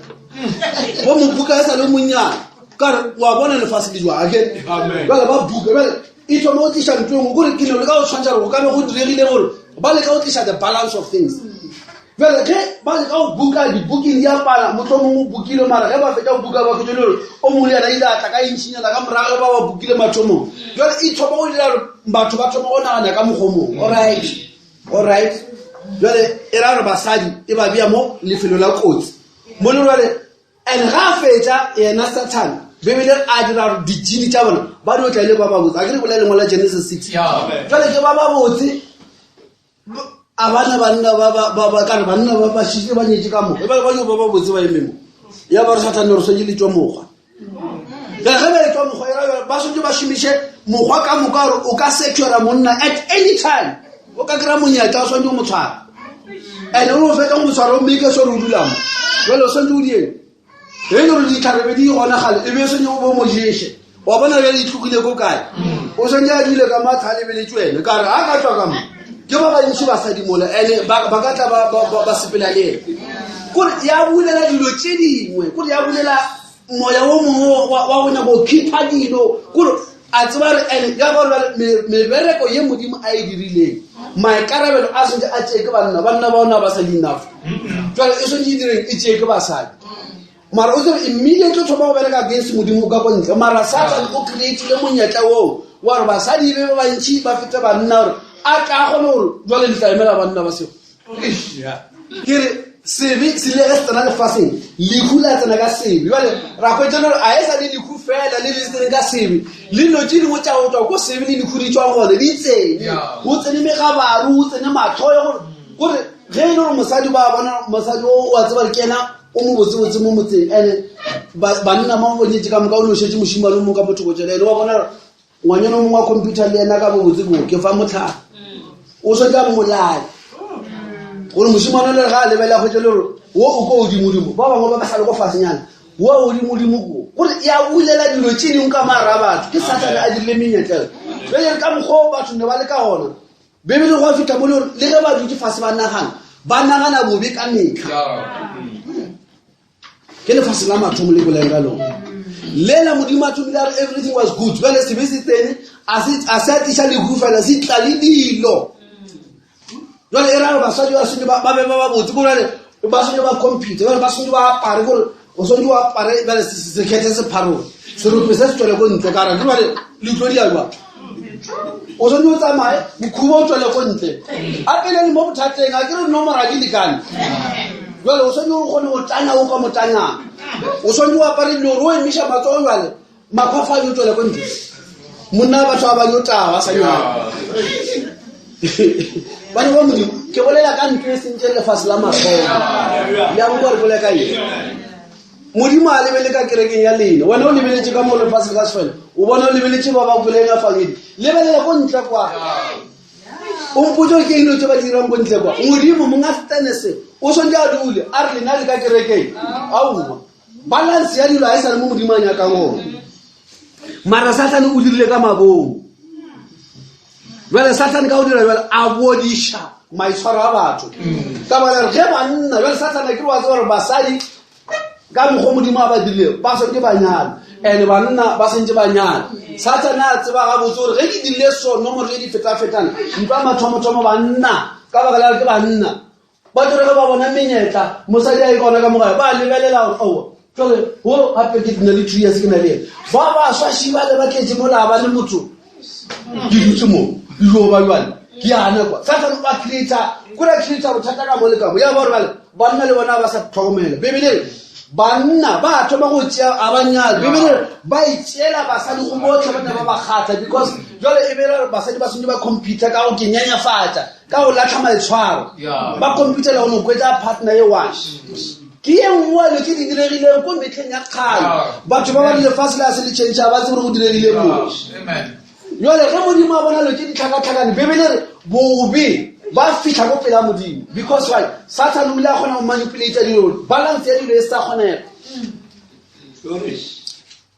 bo mo buka e sa le monnyane ka re wa bona lefase le jwang ake bjale ba buka bjale e thoma go tliša ntho e nngwe kore ke no le ka go tshwantšha gore go ka be go diregile gore ba leka go tliša the balance of things. Bjale ge ba leka go buka di-booking di a pala mohlomongwe o bukile mara ge ba fetša go buka ba hwetša le gore o mongwe le yena ile a tla ka ntšinyana ka morago ge ba ba bukile mathomong. Jwale e thoma go dira gore batho ba thoma go nagana ka mokgwa o mongwe. Alright, alright. Jwale e ra gore basadi e ba bea mo lefelo la kotsi mo le jwale and ga a fetša yena Satan Bibele a dira gore dijini tša bona ba dio tla ile ba babotse a ke re bolela lengwe la Genesis 6 jwale ke ba babotse a bana banna ba ka re banna ba ba šitše ba nyetše ka moka ba ba yo ba babotse ba eme mo ya ba re Satan re swanetše le tšwa mokgwa ge ba etšwa mokgwa era ba swanetše ba šomiše mokgwa ka moka gore o ka secura monna at any time o ka kry-a monyetla o swanetše go mo tshwara and o fetsa go mo tshwara o make sure o dula mo jale o swanetše o dieng ge e le gore ditlharebe di gona gale e be e swanetše go bo mo ješe wa bona bjale e tlogile ko kae o swanetše a dule ka matlha a lebeletse wena ka re a ka tswa ka mo ke ba bantši basadi mola and ba ka tla ba sepela le ena kore ya bulela dilo tše dingwe kore ya bulela moya wo mongwe wa go nyaka go khipha dilo kore a tseba re and ya gore mebereko ye modimo a e dirileng maikarabelo a swanetše a tšee ke banna banna ba ona ba sa enough jale e swanetše e direng e tšee ke basadi mara o tsebe immediately o thoma go bereka against modimo ka ko ntle mara Satan o creatile monyetla oo wa gore basadi be ba bantši ba fete banna gore a tla kgone gore jale le tla emela banna ba seo. Ke re sebe se ile ge se tsena lefaseng lehu la tsena ka sebe jale ra hwetša gore a e sa le lehu fela le le tsene ka sebe le dilo tše dingwe tša go tswa ko sebe le lehu di tswang gone di tsene go tsene megabaru go tsene matlhoyo gore gore ge e le gore mosadi ba bona mosadi o wa tseba gore ke ena o mo botsebotse mo motseng and banna mo o nyetse ka moka o ne o šetše mošimane o mongwe ka mo thoko tšela ene wa bona gore ngwanyana o mongwe wa computer le yena ka bobotse ko ke fa motlhare o swetsa mmolaya gore mošimane le ga a lebelela kgwetše le gore wo o ko godimodimo ba bangwe ba ba sa le ko fasenyana wo godimodimo ko gore ya bulela dilo tše dingwe ka mara batho ke Satane a dirile menyetlelo jale ka mokgwa o batho ne ba le ka gona Bibele go fihla mo le gore le ge ba dutše fase ba nagana ba nagana bobe ka metlha ke lefase la mathomo le boleng ka lona lela modimo a thomile a re everything was good jale sebe se tsene a se a tliša lehu fela se tla le dilo jale e ra gore basadi ba swanetše ba be ba babotse ko jale ba swanetše ba computer jale ba swanetše ba apare gore o swanetše o apare jale sekhethe se pharoge serope se se tswele ko ntle ka re jale le tlo dia jwang. O swanetše o tsamaye mokhubo o tswele ko ntle a pele le mo bothateng a ke re nomora di lekane jale o swanetše o kgone go tanya o ka mo tanyang o swanetše o apare dilo gore o emiša matsogo jale makgwafo a yo tswele ko ntle monna batho ba ba yo taba sa nyaka bane ba modimo ke bolela ka ntlo e sentse lefase la mathomo le a nko re bolela ka eng modimo a lebele ka kerekeng ya lena wena o lebeletše ka mo lefase ka sefela o bona o lebeletše ba ba kweleng a fangedi lebelela ko ntle kwa o mpotse ke eng dilo tse ba dirang ko ntle kwa modimo monga setene se o swantse a dule a re lena le ka kerekeng aowa balance ya dilo ga e sa le mo modimo a nyakang gona mara satlhane o dirile ka mabomo jale satlhane ka go dira jale a bodiša maitshwaro a batho ka baka re ge banna jale satlhane ke re wa tseba gore basadi ka mokgwa modimo a ba dirile ba swantse ba nyala and banna ba santse ba nyala satlhane a tseba gabotse gore ge ke dirile so nomoro e di fetafetana ntwa mathomothomo banna ka baka la gore ke banna ba tlo re ge ba bona menyetla mosadi a e kona ka mogare ba lebelela gore aowa jale wo gape ke na le two years ke na le ena ba ba swaši ba le ba tletse mola ba le motho ke dutse mo yo ba jale ke yana kwa satane ba creata kore creata bothata ka mo le ka mo ya ba gore bale banna le bona ba sa tlhokomela bebele banna ba thoma go tšea a ba nyale bebele ba itšeela basadi go botlhe ba ne ba ba kgatlha because jale e bela basadi ba sentse ba computer ka go ke nyenyefatša ka go latlha maitshwaro ba computela go no kwetsa partner e one ke ye nngwe dilo tse di diregileng ko metlheng ya kgale batho ba ba le lefatshe le a se le change ba tse gore go diregile mo jale ge modimo a bona dilo tse di tlhakatlhakane bebele re bobe ba fitlha ko pela modimo because why satan o ile a kgona go manipulate dilo balance ya dilo e sa kgonega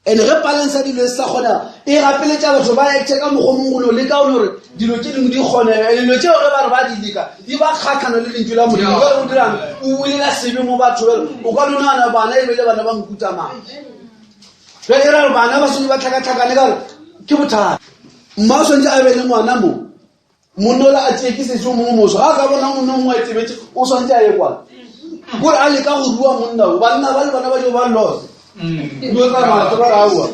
And ge balance ya dilo e sa kgonega e gapeletša batho ba acte ka mokgwa mongwe go no leka go no gore dilo tše dingwe di kgonege and dilo tšeo ge ba re ba di leka di ba kgatlhano le lentšu la modimo jale o dirang o bulela sebe mo batho bjale o ka no nagana bana e be le bana ba mohuta mang jale e ra gore bana ba swanetše ba tlhakatlhakane ka gore ke bothata mma o swanetše a be le ngwana mo monna ola a tšee ke setse o mongwe moso ga a ka bona monna mongwe a etebetse o swantse a ye kwana kore a leka go rua monna o banna ba le bana ba jo ba lose yo tsamaya tse ba raoa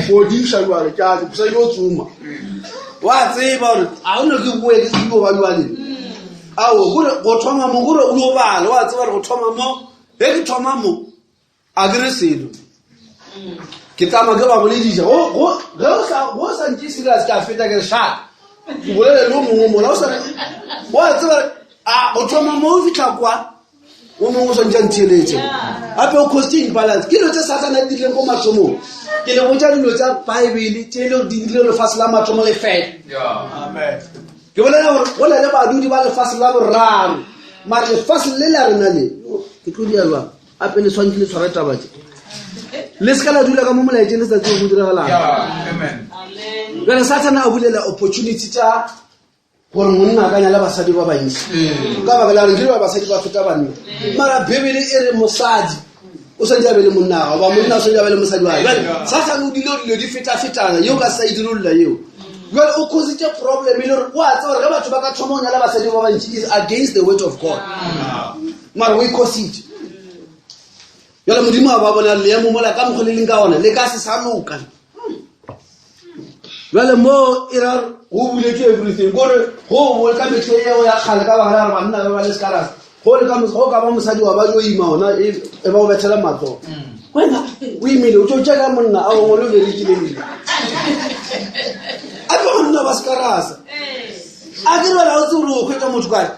fodiša jale ke a sa yo tsoma wa tseba gore a o ne ke boe ke seo ba jale ao kore go thoma mo kore o yo bala wa tseba gore go thoma mo ge ke thoma mo a ke re selo ke tsamaya ke ba bolediša ge o sa ntše serious ke a feta ke re shaka ke bolele le o mongwe mola o sa wa tseba a go thoma mo o fitlha kwa o mongwe o swantse a ntheeletse gape o costing balance ke dilo tse satana di dirileng ko mathomong ke le botsa dilo tsa bible tse e le gore di dirile lefatshe la mathomo le fela ke bolela gore go na le badudi ba lefatshe la boraro mare lefatshe le la rena le ke tlo dia jang gape le tshwanetse le tshware taba tse le se ka la dula ka mo molaetseng le sa tsebe go diragalang jale sathane a bulela opportunity tša gore monna a ka nyala basadi ba bantsi mm. ka baka la gore ke ba basadi ba feta banna mara bibele e re mosadi o swantse a be le monna gago ba monna o swantse a be le mosadi wa jale sathane o dile dilo di fetafetana yeo ka sa e dirolola yeo jale o cositse problem e le gore o a tseba gore ge batho ba ka thoma go nyala basadi ba bantsi is against the word of god mara o e cositse jale modimo a ba bona leemo mola ka mokgwa le leng ka ona le ka se sa loka jale mo e ra go buletswe everything kore go bo ka metlhe eo ya kgale ka baka la gore banna ba ba le sekarasa go le ka go ka ba mosadi wa ba jo ima ona e, e ba o bethela matsogo mm. wena o imile o tso tšeka monna a gongwe le o berekile lile a ke banna ba sekarasa a ke re o tse gore o kgwetsa motho kae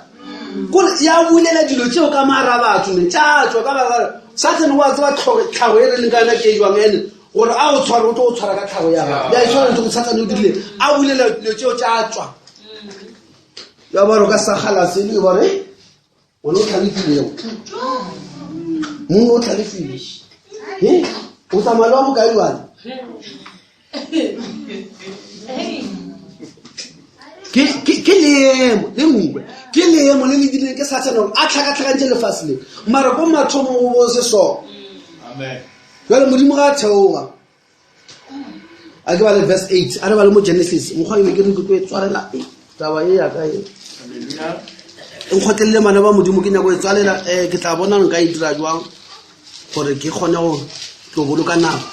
kore ya bulela dilo tseo ka mara batho ne tša tswa ka baka sathane wa tseba tlhago e re leng ka yona ke e jwang ene gore a o tshware o tlo o tshwara ka tlhago ya gago ya e tshwara ntho sathane o dirile a bulela dilo tseo tša tswa ya ba re ka sa galase le ba re wena o tlhalefile monna o tlhalefile e o tsamaya le wa bokae jale ke leemo le nngwe ke leemo le le dirileng ke sathane gore a tlhakatlhakantse lefatshe le mara ko mathomo o bo se so jale modimo ga a theoga a ke ba le verse 8 a re ba le mo genesis mokgwa ebe ke re ke tlo e tswalela e, taba e yaka e e nkgotlelele bana ba modimo ke nyako e tswalela um ke tla bona nka e dira jwang gore ke kgone go tlo boloka nako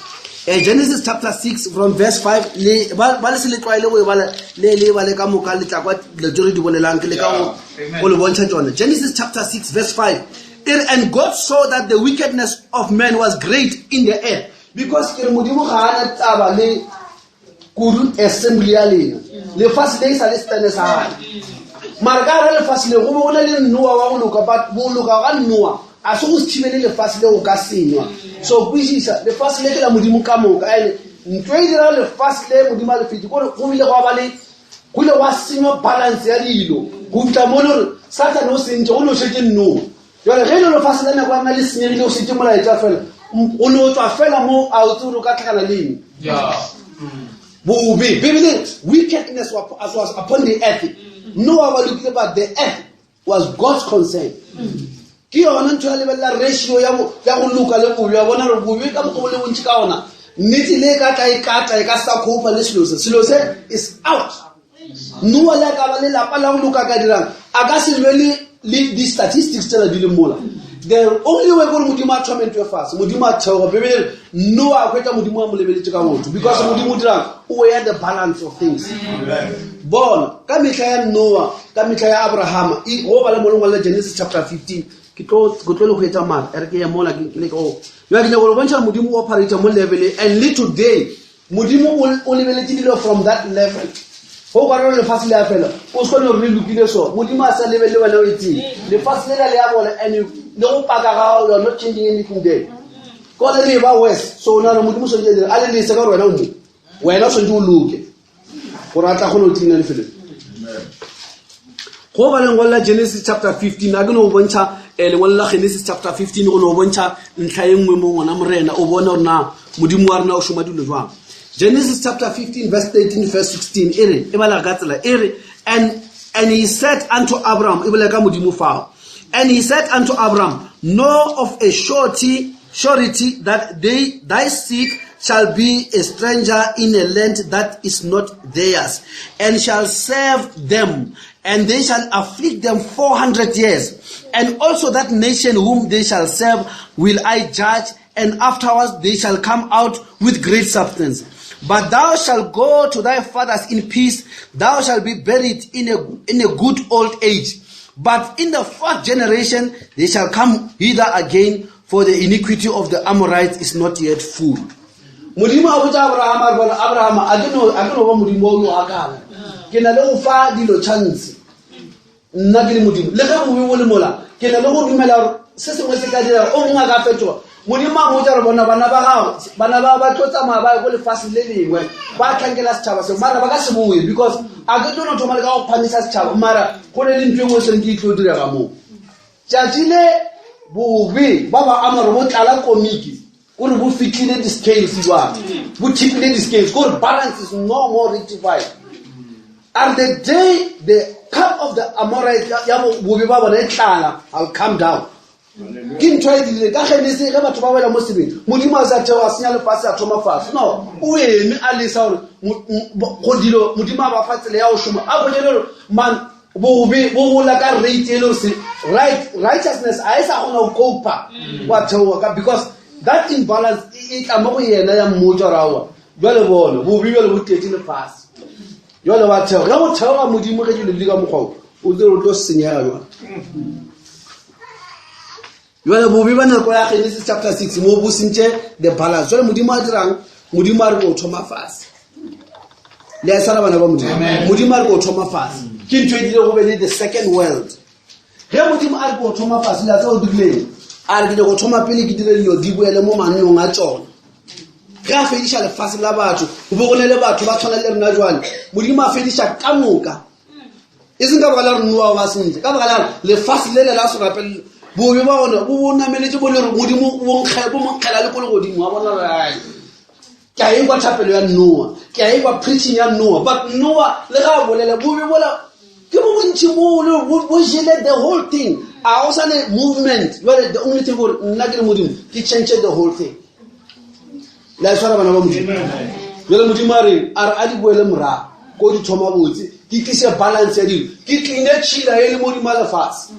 Eh, Genesis chapter 6 from verse 5 le ba ba le se le tlwaele go e bala le le e bale ka moka le tla kwa dilo tse re di bolelang ke le ka go go le bontšha tsone Genesis chapter 6 verse 5 e re and God saw that the wickedness of man was great in the earth because ke re modimo ga a na taba le kudu assembly ya lena lefase le e sa le setene sa gage mara ka gara lefase le go be go na le nnoa wa go loka but go loka ga nnoa a se go se thibele lefase le go ka senywa so kwešiša lefase le ke la modimo ka moka ene ntho e dira lefase le modimo a le fete kore go bile gwa ba le go ile gwa senywa balance ya dilo go fihla mo le gore satane o sentše go no šetše nnoa Jale ge e le lefase la nako ya rena le senyegile go šetše molaetša fela o no tswa fela mo a o tsebe gore o ka tlhakana le eng bobe bibele wickedness was upon the earth noah ba lokile but the earth was god's concern ke yona ntho ya lebelela ratio ya go loka le bobe ya bona gore bobe ka mokgwa bo le bontši ka ona nnete le e ka tla e kata e ka sa copa le selo se selo se is out Noa le a ka ba le lapa la go loka ka dirang a ka se lwe le le di-statistics tsela di le mola the only way gore modimo a thome ntho e fase modimo a theoga bebele noa a hwetša modimo a mo lebeletše ka botho because modimo o dirang o weya the balance of things bona ka mehla ya noa ka mehla ya abrahama go ba le mo lengwalo la genesis chapter 15 ke tlo ke tlo le hwetša mara e re ke ye mola ke le go ya ke nyaka go bontšha modimo o operate mo level and le today Modimo o, o lebeletše dilo from that level. Go kwa re lefase le a fela, o se kgone gore le lokile so. Modimo a sa lebelele wena o etseng. Lefase le le a bola and le go paka ga gago, you are not changing anything there. Ko le re ba worse. So o nagana Modimo o swanetše a dire, a le lese ka gore wena o mo. Wena o swanetše o loke. Gore a tla kgone go cleana lefelo. Go ba lengwalo la Genesis chapter 15 a ke no go bontšha eh, lengwalo la Genesis chapter 15 go no go bontšha ntlha e nngwe mo ngwana morena o bone gore na modimo wa rena o šoma dilo jwang Genesis chapter 15 verse 13 verse 16 e re e balega ka tsela e re and and he said unto Abraham e bolela ka modimo fao and he said unto Abraham know of a surety surety that they thy seed shall be a stranger in a land that is not theirs, and shall serve them, and they shall afflict them 400 years. And also that nation whom they shall serve will I judge, and afterwards they shall come out with great substance. But thou shalt go to thy fathers in peace, thou shalt be buried in a, in a good old age. But in the fourth generation they shall come hither again, for the iniquity of the Amorites is not yet full. Modimo a botša Abraham a re bona Abraham a ke no a ke no ba modimo o yo akala. Ke na le go fa dilo chance. Nna ke le modimo. Le ge bobe bo le mola, ke na le go dumela gore se sengwe se ka dira o mongwe a ka fetoga. Modimo a mmotša gore bona bana ba gago, bana ba ba tlo tsamaya ba ye ko lefaseng le lengwe, ba tlhankela setšhaba seo, mara ba ka se boye because a ke tlo no thoma le ka go phamisa setšhaba, mara go ne le ntho e nngwe e swanetše e tlo direga moo. Tšatši le bobe ba ba amore bo tlala komiki kore bo fitlhile di-scales jwang bo thipile di-scales kore balance is no more rectified are the day the cup of the amorite ya bobe ba bona e tlala i'll come down ke ntho e dirile ka genese ge batho ba wela mo sebeng modimo a sa theo a senya lefatshe a thoma fase no o eme a lesa gore go dilo modimo a ba fa tsela ya go šoma a bone gore man bobe bo gola ka rate e le gore se right righteousness a e sa kgona go copa wa theoga ka because that imbalance e tla mo go yena ya mmotsa gore aowa jale bona bobe jale bo tletse lefase jale wa theoga ge go theoga modimo ge dilo di ka mokgwa o o tsere o tlo senyega jale jale bobe ba nako ya genesis chapter 6 mo bo sentše the balance jale modimo a dirang modimo a re ko thoma fase le a tshwana bana ba modimo modimo a re ko thoma fase ke ntho e dile go be le the second world ge modimo a re ko thoma fase le a tsa o dirileng a re ke nyako thoma pele ke dire dilo di boele mo mannong a tsona ge a fediša lefase la batho go be go ne le batho ba tshwana le rena jwale modimo a fediša ka moka e seng ka baka la re noa ba sentle ka baka la re lefase le le la se rapelele bobe ba gona bo bo nameletse bo le re modimo bo monkgela le ko legodimo wa bona rae ke a ekwa thapelo ya noa ke a ekwa preaching ya noa but noa le ga a bolela bobe bola ke bo bontši bole bo jele the whole thing a go sane movement jale the only thing gore nna ke le modimo ke change the whole thing le a tshwara bana ba modimo jale modimo a reng a re a di boele morago ko di thoma botse ke tlise balance ya dilo ke tline tšhila e le modimo a lefatshe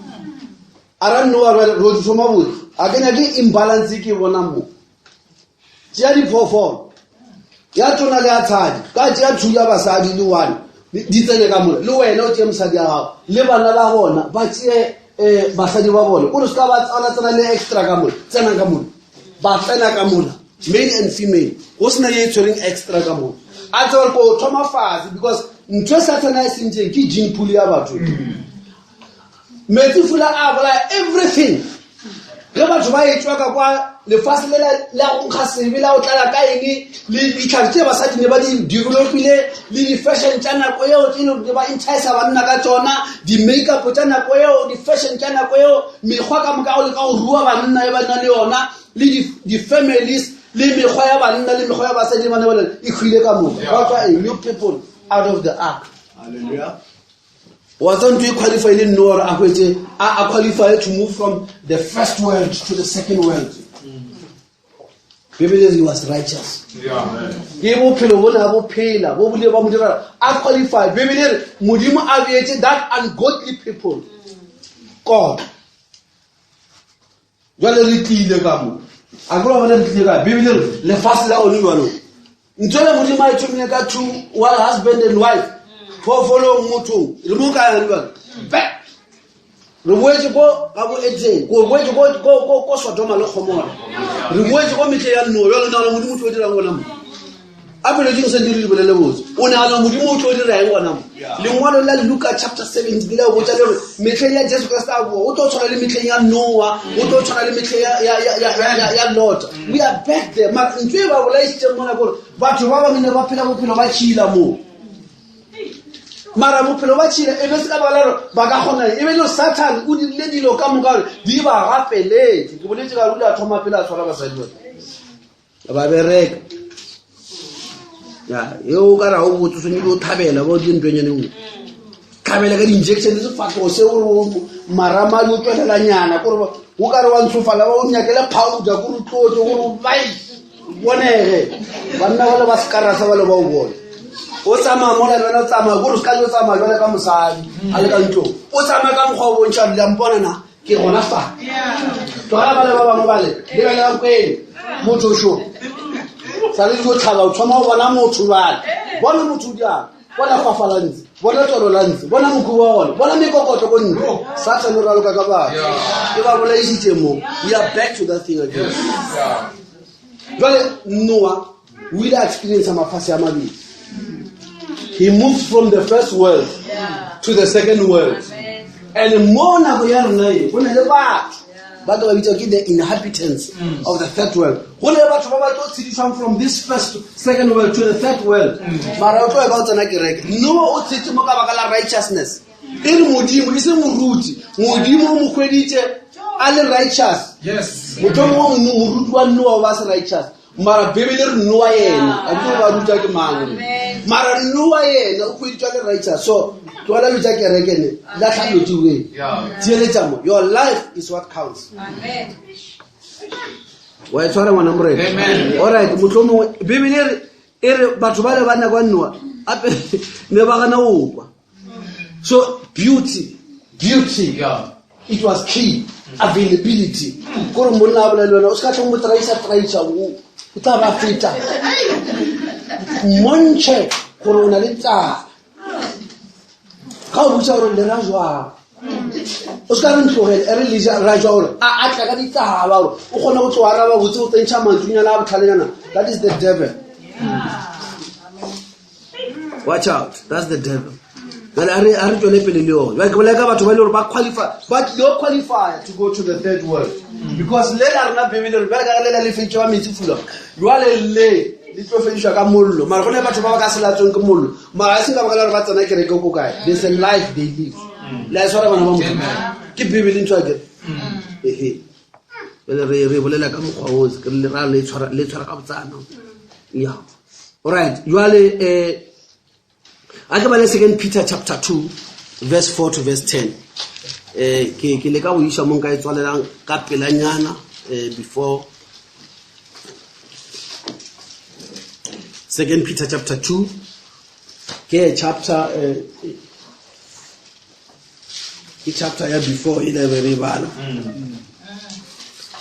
a ra nne wa re ro di thoma botse a ke nyake imbalance ke e bonang mo tšea diphoofolo. Ya tona le ya tshadi, ka tšea two ya basadi le one, di tsene ka mola. Le wena o tšee mosadi ya gago, le bana ba bona ba tšee um basadi ba bona. Kore se ka ba tsena tsena le extra ka mola, tsenang ka mola. Ba tsena ka mola, male and female, go sena ye e tshwereng extra ka mola. A tseba gore ko thoma fase because ntho e sathana e sentseng ke gene pool ya batho. Meetsefula a bolaya everything. Ge batho ba etšwa ka kwa lefase le la go nkga sebe la go tlala ka eng le ditlhare tše basadi ne ba di developile le di-fashion tša nako eo tše le ba entice banna ka tšona di-makeup tša nako eo di-fashion tša nako eo mekgwa ka moka go leka go rua banna e ba na le yona le di-families le mekgwa ya banna le mekgwa ya basadi le bana ba e hwile ka moka ba tswa a new people out of the ark. Hallelujah. Wa tseba ntho e qualify le nno gore a hwetše a a qualify to move from the first world to the second world. Bibele he was righteous. Ke bophelo bo ne a bo phela bo bile ba mo dira a qualify. Bibele re Modimo a beetse that ungodly people God. Jwale re tlile ka mo. A ke bona re tlile ka Bibele re lefase la one jwalo. Ntho le Modimo a e thomile ka two one husband and wife. Phoofolong mothong re mo kae re jwale. Back. Re boetse ko ga bo Eden, ko boetse ko ko ko ko Sodoma le Gomora. Re boetse ko metlhe ya Noa, jwale nagana Modimo o tlo dirang gona mo. A pelo tše sentse re di bolele botse. O nagana Modimo o tlo dira eng gona mo? Lengwalo la Luka chapter 17 le botsa le gore mehleng ya Jesu Kriste a boa, o tlo tshwana le mehleng ya Noa, o tlo tshwana le mehleng ya ya ya ya ya ya Lot. We are back there. Mara ntho e ba bolaisitseng mona ke gore batho ba bangwe ne ba phela bophelo ba tšhila moo. Mara bophelo ba tšhila e be se ka baka la gore ba ka kgona e be le Satan o dirile dilo ka moka gore di ba gapeletše. Ke boletse ka ruri a thoma pele a tshwara basadi ba. Ba bereka. Ya, e o ka ra o botse tshwanetse o thabela ba o di ntwenyane nngwe. Thabela ka di-injection le sefatlhogo se o marama di o tswelelanyana kore o ka re wa ntshofala ba o nyakele powder kore o tlotse gore bai bonege banna ba le ba sekarasa ba le ba o bone o tsamaya mola le wena o tsamaya kore o se ka jo tsamaya jwale ka mosadi a le ka ntlong o tsamaya ka mokgwa o bontšha le mpona na ke gona fa tlogela ba le ba bangwe ba le lebelelang kwele motho šo sa le dio tlhaba o thoma go bona motho jale bona motho o diang bona fafa la ntse bona tswalo la ntse bona mokhubo wa gone bona mekokotlo ko ntle satane o raloka ka batho e ba bolaisitse mo we are back to that thing again jale noa o ile a experience mafase a mabedi he moved from the first world to the second world and mo nako ya rena e go ne le batho ba tlo ba bitsa ke the inhabitants of the third world go ne le batho ba ba tlo tshediswang from this first second world to the third world mara o tlo e ba o tsena kereke noa o tshetse mo ka baka la righteousness e re modimo e se moruti modimo o mo hweditše a le righteous motho mongwe moruti wa noa o ba se righteous mara bibele re noa yena a ke ba ruta ke mang mara noa yena o hweditšwa le righteous so tlogela dilo tša kereke ne latlha dilo tšeoe theeletša mo your life is what counts wa e tshwara ngwana morena alright motlho mongwe bibele re e re batho ba le ba nako ya noa ape ne ba gana go kwa so beauty beauty Yeah. it was key availability kore monna a bolele wena o se ka tlhong mo traisa traisa o o tla ba feta mmontšhe gore o na le taba ga o botsa gore le ra jwang o se ka re ntlogele e re leja ra jwa gore a a tla ka ditaba gore o kgone go tlo araba botse o tsentšha mantsunyana a botlhalenyana that is the devil watch out that's the devil jale a re a re tswele pele le yone jale ke bolela ka batho ba e le gore ba qualify ba tlile qualify to go to the third world because le la rena bibele re bjale ka ge le la le feditšwe ba metsi fula jwale le le tlo fedišwa ka mollo mara go ne batho ba ba ka se latsweng ke mollo mara e seng ka baka la gore ba tsena kereke ko kae there's a life they live le a e tshwara bana ba modimo ke bibele ntho ya kere ehe jale re re bolela ka mokgwa o ke re le ra le tshwara le tshwara ka botsana ya alright jwale eh a ke bale second peter chapter 2 verse 4 to verse 10 eh ke ke leka go iša mo nka e tswalelang ka pelanyana eh before second peter chapter 2 ke chapter eh ke chapter ya before e le re bala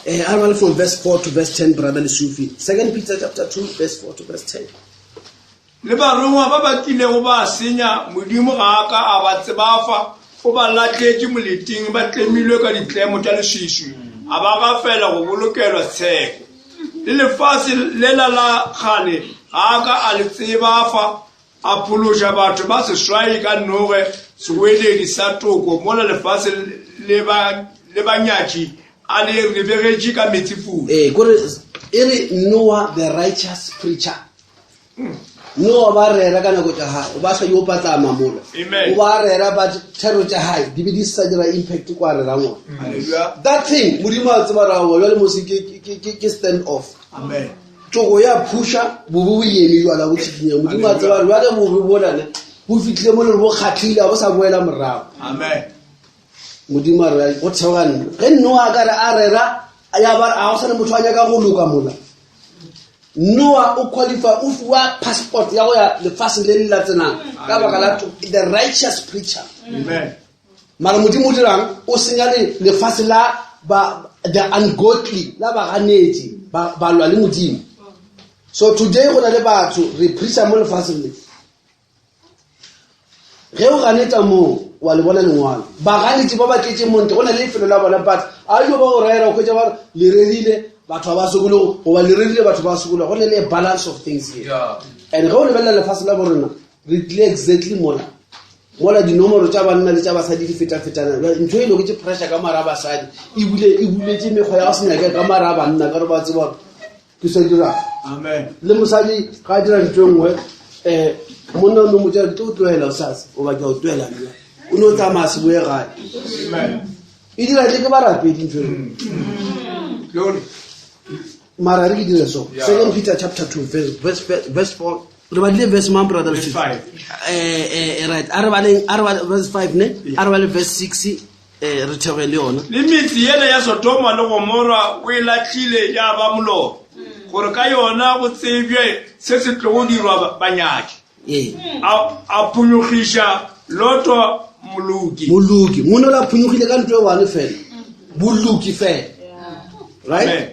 eh a bale from verse 4 to verse 10 brother Lesufi second peter chapter 2 verse 4 to verse 10. Le barongwa ba ba kilego ba senya, Modimo ga a ka a ba tsebafa, o ba lahletše moleting ba tlemilwe ka ditlemo tša leswiswi, a ba gafela go bolokelwa tsheko. Le lefase lela la kgale ga a ka a le tsebafa, a phološa batho ba seswai ka Noge segoeledi sa toko, mola lefase le ba le banyatši a le ribegetše ka meetsefula. Ee, kore e re Noah the righteous preacher. Noa ba rera ka nako tša gagwe ba sa yo patlama mola Amen. o ba rera but thero tša gae di be di sa dira impact kwa rerang ona Hallelujah. that thing modimo a tseba raowa jale mose ke- ke- ke ke stand off Amen. toko ya phusha bobe bo eme jala bo tshikinyega modimo a tseba gore jale bobe bolane bo fitlhile mo le gore bo kgatlhile ga bo sa boela morago Amen. modimo a re go theoga nna ge noa a ka re a rera ya ba re a go sane motho a nyaka go loka mola noa o qualify o fiwa passport ya go ya lefaseng le le latsenang ka baka la the righteous preacher Amen. mara modimo o dirang o senya le lefase la ba the ungodly la baganetši ba ba lwa le modimo so today go na le batho re preacher mo lefaseng le ge o ganetša moo wa le bona lengwalo baganetši ba ba tletše montle go na le lefelo la bona but a yo ba go rera o kgwetsa ba re le rerile batho ba ba sokologo goba le rerile batho ba sokologo go na le balance of things here and ge o lebelela lefase la borena re tlile exactly mola mola dinomoro tša banna le tša basadi di fetafetana ntho e loketse pressure ka mara a basadi ebile e buletse mekgwa ya go se nyake ka mara a banna ka gore ba tseba ke sa dira amen le mosadi ga a dira ntho e nngwe um monna o no mo tsela ke tlo o tlohela o sase goba ke a o tlohela nna o ne o tsamaya se boe gae amen e dira le ke barapedi ntho e glory mara re ke dire so Yeah. second peter chapter 2 verse, verse, verse 4 re badile verse mang brother Verse five. eh, eh, right a re baleng a re bale verse 5 ne a re bale verse 6 eh, re theoge le yona le metse yela ya sodoma le gomora o e latlhile ya ba moloro gore ka yona go tsebje se se tlogo dirwa banyaki ee a phonyokgiša loto moloki moloki monna o la phonyogile ka ntho e one fela boloki fela right Amen.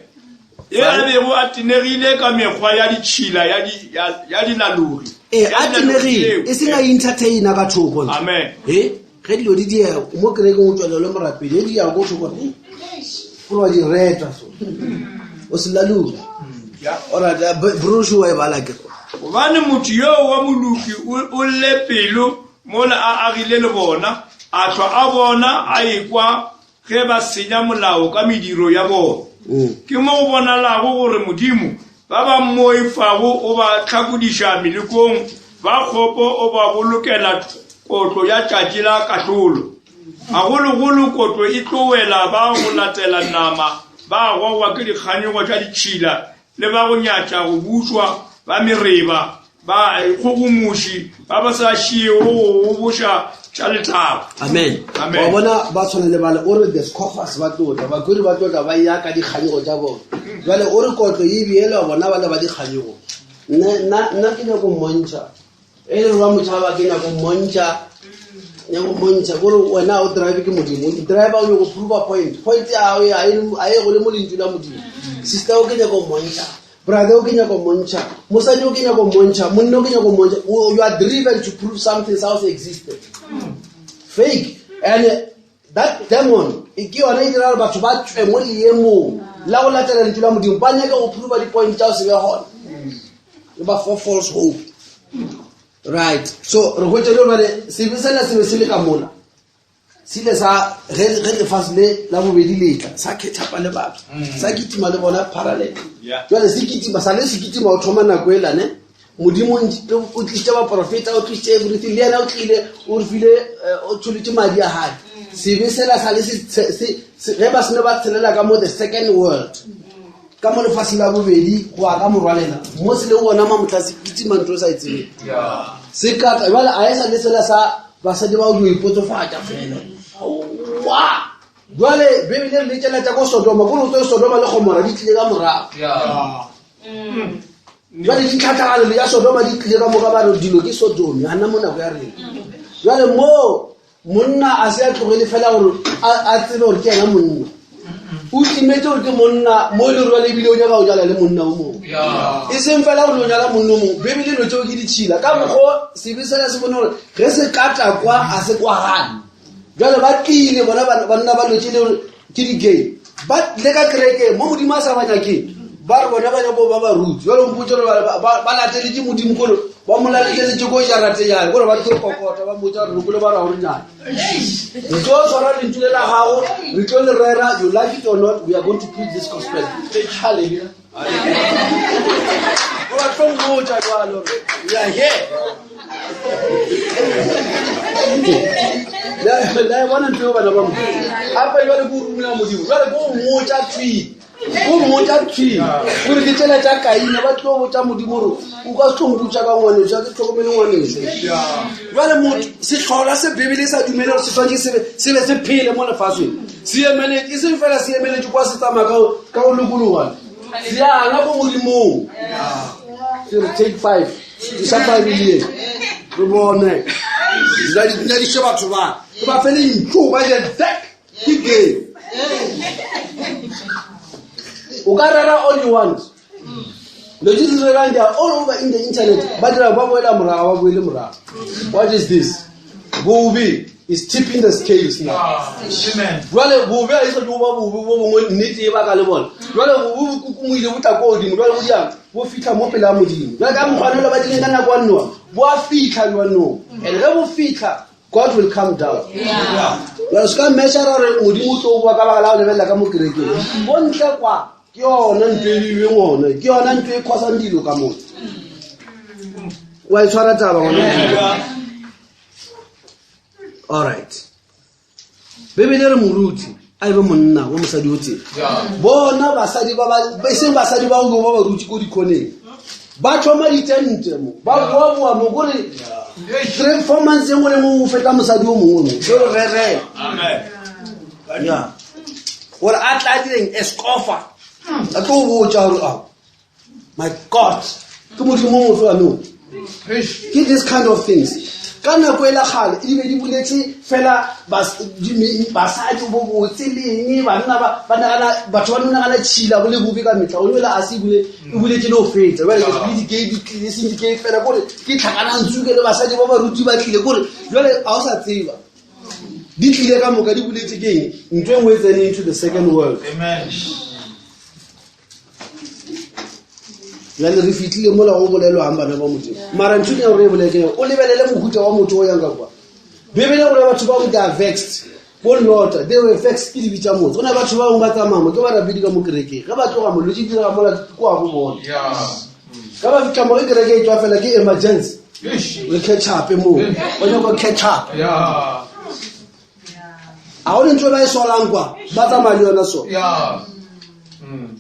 ye a bego a tenegile ka mekgwa ya ditšhila ya di- ya- ya dilalogi ee Ya a dilalogi tenegile tšeo. e seng a entertaina ka thoko Amen. e ge dilo di diega mo kerekeng o tswelela le morapedi ge di ya ko thoko gore gore wa di reta so o se lalogi Ya. alright broshu wa e bala ke gobane motho yoo wa moloki o o lle pelo mola a agile le bona a hlwa a bona a ekwa ge ba senya molao ka mediro ya bona ke mo go bonalago gore modimo ba ba mmoifago o ba hlakodiša melekong ba kgopo o ba bolokela kotlo ya tšatši la kahlolo gagologolo kotlo e tlo wela ba go latela nama ba gogwa ke dikganyogo tša ditšhila le ba go nyatša go bušwa ba mereba ba ikgogomoši ba ba sa šiego go goboša tša lethabo amen Amen. wa bona ba tshwana le bale o re the scoffers ba tlotla bakweri ba tlotla ba ya ka dikganyogo tša bona jale o re kotlo e beelwa bona ba le ba dikganyogo nna nna- nna ke nyako mmontšha e le re ba motšhaba ke nyako mmontšha nyako mmontšha kore wena o drive ke modimo driver o nyako prove a point point ya gago a e- a e gole mo lentšu la modimo sister o ke nyako mmontšha brother o ke nyako mmontšha mosadi o ke nyako mmontšha monna o ke nyako mmontšha O- you are driven to prove something sa go se existed fake and that demon e ke yona e dira gore batho ba tswe mo leemong la go latela lentšu la modimo ba nyake go prova di-point tša go se be gona e ba for false hope right so re hwetša le gore sebe sela se be se le ka mola se ile sa ge ge lefase le la bobedi letla sa catch-upa le batho sa kitima le bona parallel Yeah. jale se kitima sa le se kitima o thoma nako e lane modimo o ntši- o tlisitše baporofeta o tlisitše everything le yena o tlile o re file eh, o tsholotše madi a gae sebe sela sa le se- se- se- se- ge ba sene ba tshelela ka mo the second world ka mo lefaseng la bobedi go ya ka morwalela mo se le gona mamotla se kitima ntho o sa e tsebeng se kata jale a e sa le sela sa basadi ba o dio ipotsofatša fela wa jale bebele re letšela tša ko sodoma kore o tse sodoma le gomora di tlile ka morago jale ditlhatlhagalo le ya sodoma di tlile ka moka ba re dilo ke sodomi ga nna mo nako ya rena jale moo monna a se a tlogele fela gore a a tsebe gore ke ena monna O timetše gore ke monna mo e le gore ebile o nyaka go nyala le monna o mongwe. E seng fela gore o nyala monna o mongwe, Bibele dilo tseo ke ditšhila. Ka mokgo sebe sela se bone gore ge se kata kwa a se kwagane. Jwale ba tlile bona banna ba lwetše le gore ke di-gay. Ba tle ka kerekeng mo Modimo a sa ba nyakeng. Ba re bona ba nyako ba baruti. Jwale o mpotse gore ba lateletše Modimo kore ba mo lateletše ko jarate yane kore ba tlo kokota ba mmotsa gore re kole ba ra gore nyane. Re tlo tshwara lentšu le la gago, re tlo le rera, you like it or not, we are going to preach this gospel. Hallelujah. O ba tlo mmotsa jwalo gore we are here. La e bona ntho eo bana ba Modimo. Gape jwale ke o rumela Modimo, jwale ke o mmotsa thwi. O mmotsa thwi gore ke tsela tša Kaine, ba tlo botsa Modimo gore o ka se tlo mpotsa ka ngwaneso, a ke tlhokomele ngwaneso. Jwale motho sehlola se Bibele e sa dumele gore se swanetše se be se be se phele mo lefaseng. Se emeletše, e seng fela se emeletše kwa se tsamaya ka ka go lokologa. Se yana ko Modimong. Se re take five. Tliša Bible ye. Re bone. Nyadiše batho ba. Ke ba fe lentšu ba je dek. Ke gay. O ka rera all you want. Dilo tse di rerang they are all over in the internet. Ba dira ba boela morago, ba boele morago. What is this? Bobe is tipping the scales now. Jwale bobe a e sa tlo ba bobe bo bongwe nnete e baka le bona. Jwale bobe bo kukumoile bo tla ko godimo. Jwale bo diang bo fitlha mo pele ga Modimo. Jwale ka mokgwa le ba dileng ka nako ya Noa, bo a fitlha jwanong. And ge bo fitlha God will come down. Jwale se ka measure gore Modimo o tlo boa ka baka la go lebelela ka mo kerekeng. Ko ntle kwa ke yona ntho e beilweng gona, ke yona ntho e khosang dilo ka mona. Wa e tshwara taba ngwana Modimo. All right. Bibele re moruti a ebe monna wa mosadi o tee. Bona basadi ba ba e seng basadi ba go ba baruti ko dikhoneng. Ba tlhoma ditente mo, ba boa-boa mo kore 3 4 months e nngwe le nngwe o feta mosadi o mongwe mo. So re rere. Amen. Yeah. Gore a tla direng escofa. A tlo botša gore ah my God, ke modimo o mofe wa no. Ke this kind of things. Ka nako e la kgale e di be di boletse fela basadi bo botse le eng, banna ba, ba nagana, batho ba no nagana tšhila bo le bobe ka metlha. Gone la a se ebile e boletse le go feta. Jwale ke le di-gay di tlile, seng di-gay fela, kore ke tlhakanantsuke le basadi ba baruti ba tlile, kore jwale ga o sa tseba. Di tlile ka moka di boletse ke eng? Ntho e nngwe e tsene into the second world. Amen. Jale re fitlhile mola go bolelwang bana ba Modimo. Mara ntho ke ya gore e bolele ke o lebelele mohuta wa motho o yang ka kwa. Bibele gore batho ba bangwe they are vexed. Bo Lota, they were vexed ke dibi tša motse. Go na batho ba bangwe ba tsamaya mo, ke barapedi ka mo kerekeng. Ge ba tloga mo, dilo tše di direga mola kwa go bona. Ge ba fitlha mo, ge kereke e tšwa fela ke emergency. Re catch up moo. Ba nyaka go catch up. A go ntho ba e solang kwa, ba tsamaya le yona so.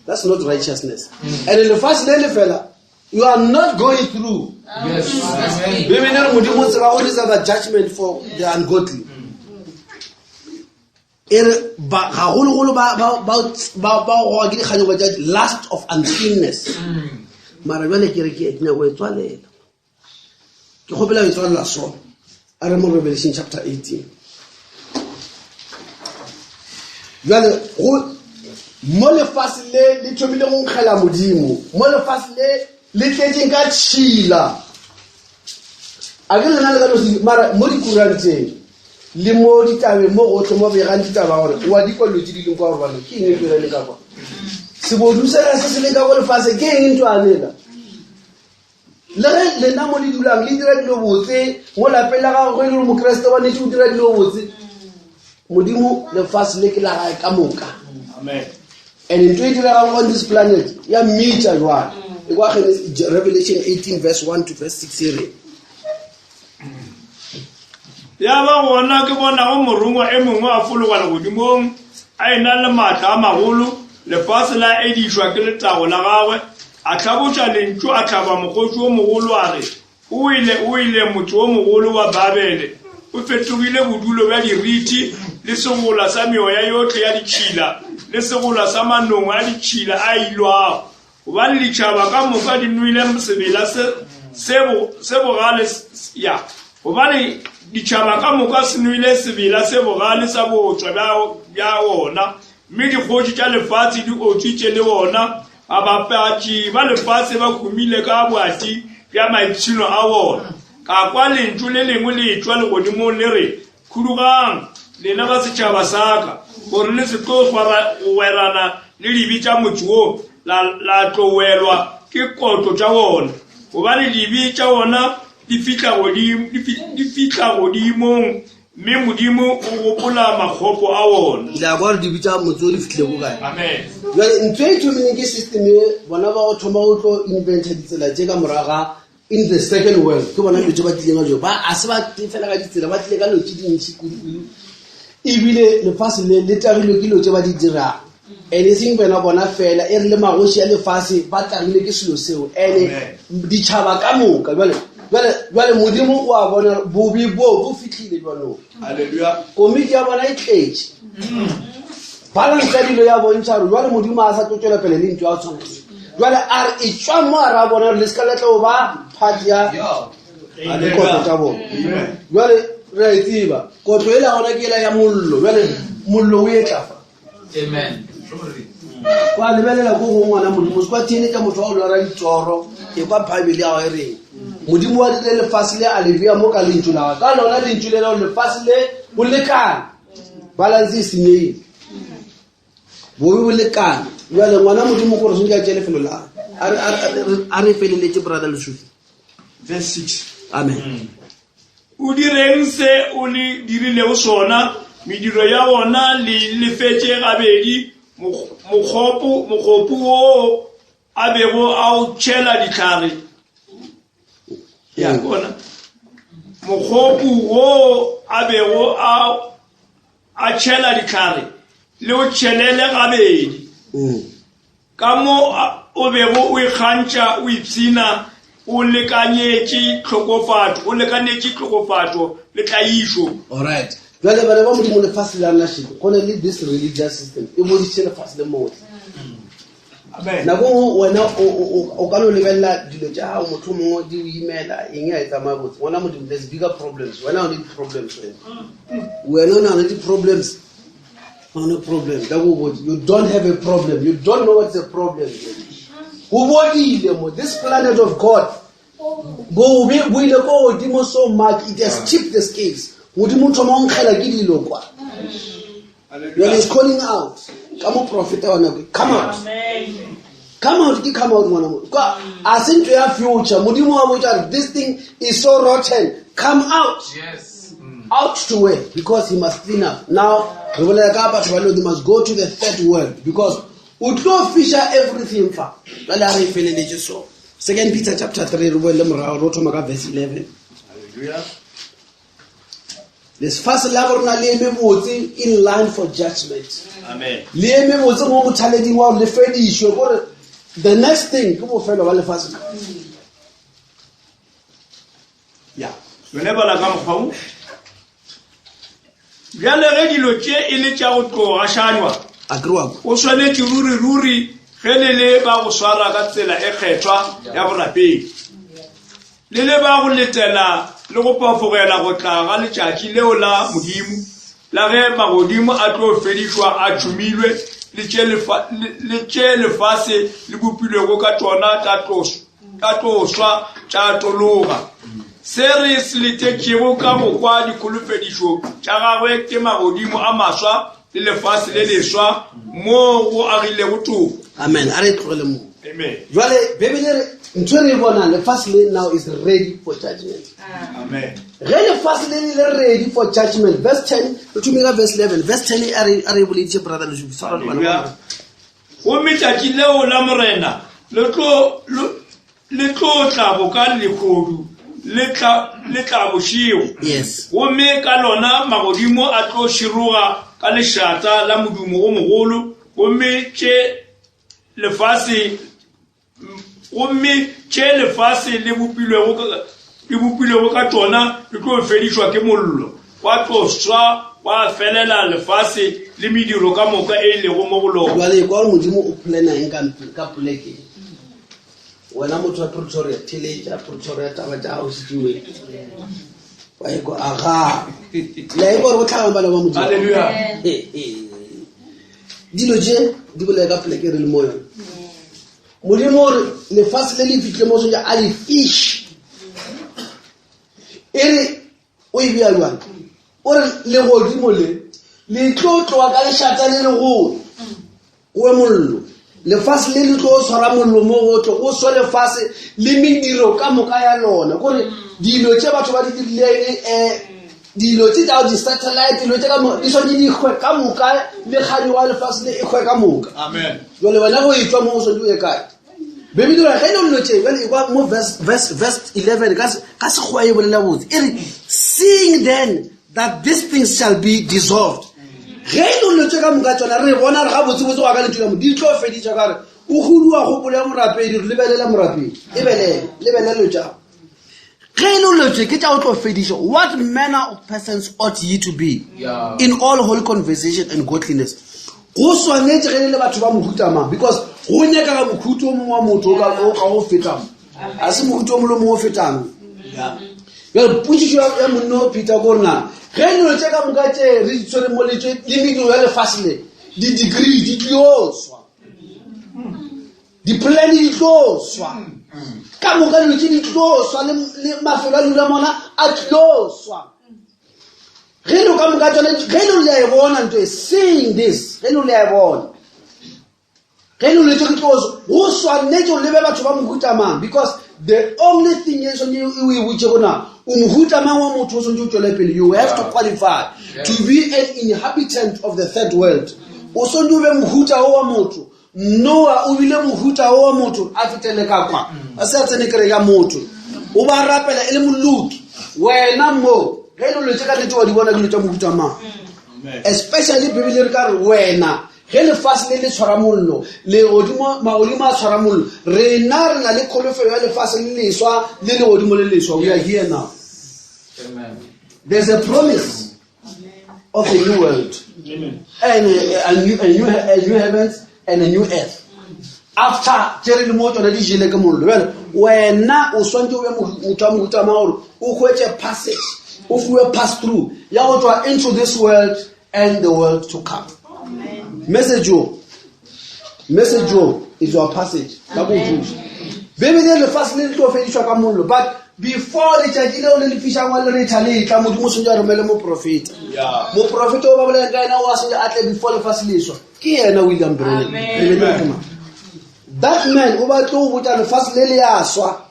That's not righteousness. And lefatshe le le fela, you are not going through. Bibele re Modimo o tseba go reserve judgment for the ungodly. E re ba gagologolo ba ba ba ba ba goga ke dikganyogo tša lust of uncleanness. Mara jwale ke re ke nyako e tswalela. Ke kgopela e tswalela so. A re mo Revelation chapter 18. Jwale go mo lefase le le thomile go nkgela Modimo, mo lefase le le tletseng ka tšhila. A ke lena le ka no se mara mo dikuranteng le mo ditabeng mo gotlhe mo begang ditaba gore wa di kwa dilo tse di leng kwa gore bana ke eng ntho e le ka kwa. Sebodu sela se se leng ka go lefase ke eng ntho a lela. Le ge lena mo le dulang le dira dilo botse mo lapeng la gago, ge e le gore Mokreste wa nnete o dira dilo botse, Modimo lefase le ke la gae ka moka. Amen. And ntho e diregang on this planet ya mmitša jwale. E kwa Genesis, Revelation 18 verse 1 to verse 6 e re. Ya ba gona ke bonago morongwa e mongwe a fologa legodimong a ena le maatla a magolo, lefase la edišwa ke letago la gagwe. A hlaboša lentšu a hlaba mokgoši o mogolo a re, O wele, o wele motse o mogolo wa Babele, o fetogile bodulo bja diriti le segola sa meoya yohle ya ditšhila le segola sa manong a ditšhila a ilwago. Gobane ditšhaba ka moka di nwele sebela se, se, bo, se bogale ya. Gobane ditšhaba ka moka se nwele sebela se bogale sa bootswa bja, bja wona. Mme dikgoši tša lefase di otswitše le wona, babapatši ba lefase ba humile ka boati bja maipshino a wona. Ka kwa lentšu le lengwe le etšwa legodimong le re, Khudugang, lena ba setšhaba sa ka, gore le se tlo gwerana le dibe tša motse wo, la, la tlo welwa ke kotlo tša wona. Gobane dibe tša wona di fihla godimo, di fihla godimong, mme Modimo o gopola makgopo a wona. Le a kwa gore dibe tša motse wo di fihlile ko kae? Amen. Jale ntho e thomileng ke system e bona ba go thoma go tlo inventa ditsela tše ka morago ga in the second world ke bona dilo tse ba tlileng ka jo ba a se ba tle fela ka ditsela ba tlile ka dilo tse dintši kudu ebile lefase le le tagilwe ke dilo tse ba di dirang and e seng bena bona fela e re le magoši a lefase ba tagile ke selo seo and ditšhaba ka moka jale jale jale modimo o a bona bobe boo bo fitlhile jwanong komiti ya bona e tletše balance ya dilo ya bontšha gore jale modimo a sa tlo tswela pele le ntho ya tshwana jale a re e tswa mo a ra bona gore le se ka letla go ba part ya dikotlo tša bona jale re a e tseba kotlo e la gona ke ela ya mollo jale mollo o etla fa kwa lebelela ko go ngwana modimo se kwa theeletša motho wa go lora ditoro e kwa bible ya gago e reng modimo wa dire lefase le a le bea mo ka lentšu la gagwe ka lona lentšu le leo lefase le go lekana balance e senyegile bobe bo lekane jale ngwana modimo gore sentse a tšee lefelo la a re feleletše brother lesufi verse 6 amen mm. O direng se o le dirilego sona, mediro ya wona le lefetše gabedi, mokgopo, mokgopo woo a bego a o tšhela dihlare. Ya mm. kona. Mokgopo woo a bego a a tšhela dihlare le o tšhelele gabedi. Mm. Ka mo o bego o ikgantšha, o ipshina, o lekanyetše tlhokofatšo, o lekanetše tlhokofatšo le tlaišo. Alright. Jwale bana ba Modimo lefase la rena shebe go na le this religious system e boditše lefase le motle. Amen. Nako nngwe wena o ka no lebelela dilo tša gago motho mongwe di o imela eng a e tsamaya botse. Ngwana Modimo there's bigger problems. Wena o ne di-problems wena. Wena o na le di-problems. No problem. Ka go botse. You don't have a problem. You don't know what's a problem. Go bodile mo. This planet of God. Bobe bo ile ko godimo so much it has tipped the scales. Modimo o thoma go nkgela ke dilo kwa. When he's calling out, ka moprofeta wa nako, come out. Come out ke come out ngwana mo. Kwa a se ntho ya future. Modimo wa botsa re this thing is so rotten. Come out. Yes. Out to where? Because he must clean up. Now, re bolela ka batho ba they must go to the third world because o tlo fisha everything fa. Jwale a re e feleletše so. Second Peter chapter 3 re boele morago re thoma ka verse 11. Hallelujah. Lefase la borena le eme botse in line for judgment. Amen. Le eme botse mo mothaleding wa gore le fedišwe gore the next thing ke bofelo ba lefase le. Ya, yone bala ka mokgwa wo. Bjale ge dilo tše e le tša go tlo gašanywa, A kere wa kwa. o swanetše ruri ruri ge le le ba go swara ka tsela e kgethwa ya borapedi, le le ba go letela le go pafogela go tla ga letšatši leo la Modimo, la ge magodimo a tlo fedišwa a tšhumilwe, le tše lefase le bopilwego ka tšona tša tlo Ka tlo swa tša tologa. Se re se letetšego ka go kwa dikholofedišo tša gagwe ke magodimo a maswa le lefase le leswa moo go agilego toko. Amen. A re tlogele moo. Amen. Jwale Bibele re ntho e re e bonang lefase le now is ready for judgment. Amen. Ge lefase le le ready for judgment verse 10 re thome ka verse 11 verse 10 a re a re boleditše brother Lesupi tshwara le bana. Gomme tšatši leo la Morena le tlo, le tlo tla boka lehodu le tla, le tla bošego. Yes. Gomme ka lona magodimo a tlo široga ka lešata la modumo o mogolo, gomme tše lefase Gomme tše lefase le bopilwego ka, le bopilwego ka tšona di tlo fedišwa ke mollo, gwa tlo swa gwa felela lefase le mediro ka moka e lego mo go lona. Bjale kwa gore Modimo o plana eng ka, ka poleke ye. Wena motho wa Pretoria, theletša Pretoria taba tša gago šetšiwe. Wa ekwa, aga. Le a ekwa gore go tlhagang bana ba Modimo. Hallelujah. He, he. Dilo tše di bolela ka poleke re le mo yone. Modimo o re lefase le le fitlhe mo swanetše a le fiše. E re o e bea jwang? O re legodimo le le tlo tloga ka lešata le legolo o mollo. Lefase le le tlo tshwara mollo mo go tlo go swe lefase le mediro ka moka ya lona. Kore dilo tše batho ba di dirileng um dilo tše tša di-satellite dilo tše ka moka di swanetše di hwe ka moka le kganyogo ya lefase le e hwe ka moka. Jwale wena go e tšwa mo o swanetše o ye kae? Bibele e re ge e le dilo tše jwale e kwa mo verse, verse, verse 11 ka, ka sekgowa e bolela botse e re seeing then that these things shall be dissolved. Ge e le dilo tše ka moka tsona re bona re gabotsebotse go ya ka lentšu la Modimo di tlo feditšwa ka re o huduwa kgopolo ya morapedi re lebelela morapedi lebelele lebelela dilo tša ge e le dilo tše ke tša go tlo fediša what manner of persons ought ye to be yeah. in all holy conversation and godliness go swanetše ge le le batho ba mohuta mang because go nyakaga mohuta o mongwe wa motho o ka go fetang a se mohuta o mongwe le mongwe o fetang jale potšišo ya monno o peter ko rena ge dilo tše ka moka tše re di tshwere mo letse le mediro ya lefase le di-degree di tlio swa Dipolane di tlo swa. Ka moka dilo tše di tlo swa le mafelo a dula mona a tlo swa. Ge lo ka moka tsone ge lo le a e bona ntho e seeing this ge lo le a e bona ge lo le tše di tlo swa go swanetše go lebe batho ba mohuta mang because the only thing e swanetše o e botše gona o mohuta mang wa motho o swanetše o tšwele pele you have to qualify to be an inhabitant of the third world o swanetše o be mohuta o wa motho Noa o bile mohuta wo wa motho a fetele ka kwa a se a tsene kereke ya motho o ba rapela e le moloki wena mo ge e le dilo tše ka nnete wa di bona dilo tša mohuta mang especially bibele re ka re wena ge lefase le le tshwara mollo legodimo magodimo a tshwara mollo rena re na le kholofelo ya lefase le leswa le legodimo le leswa we are here now there's a promise of a new world Amen. and a, a, new, a, new, a new heavens and a new earth after tše re le mo tsona di jele ke mollo bjale wena o swantse o be motho wa mohuta ma gore o hwetše passage o fiwe pass through ya go tswa into this world and the world to come message o message o is your passage ka go thuša bebele lefase le le tlo fedišwa ka mollo but before letšatši leo le le fišang wa leretha le tla modimo o swantse a romele moprofeta moprofeta o ba bolelang ka ena o a swantse a tle before lefase leswa ke yena william branham that man o ba tlo go botsa lefase le le ya swa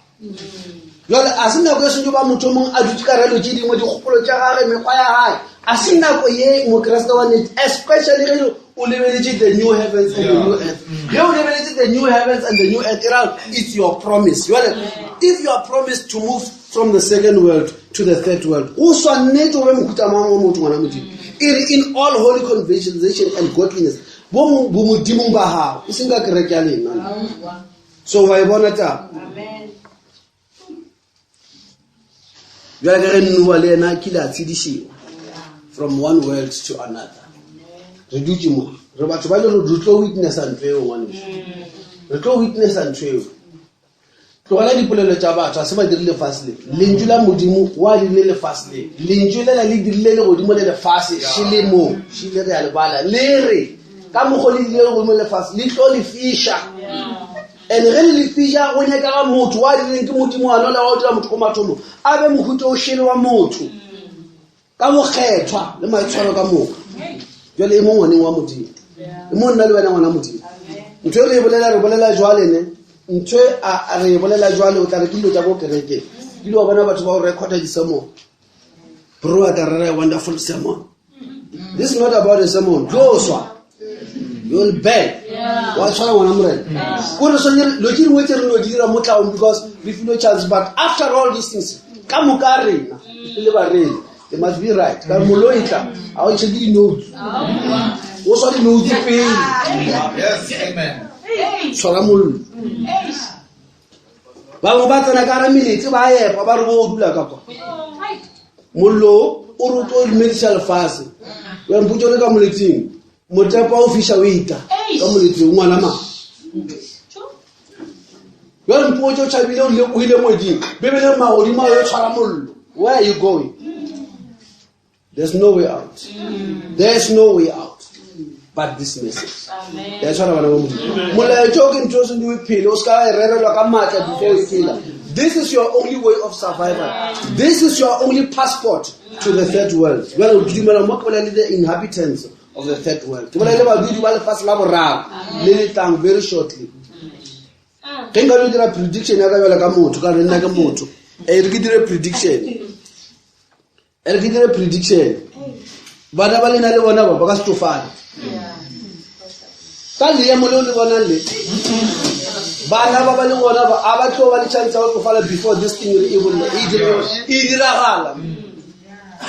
jale a se nako e swantse ba motho mongwe a dutse ka relo tše dingwe dikgopolo tša gage mekgwa ya gage a se nako ye mokeresete wa nnete especially ge o lebeletše the new heavens and the new earth ge o lebeletše the new heavens and the new earth era it's your promise jale if you are promised to move from the second world to the third world o swanetše go be mohuta mang wa motho ngwana modimo e re in all holy conversation and godliness bo bomodimong ba gago e seng ka kereke ya lena so wa e bona taba bjale ka ge nnoa le yena a kile a tshedišiwa from one world to another re dutše mo re batho ba le re tlo witnessa ntho eo ngwaneso re tlo witnessa ntho eo tlogela dipolelo tša batho a se ba dirile lefase le lentšu la modimo wa dirile lefase le lentšu lela le dirile legodimo le lefase šele mo šele re a le bala le re ka mokgo le dirile legodimo le lefase le tlo le fiša And ge le le fiša, go nyakega motho wa rileng ke Modimo wa nola wa go dira motho ko mathomo, a be mohuta o šele wa motho ka bokgethwa le maitshwaro ka moka. Jwale e mo ngwaneng wa Modimo, e mo nna le wena ngwana Modimo. Ntho e re e bolela re bolela jwale ne ntho e a re e bolela jwale o tla re ke dilo tša ko kerekeng dilo wa bona batho ba go recorda di-sermon bro a tla rera a wonderful sermon this is not about a sermon tlo swa you will burn wa tshwara ngwana morena ko re swanetse lo tse dingwe tse re no di dira mo tlaong because re filwe chance but after all these things ka moka rena le barena they must be right ka molo e tla a o check di-notes o swa di-notes pele tshwara mollo bangwe ba tsena ka ra meletse ba epa ba re bo o dula ka kwa mollo o re o tlo dumedisa lefase wa mpotse le ka moletseng motepa o fiša o ita ka moletseng ngwana ma jale mpotse o tšhabile o ile ngweding bebele magodimo a yo tshwara mollo where are you going there's no way out there's no way out. but this message. Ya tshwana bana ba Modimo. Molaetša o ke ntho o sentse o e phele, o se ka e rerelwa ka maatla before o e phela. This is your only way of survival. This is your only passport to the third world. Jwale ke dumela mo ke bolela le the inhabitants of the third world. Ke bolela le badudi ba lefatshe la boraro le le tlang very shortly. Ge nka no dira prediction ya ka jwale ka motho, ka re nna ke motho. E re ke dire prediction. E re ke dire prediction. Bana ba lena le bona ba ba ka se tsofale. Ka leemo leo le bonang le bana ba ba le gona ba a ba tlo ba le chance ya go tsofala before this thing e bolla e e diragala.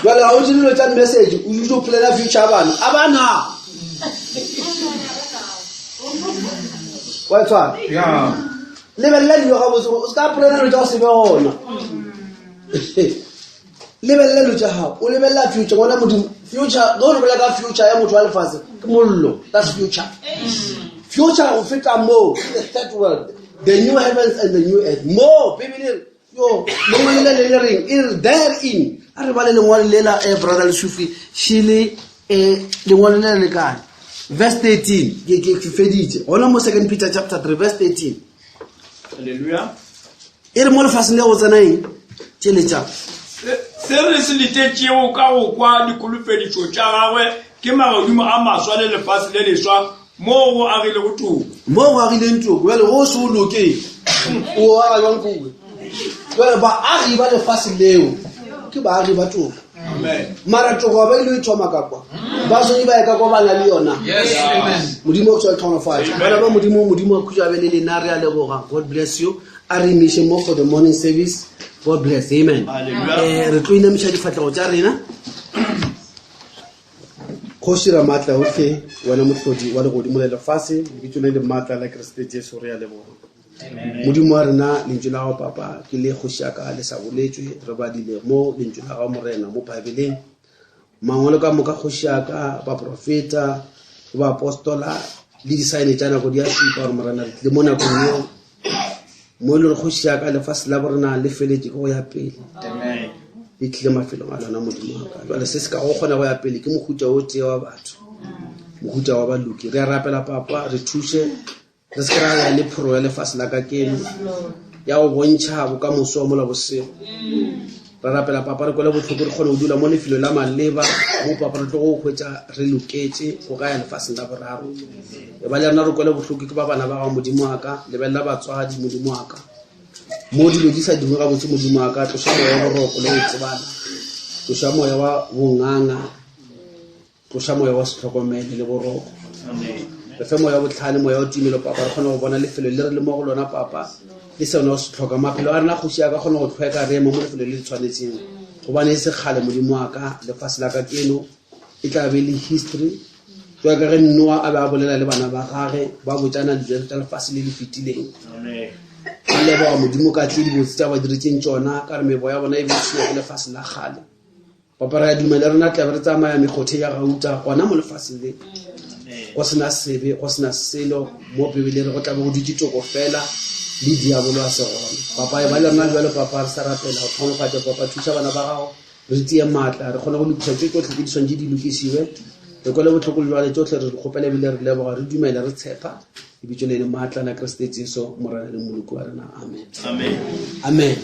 Jwale ga o dire dilo tša message o dutse o plana future ya bana a bana. Wa e tshwara? Lebelela dilo gabotse o se ka plana dilo tša go se be gona. Lebelela dilo tša gago o lebelela future ngwana modimo future ge o lebelela ka future ya motho wa lefase ke mollo that's future. Future go feta moo ke the third world the new heavens and the new earth mo Bibele e re yo lengwalo le le le reng e re therein a re bale lengwalo lela eh, brother Lesufi šele eh, lengwalo lela le kae verse 13 ke ke feditše gona mo second Peter chapter 3 verse 13 Hallelujah. E re mo lefaseng le go tsena eng tšeletša Se re se letetšego ka go kwa dikolofedišo tša gagwe ke magodimo a maswa le lefase le leswa moo go agilego toko. Mo go agileng toko bjale go se o loke o aga jwang kowe jale baagi ba lefase leo ke baagi ba toko mara toko ba ile e thoma ka kwa ba swanetše ba ye ka kwa ba na le yona modimo o tswa tlhonofatša bana ba modimo modimo a khutša be le lena re a leboga god bless you a re imiše mo for the morning service god bless amen eh re tlo inamiša difatlego tša rena kgoši ramaatla ohle wena mohlodi wa legodimo le lefase lebitso le le maatla la keresete jesu re a leboga modimo wa rena lentšu la gago papa ke le kgoši ya ka le sa boletšwe re badile mo lentšu la gago morena mo baebeleng mangwalo ka moka kgoši ya ka baprofeta baapostola le disaene tša nako di a šupa gore morena re tlile mo nakong eo mo e le gore kgoši ya ka lefase la borena le feletše ke go ya pele le tlile mafelong a lona modimo wa ka jale se se ka go kgona go ya pele ke mohuta o tee wa batho mohuta wa baloki re a rapela papa re thuše re se ke ra ya le phoro ya lefase la ka keno ya go bontšha bokamoso wa mola bosego re rapela papa re kwele bohloko re kgone go dula mo lefelo la maleba mo papa re tlo go hwetša re loketše go ka ya lefaseng la boraro e ba le rena re kwele bohloko ke ba bana ba gago modimo wa ka lebelela batswadi modimo wa ka mo dilo di sa dingwe gabotse modimo wa ka tloša moya wa boroko le go tsebana tloša moya wa bonganga tloša moya wa sehlokomele le boroko re fe moya wa botlhale moya wa tumelo papa re kgone go bona lefelo le re le mo go lona papa le sone o se tlhoka maphelo a rena kgoši ya ka kgone go tlhweka re ema mo lefelo le le tshwanetseng gobane e se kgale modimo wa ka lefase la ka keno e tla be le history jwa ka ge noa a be a bolela le bana ba gage ba botsana dijalo tša lefase le le fetileng ba leboga modimo ka tle dibotse tša ba diretseng tšona ka re mebo ya bona e be ke lefase la kgale Papa re a dumela rena tlabe re tsamaya mekgothe ya gauta gona mo lefaseng le go sena sebe go sena selo mo bibele re go tlabe go dutše toko fela le diabolo a se gona papa e ba le rena jalo papa re sa rapela go tlhonolofatša papa thuša bana ba gago re tie maatla re kgone go lokiša tše tsotlhe tse di swantše di lokisiwe re kwele bohloko le jwale tsotlhe re kgopela ebile re leboga re dumela re tshepa lebitso le le maatla la keresete jesu morena le moloko wa rena amen amen, amen.